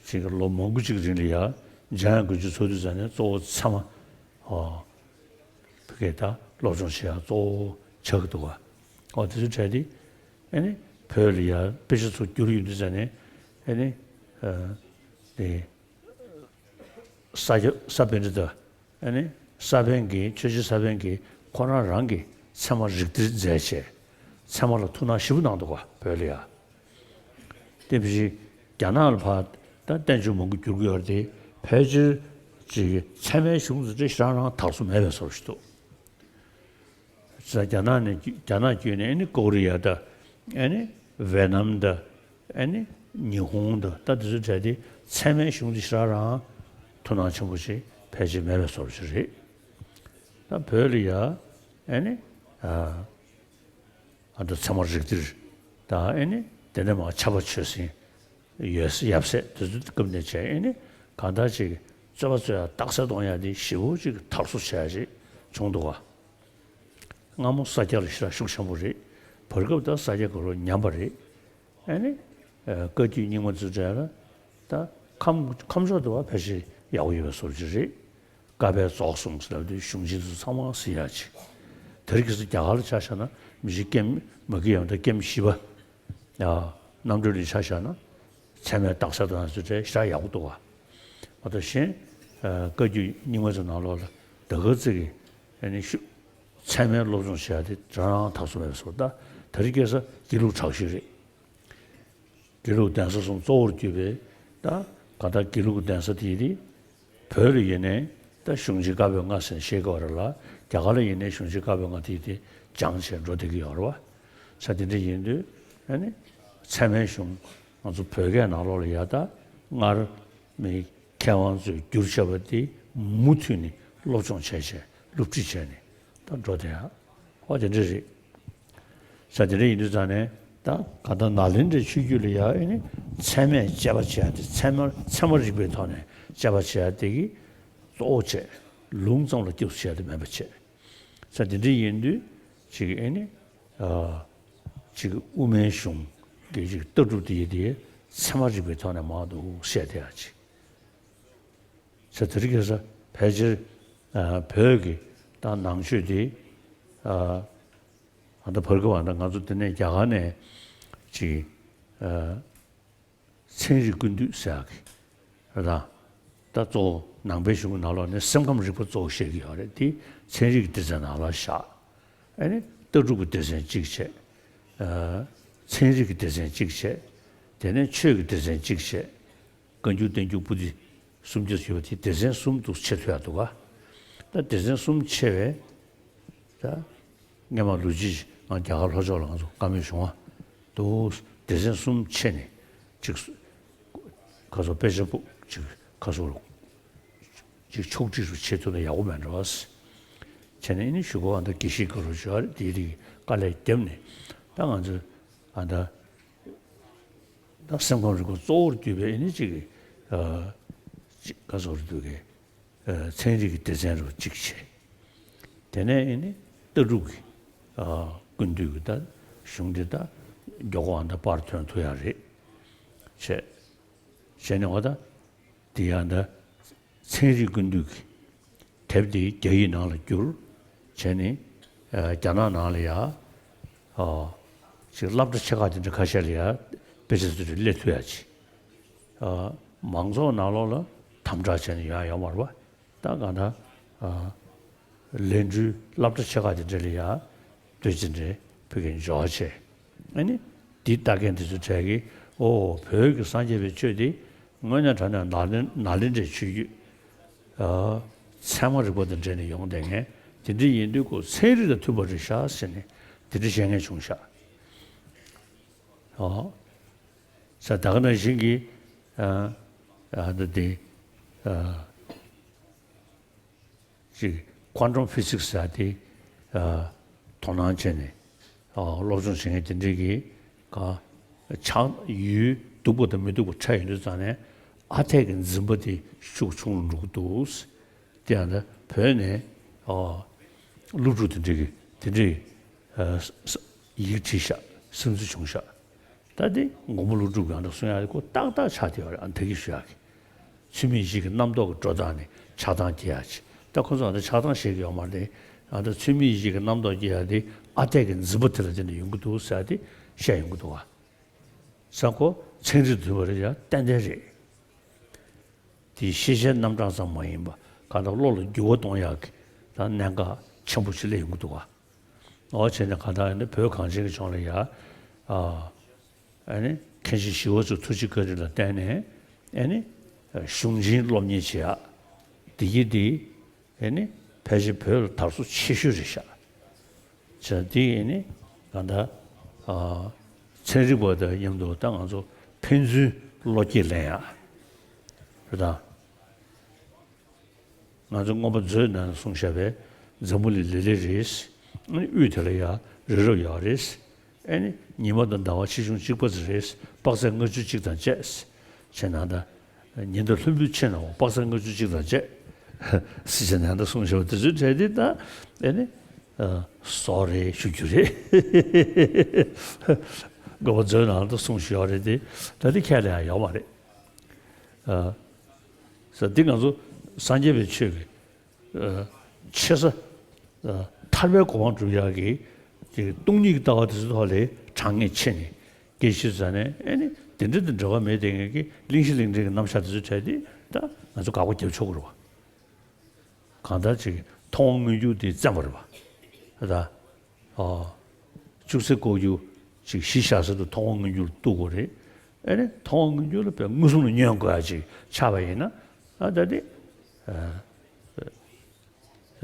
ཅིག་ལོ་མང་པོ་ཅིག་རིང་ལ་ཡ། འཇམ་དབྱངས་དགུན་ཆོས་ཚོགས་དུས་ཙ་ནས་གཙོ་བོ་ཚད་མ། ཨོ། བོད་སྐད་ད་སློབ་སྦྱོང་བྱེད་ཡག་གཙོ་བོ་ཆགས་ཀྱི་འདུག་ག། ཨོ་དེ་ཚོའི་གྲས་དེ། ཨེ་ནི་བོད་ལ་ཡ་དཔེ་ཆ་ཚུར་བསྒྱུར་ཡོང་དུས་ཙ་ནས། ཨེ་ནི། ཨ། དེ། ས་སྐྱ་ས་པཎྜི་ཏ། ཨེ་ནི་ས་པཎ་གྱིས། ཆོས་རྗེ་ས་པཎ་གྱིས་ཁོ་རང་རང་གི་ཚད་མ་རིགས་གཏེར་མཛད་བྱས། ཚད་མ་ལ་ཐུགས་སྣང་ཞེ་པོ་གནང་འདུག་ག་བོད་ལ་ཡ། དེ་བཞིན་རྒྱ་ནག་ལ་ཕར་ད་བསྟན་བཅོས་མང་པོ་བསྒྱུར་གྱི་ཡོད་རེད་དེ། ཕལ་ཆེར་ཅིག་ཚད་མའི་གཞུང་དེ་འདྲ་ཞེ་དྲག་རང་དར་སོ་མེད་པའི་བཟོ་ཞིག་འདུག། ས་རྒྱ་ནག་ནས་རྒྱ་ནག་བརྒྱུད་ནས་ཨེ་ནི་ཀོ་རི་ཡ་དང་། ཨེ་ནི་ཝེ་ནམ་དང་། ཨེ་ནི་ཉི་ཧོང་དང་། ད་དེ་ཚོའི་གྲས་དེ་ཚད་མའི་གཞུང་དེ་ཞེ་དྲག་རང་ཐུགས་སྣང་ཆེན་པོ་ཞིག་ཕལ་ཆེར་མེད་པའི་བཟོ་ཞིག་རེད། ད་བོད་ལ་ཡ། ཨེ་ནི། ཨ། ཨ། ད་ཚད་མ་རིགས་གཏེར་དང་། ཨེ་ནི་དེ་ནས་མར་ཕྱྭ་པ་ཆོས་སེང་ཡོད། ཡབ་སྲས་དེ་ཚོའི་སྐབས་ནས་བྱས། ཨེ་ནི་གང་ལྟར་ཅིག་རྩོད་པ་རྩོད་ཡ་རྟགས་གསལ་གཏོང་ཡ་དེ་ཞེ་པོ་ཅིག་དར་སོ་བྱས་ཅིག་བྱུང་འདུག་ག། སྔ་མོ་ས་སྐྱ་ལ་ཞེ་དྲག་ཤུགས་ཆེན་པོ་རེད། བར་སྐབས་ད་ས་སྐྱ་ག་རེ་ཉམས་པ་རེད། ཨེ་ནི། ཨ། བཀའ་བརྒྱུད་རྙིང་མ་ཚོའི་གྲས་ལ་ད་ཁམས་ཁམས་ཕྱོགས་དེ་བ་ཕལ་ཆེར་ཡག་པོ་ཡོད་པའི་བཟོ་ཅིག་རེད། བཀའ་པས་རྫོགས་སོང་ཟེར་ལབ་དུས་གཞུང་ཆེན་ཚོ་ཚང་མ་གཟིགས་ཡག་ཅིག། དེ་རིང་ཁ་སང་རྒྱ་གར་ལ་ཆ་བཞག་ན་མི་ཤི་ཀེམ་མ་ཀི་ཡམ་དང་ཀེམ་བཞི་པ། ཡ། རྣམ་གྲོལ་ལ་ཆ་བཞག་ན་ཚད་མའི་རྟགས་གསལ་དང་ཚུལ་ཁྲིམས་ཞེ་དྲག་ཡག་པོ་འདུག་ག། ཨ། ད་གཞན། ཨ། བཀའ་བརྒྱུད་རྙིང་མ་ཚོའི་ནང་ལོགས་ལ་ད་ག་ཚོད་ཀྱི་ཨ་ནི་ཤུ་ཚད་མའི་སློབ་སྦྱོང་བྱེད་ཡ་དེ་རང་རང་ཐག་སོ་མེད་པ་བཟོ། ད་དེ་རིང་ཁ་སང་དགེ་ལུགས་དྲག་ཤོས་རེད། དགེ་ལུགས་གདན་ས་གསུམ་གཙོ་བོར་གྱུར་པའི་ད་གང་ལྟར་དགེ་ལུགས་ཀྱི་གདན་ས་དེ་དེ་བོད་ལ་ཡིན་ནའི་ད་གཞུང་ཆེན་བཀའ་པོད་ལྔ་ཟེར་ནས་བཤད་ཀྱི་ཡོད་རེད་ལ། རྒྱ་གར་ལ་ཡིན་ནའི་གཞུང་ཆེན་བཀའ་པོད་ལྔ་དེ་དེ་སྦྱངས་བྱས་འགྲོ་བསྡད་ཀྱི་ཡོད་རེད་བ། ས་དེ་འདྲ་ཡིན་དུས་ཨ་ནི་ཚད་མའི་གཞུང་ང་ཚོ་བོད་སྐད་ནང་ལོགས་ལ་ཡ་ད་སྔར་མི་མཁས་དབང་ཚོས་བསྒྱུར་བྱས་པ་དེ་མུ་མཐུད་ནས་སློབ་སྦྱོང་བྱས་བྱས་སློབ་ཁྲིད་བྱས་ནས་ད་འགྲོ་བསྡད་ཡ། ཨོ་དེ་འདྲ་རེད། ས་དེ་འདྲ་ཡིན་དུས་ཙང་ནས་ད་གང་ལྟར་ནཱ་ལེནྡྲའི་ཆོས་བརྒྱུད་ལ་ཡ་ཨེ་ནི་ཚད་མས་དཔྱད་པ་བྱེད་ཡ་དེ། ཚད་མ་ཚད་མ་རིག་པའི་ཐོག་ནས་དཔྱད་པ་བྱེད་ཡ་དེ་གི་གཙོ་བོ་བྱས། ལུང་ཙམ་ལ་སྐྱབས་སུ་བྱེད་ཡ་དེ་མིན་པ་བྱས། ས་དེ་འདྲ་ཡིན་དུས་ཅིག་ཨེ་ནི། ཨ། ཅིག་དབུ་མའི་གཞུང་གི་ཅིག་ལྟ་གྲུབ་དེ་དེ་ཚད་མ་རིག་པའི་ཐོག་ནས་མར་འདུག་བཤད་བསྡད་ཡ་ཅིག། ས་དེ་རིང་ཁ་སང་ཕལ་ཆེར། ཨ། བོད་ཀྱི་ད་ནང་ཆོས་དེ། ཨ། ཨ། ད་བར་སྐབས་ཨ་ད་ང་ཚོ་འདི་ནས་རྒྱ་གར་ནས་ཅིག། ཨ། ཚན་རིག་ཀུན་བཏུས་ཟེར་ཡག་གི་རེད་ད། ད་གཙོ་བོ་ནང་པའི་གཞུང་གི་ནང་ལོགས་ནས་སེམས་ཁམས་རིག་པ་གཙོ་བོ་བཤད་ཀྱི་ཡོད་རེད་དེ། ཚན་རིག་གི་སྡེ་ཚན་ནང་ལ་བཞག། ཨ་ནི་ལྟ་གྲུབ་ཀྱི་སྡེ་ཚན་གཅིག་བྱས། ཨ། ཚན་རིག་གི་སྡེ་ཚན་གཅིག་བྱས། དེ་ནས་ཆོས་ཀྱི་སྡེ་ཚན་གཅིག་བྱས། བཀའ་འགྱུར་བསྟན་འགྱུར་པོ་ཏི་སུམ་བརྒྱ་ཡོད་པ་དེ་སྡེ་ཚན་གསུམ་དུ་ཕྱེ་ཐུབ་ཡག་འདུག་ག། ད་སྡེ་ཚན་གསུམ་ཕྱེ་བས། ད་སྔོན་མ་ལོ་རྒྱུས་ང་རྒྱ་གར་ལྷོ་ཕྱོགས་ལ་ང་ཚོ་བཀའ་མོལ་བྱུང་བ་འདུག། སྡེ་ཚན་གསུམ་ཕྱེ་ནས་ཅིག་ཁ་སོ་དཔེ་ཆ་པོ་ཅིག་ཁ་སོ་ཅིག་ཕྱོགས་སྒྲིག་རུ་བྱེད་ཐུབ་ན་ཡག་པོ་མེད་འགྲོ་བ། བྱས་ནས་ཨ་ནི་གཞུག་གུ་ཨ་ད་དགེ་བཤེས་སྐུ་རུ་ཞུ་བ་རེད། དེའི་རིགས་དཀའ་ལས་བརྒྱབ་ནས་ད་ང་ཚོས་ཨ་ད་ད་སེམས་ཁམས་རིག་པ་གཙོ་བོར་གྱུར་པའི་ཨ་ནི་ཅིག་ཨ་ཅིག་ག་ཟེར་དགོས་རེད་འདུག་གས། ཚན་རིག་གི་སྡེ་ཚན་རུ་གཅིག་བྱས། དེ་ནས་ཨེ་ནི་ལྟ་གྲུབ་ཀྱི་ཨ་ཀུན་འདུས་ཀྱི་ད་གཞུང་འདི་ད་མགྱོགས་པོ་ཨ་ད་པར་ཐོན་ཐུབ་ཡ་རེད། བྱས། བྱས་ནས་འོ་ད་འདི་ཡང་ད་ཚན་རིག་ཀུན་འདུས་ཀྱི་དེབ་འདི་རྒྱ་ཡིག་ནང་ལ་བསྒྱུར། བྱས་ནས་ཨ་རྒྱ་ནག་ནང་ལ་ཡ་ཨ་ཅིག་སློབ་གྲྭ་ཆེ་ཁག་དེ་འདྲ་ཁ་ཤས་ལ་ཡ་དཔེ་ཆ་ཚོ་དེ་སླེབས་ཐུབ་ཡ་ཅིག་ཨ་མང་ཚོགས་ནང་ལོགས་ལ་དམ་དྲག་བྱས་ནས་ཡོང་ཡ་ཡོད་མ་རེད་པ། ད་གང་ལྟར་ཨ་ལན་ཀྲུའུ་སློབ་གྲྭ་ཆེ་ཁག་དེ་འདྲ་ལ་ཡ་དུས་ཅི་འདྲའི་ཕ་གིར་འབྱོར་བྱས། ཨ་ནི་འདི་ལྟ་མཁན་དེ་ཚོ་གྲས་ཀྱིས་ཨོ་བོད་ཀྱི་སངས་རྒྱས་པའི་ཆོས་འདི་དངོས་གནས་དྲང་གནས་ནཱ་ལེན་ནཱ་ལེནྡྲའི་ཆོས་བརྒྱུད་ཨ་ཚད་མ་རིག་པ་དང་འབྲེལ་ནས་ཡོང་བསྡད་མཁན་དེ་འདྲ་ཡིན་དུས་ཁོ་ཚན་རིག་དང་མཐུན་པ་རེད་ཤག་ཟེར་ནས་དེ་འདྲ་བཤད་མཁན་བྱུང་ཤག་ཨོ། ས་ད་ག་ནང་བཞིན་གྱི་ཨ་ཨ་འདི་དེ་ཨ་ཅིག་ཁོན་ཊམ་ཕི་སིག་སི་ཟེར་དེ་ཨ་དོ་སྣང་བྱས་ནས་ཨ་སློབ་སྦྱོང་བྱེད་མཁན་དེ་འདྲས་ཀྱི་ག་ཆགས་ཡུལ་སྡུག་པ་དང་མི་སྡུག་པ་ཕྲ་ཡོང་དུས་ཙང་ནས་ཨ་འཐས་ཀྱི་འཛིན་པ་དེ་ཤུགས་ཆུང་རུ་འགྲོ་གི་འདུག་དེ་ཡང་ད་བོད་ནས་ཨ་སློབ་ཕྲུག་དེ་འདྲས་ཀྱི་དེ་འདྲས་ཨ་ཡིག་བྲིས་ཤག་སིམ་འཛུལ་བྱུང་ཤག་ད་དེ་མགོན་པོ་ཀླུ་སྒྲུབ་ཀྱི་ཨ་འདྲ་གསུང་ཡག་དེ་ཁོ་ཏག་ཏག་ཆགས་བསྡད་ཡོད་རེད། ཨ་ནི་ད་གིན་ཞུ་ཡག་གི་ཚུལ་མིན་ཡིད་བྱེད་ཀྱི་རྣམ་རྟོག་གི་འགྲོ་སྟངས་ནི་ཆགས་སྡང་སྐྱེ་ཡག་ཅིག་ད་ཁོ་ཚོ་ཨ་ནི་ཆགས་སྡང་བཤད་ཀྱི་ཡོད་མ་རེད། ཨ་ནི་ཚུལ་མིན་ཡིད་བྱེད་ཀྱི་རྣམ་རྟོག་སྐྱེ་ཡག་དེ་ཨ་འཐས་ཀྱི་འཛིན་པ་དེ་ལ་བརྟེན་ནས་ཡོང་གི་འདུག་ཟེར་ཡག་དེ་བཤད་ཡོང་གི་འདུག་ག་ས་ཁོ་ཚན་རིག་དུ་བ་རེད་ཡ་ཏན་ཏན་རེད། དེ་ཤེས་བྱའི་རྣམ་གྲངས་ཙམ་མ་ཡིན་པ་གང་ལྟར་བློ་ལ་འགྱུར་བ་གཏོང་ཡག་གི་ད་གནད་འགག་ཆེན་པོ་ཞིག་སླེབས་ཡོང་གི་འདུག་ག་འོ་བྱས་ནས་གང་ལྟར་ཨ་ནི་བོད་གངས་ཅན་གྱི་ལྗོངས་ལ་ཡ་ཨ་ཨ་ནི་མཁན་ཆེན་ཞི་བ་འཚོའི་ཐུགས་རྗེ་བཀའ་དྲིན་ལ་བརྟེན་ནས་ཨ་ནི་གཞུང་ཆེན་སློབ་གཉེར་བྱེད་ཡག་འདི་གི་འདི་ཨ་ནི་ཕལ་ཆེར་བོད་ལ་དར་སོ་ཆེ་ཤོས་རེད་ཤག་བྱས་འདི་ཨ་ནི་གང་ལྟར་ཨ་ཚན་རིག་པ་དང་མཉམ་དུ་ད་ང་ཚོ་ཕན་ཚུན་བློ་སྐྱེད་ལེན་ཡག་རེད་ད། ང་ཚོ་མངོན་པ་མཛོད་ནང་གསུངས་བཞག་པའི་འཛམ་བུ་གླིང་ལེབ་ལེབ་རེད། ཨ་ནི་དབུས་དེ་ལ་ཡ་རི་རབ་ཡོད་རེད། ཨ་ནི་ཉི་མ་དང་ཟླ་བ་ཆེ་ཆུང་གཅིག་པ་ཙམ་རེད། དཔག་ཚད་ལྔ་བཅུ་གཅིག་དང་བཅས། བྱས་ན་ད་ཉི་ཟླ་ལྷུན་པོའི་ཕྱེད་ནང་དཔག་ཚད་ལྔ་བཅུ་གཅིག་དང་བཅས། ཟེར་བྱས་ནས་ད་གསུངས་བཞག་པ་དེ་ཚོའི་གྲས་དེ་ད་ཨ་ནི་ཨ་སྲོག་རེད་ཞུ་རྒྱུ་རེད། མངོན་པ་མཛོད་ནང་ད་གསུངས་བཞག་རེད་དེ་ད་དེ་ཁས་ལེན་ཡག་ཡོད་མ་རེད། ཨ། ས་འདི་ང་ཚོ་སངས་རྒྱས་པའི་ཆོས་ཀྱི་ཨ་ཆེ་ས་ཨ་ཐར་པའི་གོ་འཕང་སྒྲུབ་ཡག་གི་ཅིག་སྟོང་ཉིད་ཀྱི་ལྟ་བ་དེ་ཚོའི་ཐོག་ལ་དྲང་ངེས་ཆེ་ནས་སྐད་ཆ་ཟ་ནས་ཨེ་ནི་དེ་འདྲ་དང་འབྲེལ་བ་མེད་དེ་ངེད་ཀྱི་གླེང་གཞི་གླེང་འདྲེན་གྱི་རྣམ་གཞག་དེ་ཚོ་བྲལ་ཏེ་ད་ང་ཚོ་དགག་པ་རྒྱབ་ཆོག་གི་རེད་བ། གང་ལྟར་ཅིག་མཐོང་བ་མངོན་གྱུར་དེ་བཙན་པ་རེད་བ། ད་ཨ་ཅུང་ཟད་ལྐོག་གྱུར་ཅིག་གཞི་བཞག་ས་དུ་མཐོང་བ་མངོན་གྱུར་ལ་གཏུག་དགོས་རེད། ཨེ་ནི་མཐོང་བ་མངོན་གྱུར་ལ་དཔེ་མངོན་སུམ་ལ་ཉོན་དགོས་ཡ་ཅིག་ཆགས་པ་ཡིན་ན་ཨ་ད་དེ་ཨ་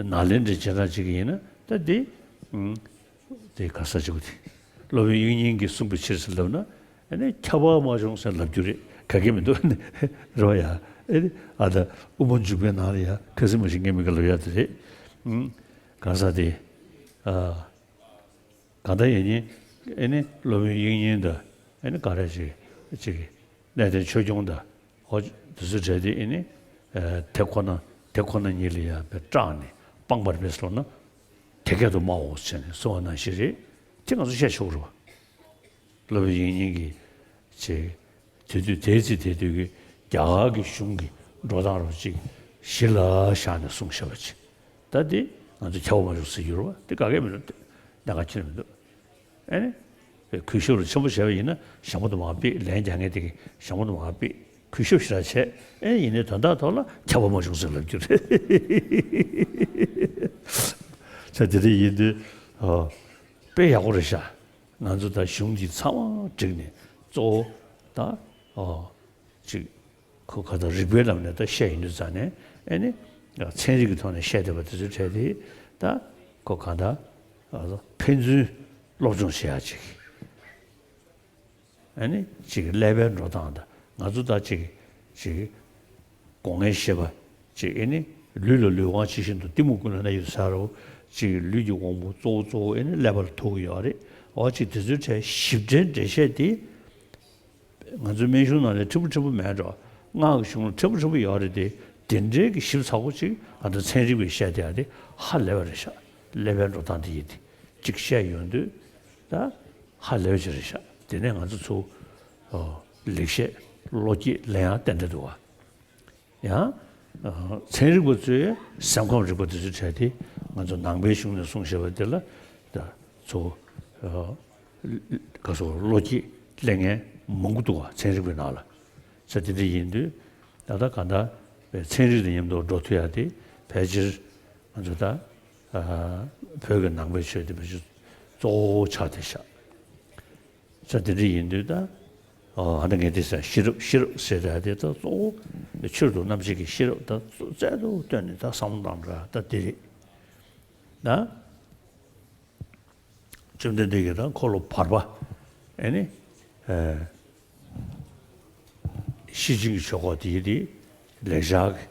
ནཱ་ལེནྡྲའི་རྗེས་འབྲང་ཅིག་ཡིན་ན་ད་དེ་ཨུམ་དེ་ག་ས་ཅིག་གོ་དེ་སློབ་དཔོན་དབྱིག་གཉེན་གྱིས་གསུངས་པའི་ཕྱིར་ཟེར་ལབ་ན་ཨེ་ནི་ཁྱབ་པ་མ་བྱུང་ཟེར་ལབ་རྒྱུ་རེད། ག་གེ་མི་འདུག་རེད་བ་ཡ། ཨེ་ནི་ཨ་ད་དབུ་མ་འཇུག་པའི་ནང་ལ་ཡ་ཁ་སིམ་མ་ཞིག་ངས་མི་ག་ལབ་ཡ་དེ་རེད། ཨུམ་ག་ས་དེ་ཨ། གང་ལྟར་ཡིན་ནའི་ཨེ་ནི་སློབ་དཔོན་དབྱིག་གཉེན་དང་ཨེ་ནི་ག་རེ་ཅིག་ཅིག་གནས་བརྟན་ཆོས་སྐྱོང་དང་ཨོ་དེ་ཚོ་གྲས་དེ་ཨེ་ནི་ཨ་དེ་ཁོ་ན་དེ་ཁོ་ན་ཉིད་ལ་ཡང་དཔེ་སྐྲག་ནས་སྤངས་པར་མེད་སོང་ན་དེ་སྐད་དུ་སྨྲའོ་ཟེར་ནས་གསུངས་པ་ནང་བཞིན་རེད། དེ་ང་ཚོ་བཤད་ཆོག་རེད་བ། སློབ་དཔོན་དབྱིག་གཉེན་གྱིས་ཅིག་དེ་དུས་དེའི་ཚེ་དེ་དུས་ཀྱི་རྒྱ་གར་གྱི་གཞུང་གི་འགྲོ་སྟངས་རོ་ཅིག་གཞི་ལ་བཞག་ནས་གསུངས་བཞག་པ་ཅིག་ད་དེ་ང་ཚོ་ཁྱབ་པ་མ་བྱུང་ཟེར་རྒྱུ་རེད་བ། དེ་ག་གེ་མི་འདུག་གནད་འགག་ཁྱོན་མི་འདུག་ཨེ་ནི་གུས་ཞབས་ལ་ཆེན་པོ་བྱས་པ་ཡིན་ན་ཞྭ་མོ་དུ་མ་ཕུད། ལན་རྒྱག་མཁན་དེ་གིས་ཞྭ་མོ་དུ་མ་ཕུད། གུས་ཞབས་ཞེ་དྲག་བྱས། ཨེ་ཡིན་ནའི་དོན་དག་ཐོག་ལ་ཁྱབ་པ་མ་བྱུང་ཟེར་ལབ་རྒྱུ་རེད། ཆ་དེ་འདྲ་ཡིན་དུས་ཨ་དཔེ་ཡག་པོ་རེད་ཤག་ང་ཚོ་ད་གཞུང་འདི་ཚང་མ་བསྒྲིགས་ནས་གཙོ་བོ་ད་ཨོ་ཅིག་ཁོ་ག་ད་རིག་པའི་ལམ་ནས་ད་བཤད་ཡོང་དུས་ཙང་ནས་ཨེ་ནི་ཚན་རིག་གི་ཐོག་ནས་བཤད་བསྡད་པ་དེ་ཚོའི་གྲས་དེ་ད་ཁོ་ག་ད་ཕན་ཚུན་སློབ་སྦྱོང་བྱེད་ཡག་ཅིག་ཨ་ནི་ཅིག་ཀླད་པའི་འགྲོ་སྟངས་དང་ང་ཚོ་ད་ཅིག་ཅིག་སྒོ་ལྔའི་ཤེས་པ་ཅིག་ཨ་ནི་ལུས་ལ་ལུས་དབང་ཇི་བཞིན་དུ་གཏི་མུག་ཀུན་ལ་གནས་ཡོད་ཟེར་རོ། ཅིག་ལུས་ཀྱི་དབང་པོ་གཙོ་བོ་གཙོ་བོ་ཨེ་ནི་ཀླད་པ་ལ་ཐུག་གི་ཡོད་རེད། འོ་ཅིག་དེ་ཚོའི་གྲས་ཞིབ་ཕྲའི་འགྲེལ་བཤད་དེ། ང་ཚོའི་སྨན་གཞུང་ནང་ལ་ཕྲན་བུ་ཕྲན་བུ་མེད་འགྲོ། སྔགས་ཀྱི་གཞུང་ལ་ཕྲན་བུ་ཕྲན་བུ་ཡོད་རེད་དེ། དེ་འདྲའི་གི་ཞིབ་ཚགས་པོ་ཅིག་ང་ཚོ་ཚན་རིག་པས་བཤད་བསྡད་ཡ་དེ་ཧ་ལས་པ་རེད་ཤག་ཀླད་པའི་འགྲོ་སྟངས་དེ་ཡིན་དེ་ཅིག་བཤད་ཡོང་དུས་ད་ཧ་ལས་པ་ཅིག་རེད་ཤག་དེ་ནས་ང་ཚོ་ཚུར་ལེགས་བཤད་བློ་སྐྱེད་ལེན་ཡ་ཏན་ཏན་འདུག་བ། ཡང་ཚན་རིག་པ་ཚོས་སེམས་ཁམས་རིག་པ་དེ་ཚོའི་གྲས་དེ་ང་ཚོ་ནང་པའི་གཞུང་ནས་གསུངས་བཞག་པ་དེ་ལ་ད་ཚུར་ག་སོ་བློ་སྐྱེད་སླེབས་མཁན་མང་པོ་འདུག་བ། ཚན་རིག་པའི་ནང་ལ་ས་དེ་འདྲ་ཡིན་དུས་ད་ལྟ་གང་ལྟར་ཚན་རིག་དང་མཉམ་དུ་འགྲོ་ཐུབ་ཡ་དེ་ཕལ་ཆེར་ང་ཚོ་ད་བོད་ཀྱི་ནང་པའི་ཆོས་དེ་ཕལ་ཆེར་གཙོ་བོ་ཆགས་བསྡད་ཤག་ས་དེ་འདྲ་ཡིན་དུས་ད། ཨ་ནི་ངས་དེ་ཟེར་ཤེས་རབ་ཤེས་རབ་ཟེར་ཡ་དེ་ད་གཙོ་བོ་ཆོས་དང་རྣམ་འབྱེད་ཀྱི་ཤེས་རབ་ད་རྩལ་དུ་བཏོན་ནས་ད་བསམ་བློ་བཏང་འགྲོ་ཡ་ད་དེ་རེད་ད། བཅོམ་ལྡན་འདས་ཀྱིས་ད་འཁོར་ལོ་བར་པ་ཨེ་ནི་ཤེར་ཕྱིན་གྱི་ཆོས་སྐོར་དེ་ཡི་དེ། ལེགས་སྦྱར་གྱི་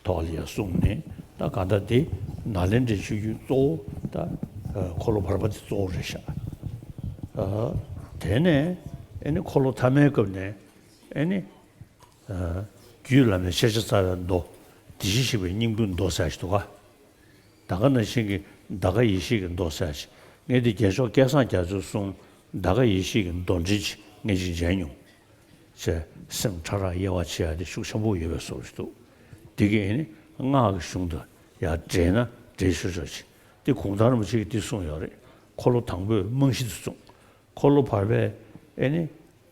ཐོག་ལ་ཡང་གསུངས་ནས་ད་གང་ལྟར་དེ་ནཱ་ལེནྡྲའི་ཆོས་བརྒྱུད་གཙོ་བོ་ད་འཁོར་ལོ་བར་པ་དེ་གཙོ་བོ་རེད་ཤག་དེ་ནས་ཨེ་ནི་འཁོར་ལོ་ཐ་མའི་སྐབས་ནས་ཨེ་ནི་རྒྱུད་བླ་མའི་ཤེས་བྱ་རྩ་བའི་མདོ། དེ་བཞིན་གཤེགས་པའི་སྙིང་པོའི་མདོ་ཟེར་ཞིག་འདུག་ག་ད་ག་ནང་བཞིན་གྱི་ད་ག་ཡེ་ཤེས་ཀྱི་མདོ་ཟེར་ཞིག་ངས་དེ་རྒྱལ་མཆོག་སྐལ་བཟང་རྒྱ་མཚོས་གསུངས་ད་ག་ཡེ་ཤེས་ཀྱི་མདོ་འགྲེལ་ཅིག་ངས་ཅིག་མཇལ་མྱོང་། ཅེས་སེམས་ཕྲ་རགས་དབྱེ་བ་ཕྱེ་ཡ་དེ་ཤུགས་ཆེན་པོ་ཡོད་པའི་བཟོ་ཞིག་འདུག་དེ་གས་ནི་སྔགས་ཀྱི་གཞུང་དུ་ཡང་འགྲེལ་ན་འགྲེལ་ཆོག་ཆོག་ཅིག་དེ་གུང་ཐང་རིན་པོ་ཆེ་གིས་འདི་གསུངས་ཡོད་རེད། འཁོར་ལོ་དང་པོས་རྨང་གཞི་དེ་གསུངས། འཁོར་ལོ་བར་པས་ཨེ་ནི་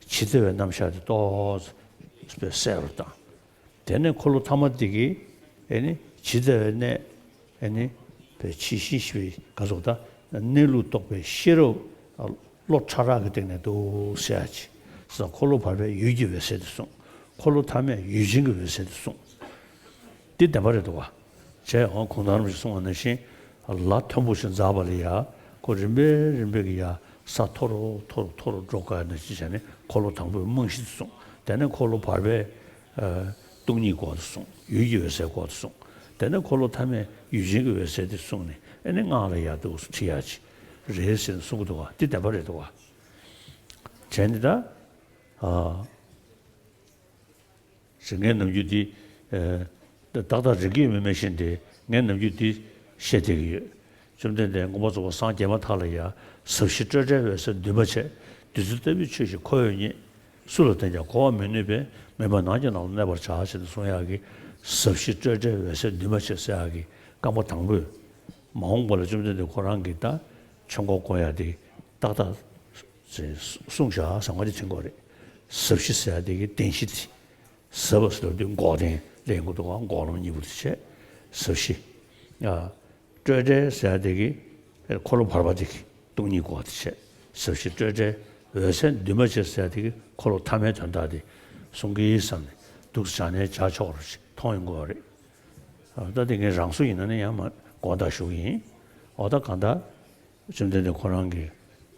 ཇི་ལྟ་བའི་རྣམ་གཞག་དེ་ཏོག་ཙམ་གསལ་རུ་བཏང་། དེ་ནས་འཁོར་ལོ་ཐ་མ་དེ་གིས་ཨེ་ནི་ཇི་ལྟ་བའི་གནས་ཨེ་ནི་བའི་ཕྱི་བཞིན་ཞི་བའི་ག་ཟེར་ད་གནས་ལུགས་རྟོགས་པའི་ཤེས་རབ་བློ་ཕྲ་རགས་ཀྱི་སྟེང་ནས་འདུག་ཟེར་ཡ་ཅིག་ཟེར། འཁོར་ལོ་བར་པས་ཡུལ་གྱི་འོད་གསལ་དེ་གསུངས། འཁོར་ལོ་ཐ་མས་ཡུལ་ཅན་གྱི་འོད་གསལ་དེ་གསུངས། འདི་བདེན་པ་རེད་འདུག་བ། བྱས་འོང་གུང་ཐང་རིན་པོ་ཆེས་གསུངས་པ་ནང་བཞིན་ལ་མཐོན་པོ་ཞིག་འཛེགས་པ་ལ་ཡ་ཁོ་རིམ་པས་རིམ་པས་ཀྱི་ཡ་ས་མཐོ་རུ་མཐོ་རུ་མཐོ་རུ་འགྲོ་དགོས་ནང་བཞིན་བྱས་ནས་འཁོར་ལོ་དང་པོའི་རྨང་གཞི་དེ་གསུངས། དེ་ནས་འཁོར་ལོ་བར་པས་སྟོང་ཉིད་སྐོར་དེ་གསུངས། ཡུལ་གྱི་འོད་གསལ་སྐོར་དེ་གསུངས། དེ་ནས་འཁོར་ལོ་ཐ་མས་ཡུལ་ཅན་གྱི་འོད་གསལ་དེ་གསུངས་ནས་ཨེ་ནི་སྔགས་ལ་ཡ་འདུག་སེ་ཁྲིད་ཡ་ཅིག་རེད་ཟེར་ནས་གསུང་གི་འདུག་བ། འདི་བདེན་པ་རེད་འདུག་བ། བྱས་ནས་ད། ཨ། ཞེས་ངས་ནམ་རྒྱུན་འདི། ཨ། ཏག་ཏག་རིག་གི་མེད་མེད་བཞིན་ཏེ་ངས་ནམ་རྒྱུན་འདི་བཤད་བསྡད་ཀྱི་ཡོད། བཅོམ་ལྡན་འདས་མངོན་པར་རྫོགས་པར་སངས་རྒྱས་མ་ཐག་ལ་ཡ། ཟབ་ཞི་སྤྲོས་བྲལ་འོད་གསལ་འདུས་མ་བྱས། བདུད་རྩི་ལྟ་བུའི་ཆོས་ཤིག་ཁོ་བོས་རྙེད། སུ་ལ་བསྟན་ཀྱང་གོ་བར་མི་ནུས་པས། མོས་པ་ནམ་ཡང་ནང་ལ་གནས་པར་བྱ། ཞེས་གསུང་ཡག་གི། ཟབ་ཞི་སྤྲོས་བྲལ་འོད་གསལ་འདུས་མ་བྱས་ཟེར་ཡག་གི་རྐང་པ་དང་པོས། མ་འོངས་པ་ལ་བཅོམ་ལྡན་འདས་ཁོ་རང་གིས་ད་ཆོས་འཁོར་བསྐོར་ཡག་དེ་ཏག་ཏག་གསུངས་བཞག་ཟེར་བ་དེ་དྲན་གྱི་ཡོད་རེད། ཟབ་ཞི་ཟེར་ཡག་དེ་གི་བདེན་བཞི་དེ། ཟབ་པ་ཟེར་བ་དེ་འགོག་བདེན་ལེན་དགོས་འདུག་ག་འགོག་ལམ་གཉིས་པོ་དེ་བྱས། ཟབ་ཞི། ཨ། སྤྲོས་བྲལ་ཟེར་ཡག་དེ་གི་འཁོར་ལོ་བར་པ་དེ་གི་སྟོང་ཉིད་སྐོར་དེ་བྱས། ཟབ་ཞི་སྤྲོས་བྲལ་འོད་གསལ་འདུས་མ་བྱས་ཟེར་ཡག་དེ་གི་འཁོར་ལོ་ཐ་མའི་དོན་དག་དེ་གསུང་གི་བསམ་ནས་འདུག་སེ་བྱས་ནས་བྱ་ཆོག་རུ་མཐོང་ཡོང་གི་ཡོད་རེད། ཨ། ད་དེ་ངས་རང་བཟོ་ཡིན་ན་ནི་ཡང་མ་དགོངས་དག་ཞུ་གི་ཡིན། འོ་ད་གང་ལྟར། བཅོམ་ལྡན་འདས་ཁོ་རང་གིས་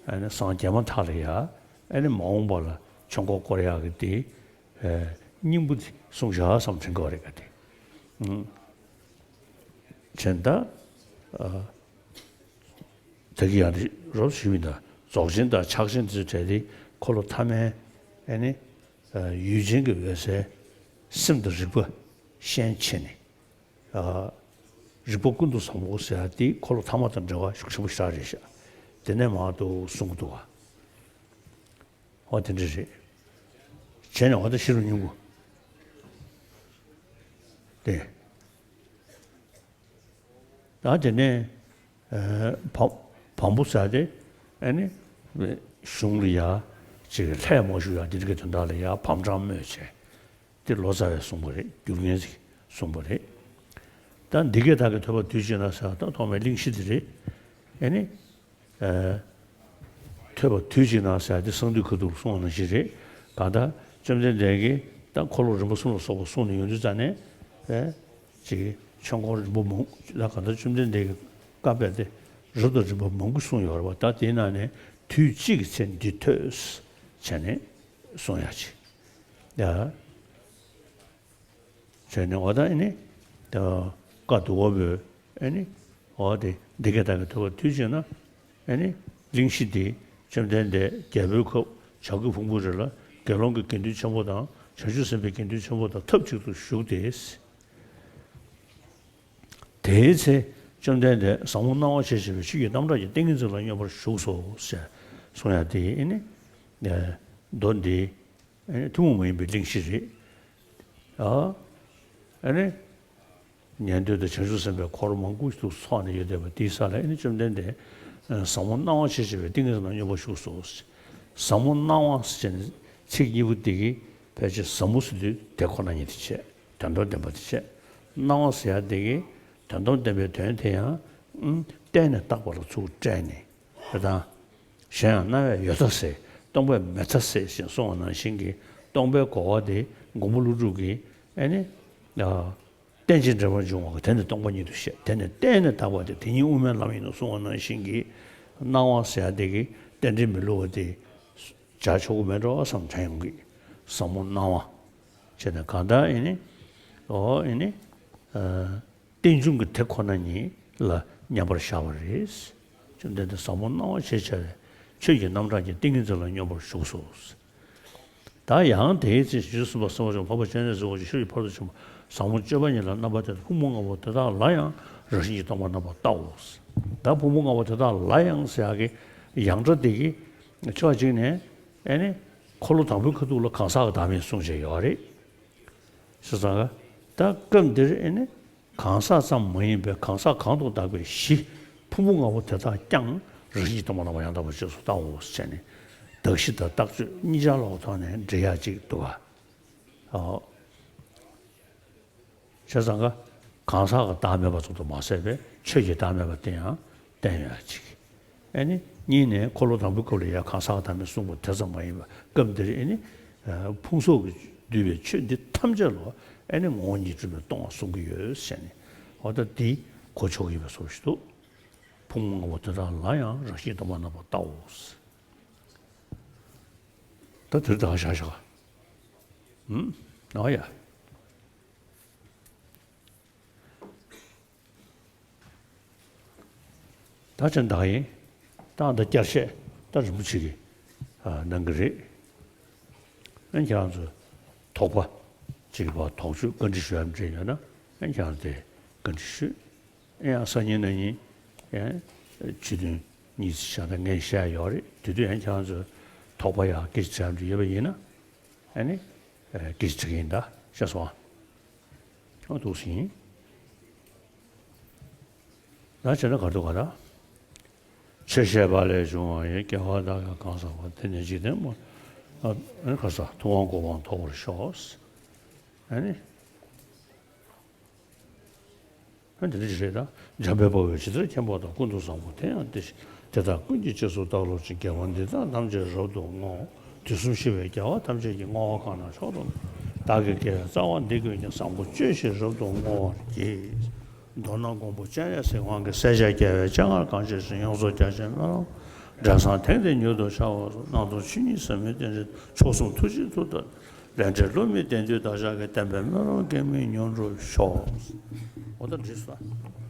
ཨ་ནི་སངས་རྒྱས་མ་ཐག་ལ་ཡ་ཨ་ནི་མ་འོངས་པ་ལ་ཆོས་འཁོར་བསྐོར་ཡག་གི་དེ་ཨ་སྙིང་པོ་དེ་གསུངས་བཞག་བསམ་དྲན་གྱི་ཡོད་རེད་ག་དེ། ཨུམ། བྱས་ད། ཨ། ད་གི་ཡང་དེ་རོབ་ཞུས་མིན་ད་རྫོགས་ཆེན་དང་ཕྱག་ཆེན་དེ་ཚོའི་གྲས་དེ་འཁོར་ལོ་ཐ་མའི་ཨ་ནི་ཡུལ་ཅན་གྱི་འོད་གསལ་སེམས་དང་རིག་པ་ཤན་ཕྱེ་ནས། ཨ། རིག་པ་ཀུན་ཏུ་བཟང་པོ་ཟེར་ཡ་དེ་འཁོར་ལོ་ཐ་མ་དང་འབྲེལ་བ་ཤུགས་ཆེན་པོ་ཞེ་དྲག་རེད་ཤག་དེ་ནས་མར་དུ་གསུང་གི་འདུག་བ། འོ་དེ་འདྲ་རེད། བྱས་ནས་འོ་ད་ཤེས་རབ་སྙིང་པོ། དེ། ད་དེ་ནས། ཨ། བམ། བམ་པོ་ཟེར་ཡ་དེ། ཨ་ནི། གཞུང་ལ་ཡ། ཅིག་ལྷད་མ་ཞུགས་ཡ་འདི་འདྲ་གི་དོན་དག་ལ་ཡ་བམ་གྲངས་སྨོས་བྱས། དེ་ལོ་ཙཱ་བས་གསུངས་པ་རེད། འགྱུར་མཁན་ཞིག་གསུངས་པ་རེད། ད་འདི་སྐད་བདག་གིས་ཐོས་པ་དུས་གཅིག་ན་ཟེར་ད་ཐོག་མའི་གླེང་གཞི་དེ་རེད། ཨེ་ནི། ཨ། ཐོས་པ་དུས་གཅིག་ན་ཟེར་དེ་གསང་འདུས་ཁ་ཐུག་གསུངས་པ་ནང་བཞིན་རེད། གང་ལྟར་བཅོམ་ལྡན་འདས་ཀྱིས་ད་འཁོར་ལོ་རིམ་པ་གསུམ་ལ་སོགས་པ་གསུངས་ནས་ཡོང་དུས་ཙ་ནས། ཨེ། ཅིག་ཆོས་འཁོར་རིམ་པ་མང་། ད་གང་ལྟར་བཅོམ་ལྡན་འདས་ཀྱིས་བཀའ་སྩལ་ཏེ་རབ་དང་རིམ་པ་མང་པོ་གསུངས་ཡོད་རེད་བ། ད་དེའི་ནང་ནས་དུས་གཅིག་གི་ཚེ་འདི་ཐོས་བྱས་ནས་གསུང་ཡག་ཅིག་ཡ། བྱས་ནས་འོ་ད་ཨེ་ནི། ད་བཀའ་བསྡུ་བ་པོས་ཨེ་ནི། འོ་དེ་འདི་སྐད་བདག་གིས་ཐོས་པ་དུས་གཅིག་ན། ཨེ་ནི། གླེང་གཞི་འདི་བཅོམ་ལྡན་འདས་རྒྱལ་པོའི་ཁབ་བྱ་རྒོད་ཕུང་པོའི་རི་ལ་དགེ་སློང་གི་དགེ་འདུན་ཆེན་པོ་དང་བྱང་ཆུབ་སེམས་དཔའི་དགེ་འདུན་ཆེན་པོ་དང་ཐབས་ཅིག་ཏུ་བཞུགས་ཏེ། དེའི་ཚེ་བཅོམ་ལྡན་འདས་ཟབ་མོ་སྣང་བ་ཞེས་བྱ་བའི་ཆོས་ཀྱི་རྣམ་གྲངས་ཀྱི་ཏིང་ངེ་འཛིན་ལ་སྙོམས་པར་ཞུགས་སོ་ཞེས་གསུང་ཡ་དེ་ཨེ་ནི། མདོ་འདི་ཨེ་ནི་ཐུན་མོང་མ་ཡིན་པའི་གླེང་གཞི་རེད། ཨ་ནི། ཉན་ཐོས་དང་བྱང་ཆུབ་སེམས་དཔའི་འཁོར་མང་པོ་ཞིག་ཏུ་ཚོགས་ནས་ཡོད་བསྡད་པ་དེའི་ས་ལ་ཨེ་ནི་བཅོམ་ལྡན་འདས་ཟབ་མོ་སྣང་བ་ཞེས་བྱ་བའི་ཏིང་ངེ་འཛིན་ལ་སྙོམས་པར་ཞུགས་སོ། ཟབ་མོ་སྣང་བ་ཟེར་བྱས་ནས་ཚིག་གཉིས་པོ་དེ་གིས་ཕལ་ཆེར་ཟབ་མོ་ཟེར་དུས་དེ་ཁོ་ན་ཉིད་དེ་བྱས། དོན་དམ་བདེན་པ་དེ་བྱས། སྣང་བ་ཟེར་ཡ་དེ་གིས་དོན་དམ་བདེན་པའི་དོན་དེ་ཡང་ཨུམ་བལྟས་ནས་བཏགས་པ་ལ་ཚུར་བཀྲལ་ནས། དེ་དང་། གཞན་ཡང་སྣང་བས་ཡོད་མཐའ་སེལ། སྟོང་པས་མེད་མཐའ་སེལ་ཞེས་གསུངས་པ་ནང་བཞིན་གྱི་སྟོང་པའི་གོ་བ་དེ་མགོན་པོ་ཀླུ་སྒྲུབ་ཀྱིས་ཨེ་ནི། རྟེན་ཅིང་འབྲེལ་པར་འབྱུང་བ་གི་དེ་ནི་སྟོང་པ་ཉིད་དུ་བཤད། དེ་ནི་བལྟས་ནས་བཏགས་པ་སྟེ་དེ་ཉིད་དབུ་མའི་ལམ་ཡིན་ནོ་གསུངས་པ་ནང་བཞིན་གྱི་སྣང་བ་ཟེར་ཡ་དེ་གི་རྟེན་འབྲེལ་མི་བསླུ་བ་དེ་བྱ་ཆོག་གི་མེད་འགྲོ་བསམ་དྲན་ཡོང་གི། ཟབ་མོ་སྣང་བ་བྱས་ནས་གང་ལྟར་ཨེ་ནི། ཨོ་ཨེ་ནི། རྟེན་འབྱུང་གི་དེ་ཁོ་ན་ཉིད་ལ་མཉམ་པར་བཞག་པ་རེད། བཅོམ་ལྡན་འདས་ཟབ་མོ་སྣང་བ་ཞེས་བྱ་བའི་ཆོས་ཀྱི་རྣམ་གྲངས་ཀྱི་ཏིང་ངེ་འཛིན་ལ་སྙོམས་པར་ཞུགས་སོ། ད་ཡང་དེའི་ཚེ་རྗེ་བཙུན་པ་སེམས་དཔའ་ཆེན་པོ་འཕགས་པ་སྤྱན་རས་གཟིགས་འོད་ཀྱི་ཤུགས་ཀྱིས་ཕ་རོལ་ཏུ་ཕྱིན་པ་ཟབ་མོ་སྤྱོད་པ་ཉིད་ལ་རྣམ་པར་བལྟས་ཏེ་ཕུང་པོ་ལྔ་པོ་དེ་དག་ལ་ཡང་རང་བཞིན་གྱིས་སྟོང་པར་རྣམ་པར་བལྟའོ། ད་ཕུང་པོ་ལྔ་པོ་དེ་དག་ལ་ཡང་ཟེར་ཡག་གི་ཡང་སྒྲ་དེ་གི་ཕྱོགས་གཅིག་ནས་ཨེ་ནི་འཁོར་ལོ་དང་པོའི་ཁ་ཐུག་ལ་གང་ཟག་གི་བདག་མེད་གསུངས་བྱས་ཡོད་རེད། བྱས་ཙང་ད་སྐབས་འདིར་ཨེ་ནི། གང་ཟག་ཙམ་མ་ཡིན་པའི་གང་ཟག་གང་དུ་བདག་པའི་གཞི་ཕུང་པོ་ལྔ་པོ་དེ་དག་ཀྱང་རང་བཞིན་གྱིས་སྟོང་པར་རྣམ་པར་ཡང་དག་པར་རྗེས་སུ་བལྟའོ་ཟེར་ནས་གདགས་གཞི་དང་རྟགས་ཆོས་གཉིས་ཆར་ལོག་ཐོག་ནས་འགྲེལ་ཡག་ཅིག་འདུག་ག། ཨོ། བྱས་ཙང་ཀ་གང་ཟག་གི་བདག་མེད་པ་ཙམ་དུ་མ་ཟད་པའི་ཆོས་ཀྱི་བདག་མེད་པ་དེ་ཡང་བསྟན་ཡོད་ཅིག། ཨེ་ནི་གཉིས་ནས་འཁོར་ལོ་དང་པོའི་སྐབས་ལ་ཡང་གང་ཟག་གི་བདག་མེད་གསུངས་པ་དེ་ཙམ་མ་ཡིན་པར་སྐབས་འདིར་ཨེ་ནི་ཕུང་སོགས་ཀྱིས་བསྡུས་པའི་ཆོས་འདི་ཐམས་ཅད་ལ་ཨེ་ནི་ངོ་བོ་ཉིད་སྒྲིབ་པས་སྟོང་བར་གསུང་གི་ཡོད་ཟེར་ནས། འོ་ད་འདི་གོ་ཆོག་གི་ཡོད་པའི་བཟོ་ཞིག་འདུག། ཕུང་པོ་ལྔ་པོ་དེ་དག་ལ་ཡང་རང་བཞིན་སྟོང་པར་རྣམ་པར་བལྟའོ། ད་དེར་བདག་བཞག་བཞག། ཨུམ། ཨ་ཡ། ད་ཅི་འདྲ་ཡིན། ད་འདི་བསྐྱར་བཤད་ད་རིན་པོ་ཆེ་གིས་ཨ་གནང་གི་རེད། ཨ་ཁྱེད་རང་ཚོས་དོགས་པ་ཅིག་བ་དོགས་གཅོད་བཀའ་འདྲི་ཞུ་ཡ་འདྲ་ཡོད་ན་ཨ་ཁྱེད་རང་དེ་བཀའ་འདྲི་ཞུ། ཨ་ཡང་སང་ཉིན་གནངས་ཉིན་ཡང་ཆོས་ཐུན་གཉིས་ཙམ་བཞག་ད་ངས་བཤད་ཡ་ཡོད་རེད། དེ་དུས་ཡང་ཁྱེད་རང་ཚོས་དོགས་པ་ཡ་སྐད་ཆ་དྲི་ཡ་འདྲ་ཡོད་པ་ཡིན་ན་ཨ་ནི་སྐད་ཆ་དྲི་གི་ཡིན། ད་ཤེས་སོང་ཨ། ཨ་འདུག་སེ་ཡིན། ད་བྱས་ན་ག་འདུག་ག་ད། ཆོས་བཤད་པ་ལས་བྱུང་བ་ཡི་སྐྱེ་བ་དག་ཀྱང་གང་ཟག་པ་དེ་ནི་འཇིག་རྟེན་མ། ཨ་ནི་ག་ས་ཐུབ་དབང་གོ་འཕང་ཐོབ་པར་ཤོག། ཨ་ནི། ཨ་འདི་འདྲ་ཞིག་རེད་ད། འཇམ་དཔལ་དཔའ་བོས་ཇི་ལྟར་མཁྱེན་པ་དང་། ཀུན་ཏུ་བཟང་པོ་དེ་ཡང་དེ་བཞིན་དེ་དག་ཀུན་གྱི་རྗེས་སུ་བདག་སློབ་ཅིང་། དགེ་བ་འདི་དག་ཐམས་ཅད་རབ་ཏུ་བསྔོ། དུས་གསུམ་གཤེགས་པའི་རྒྱལ་བ་ཐམས་ཅད་ཀྱིས། བསྔོ་བ་གང་རྣམས་མཆོག་ཏུ། བདག་གི་དགེ་བའི་རྩ་བ་འདི་ཀུན་ཀྱང་། བཟང་པོ་སྤྱོད་ཕྱིར་རབ་ཏུ་བསྔོ་བར་བགྱི། མདོར་ན་མགོན་པོ་སྤྱན་རས་གཟིགས་དབང་གིས། སྲས་བཅས་རྒྱལ་བའི་སྤྱན་སྔར་གང་བྱས་ཤིང་། ཡོངས་སུ་རྒྱ་ཆེའི་སྨོན་ལམ་འབྲས་བཟང་དེང་འདིར་མྱུར་དུ་འཆར་བར་གསོལ། སྣང་སྟོང་ཆོས་ཉིད་ཟབ་མོའི་རྟེན་འབྲེལ། མཆོག་གསུམ་ཐུགས་རྗེའི་མཐུ་ལྟར། ལས་འབྲས་བསླུ་མེད་བདེན་མཐུས་བདག་ཅག་གི། བདེན་པའི་སྨོན་ལམ་གེགས་མེད་མྱུར་འགྲུབ་ཤོག། འོ་ད་འགྲིག་སོང་།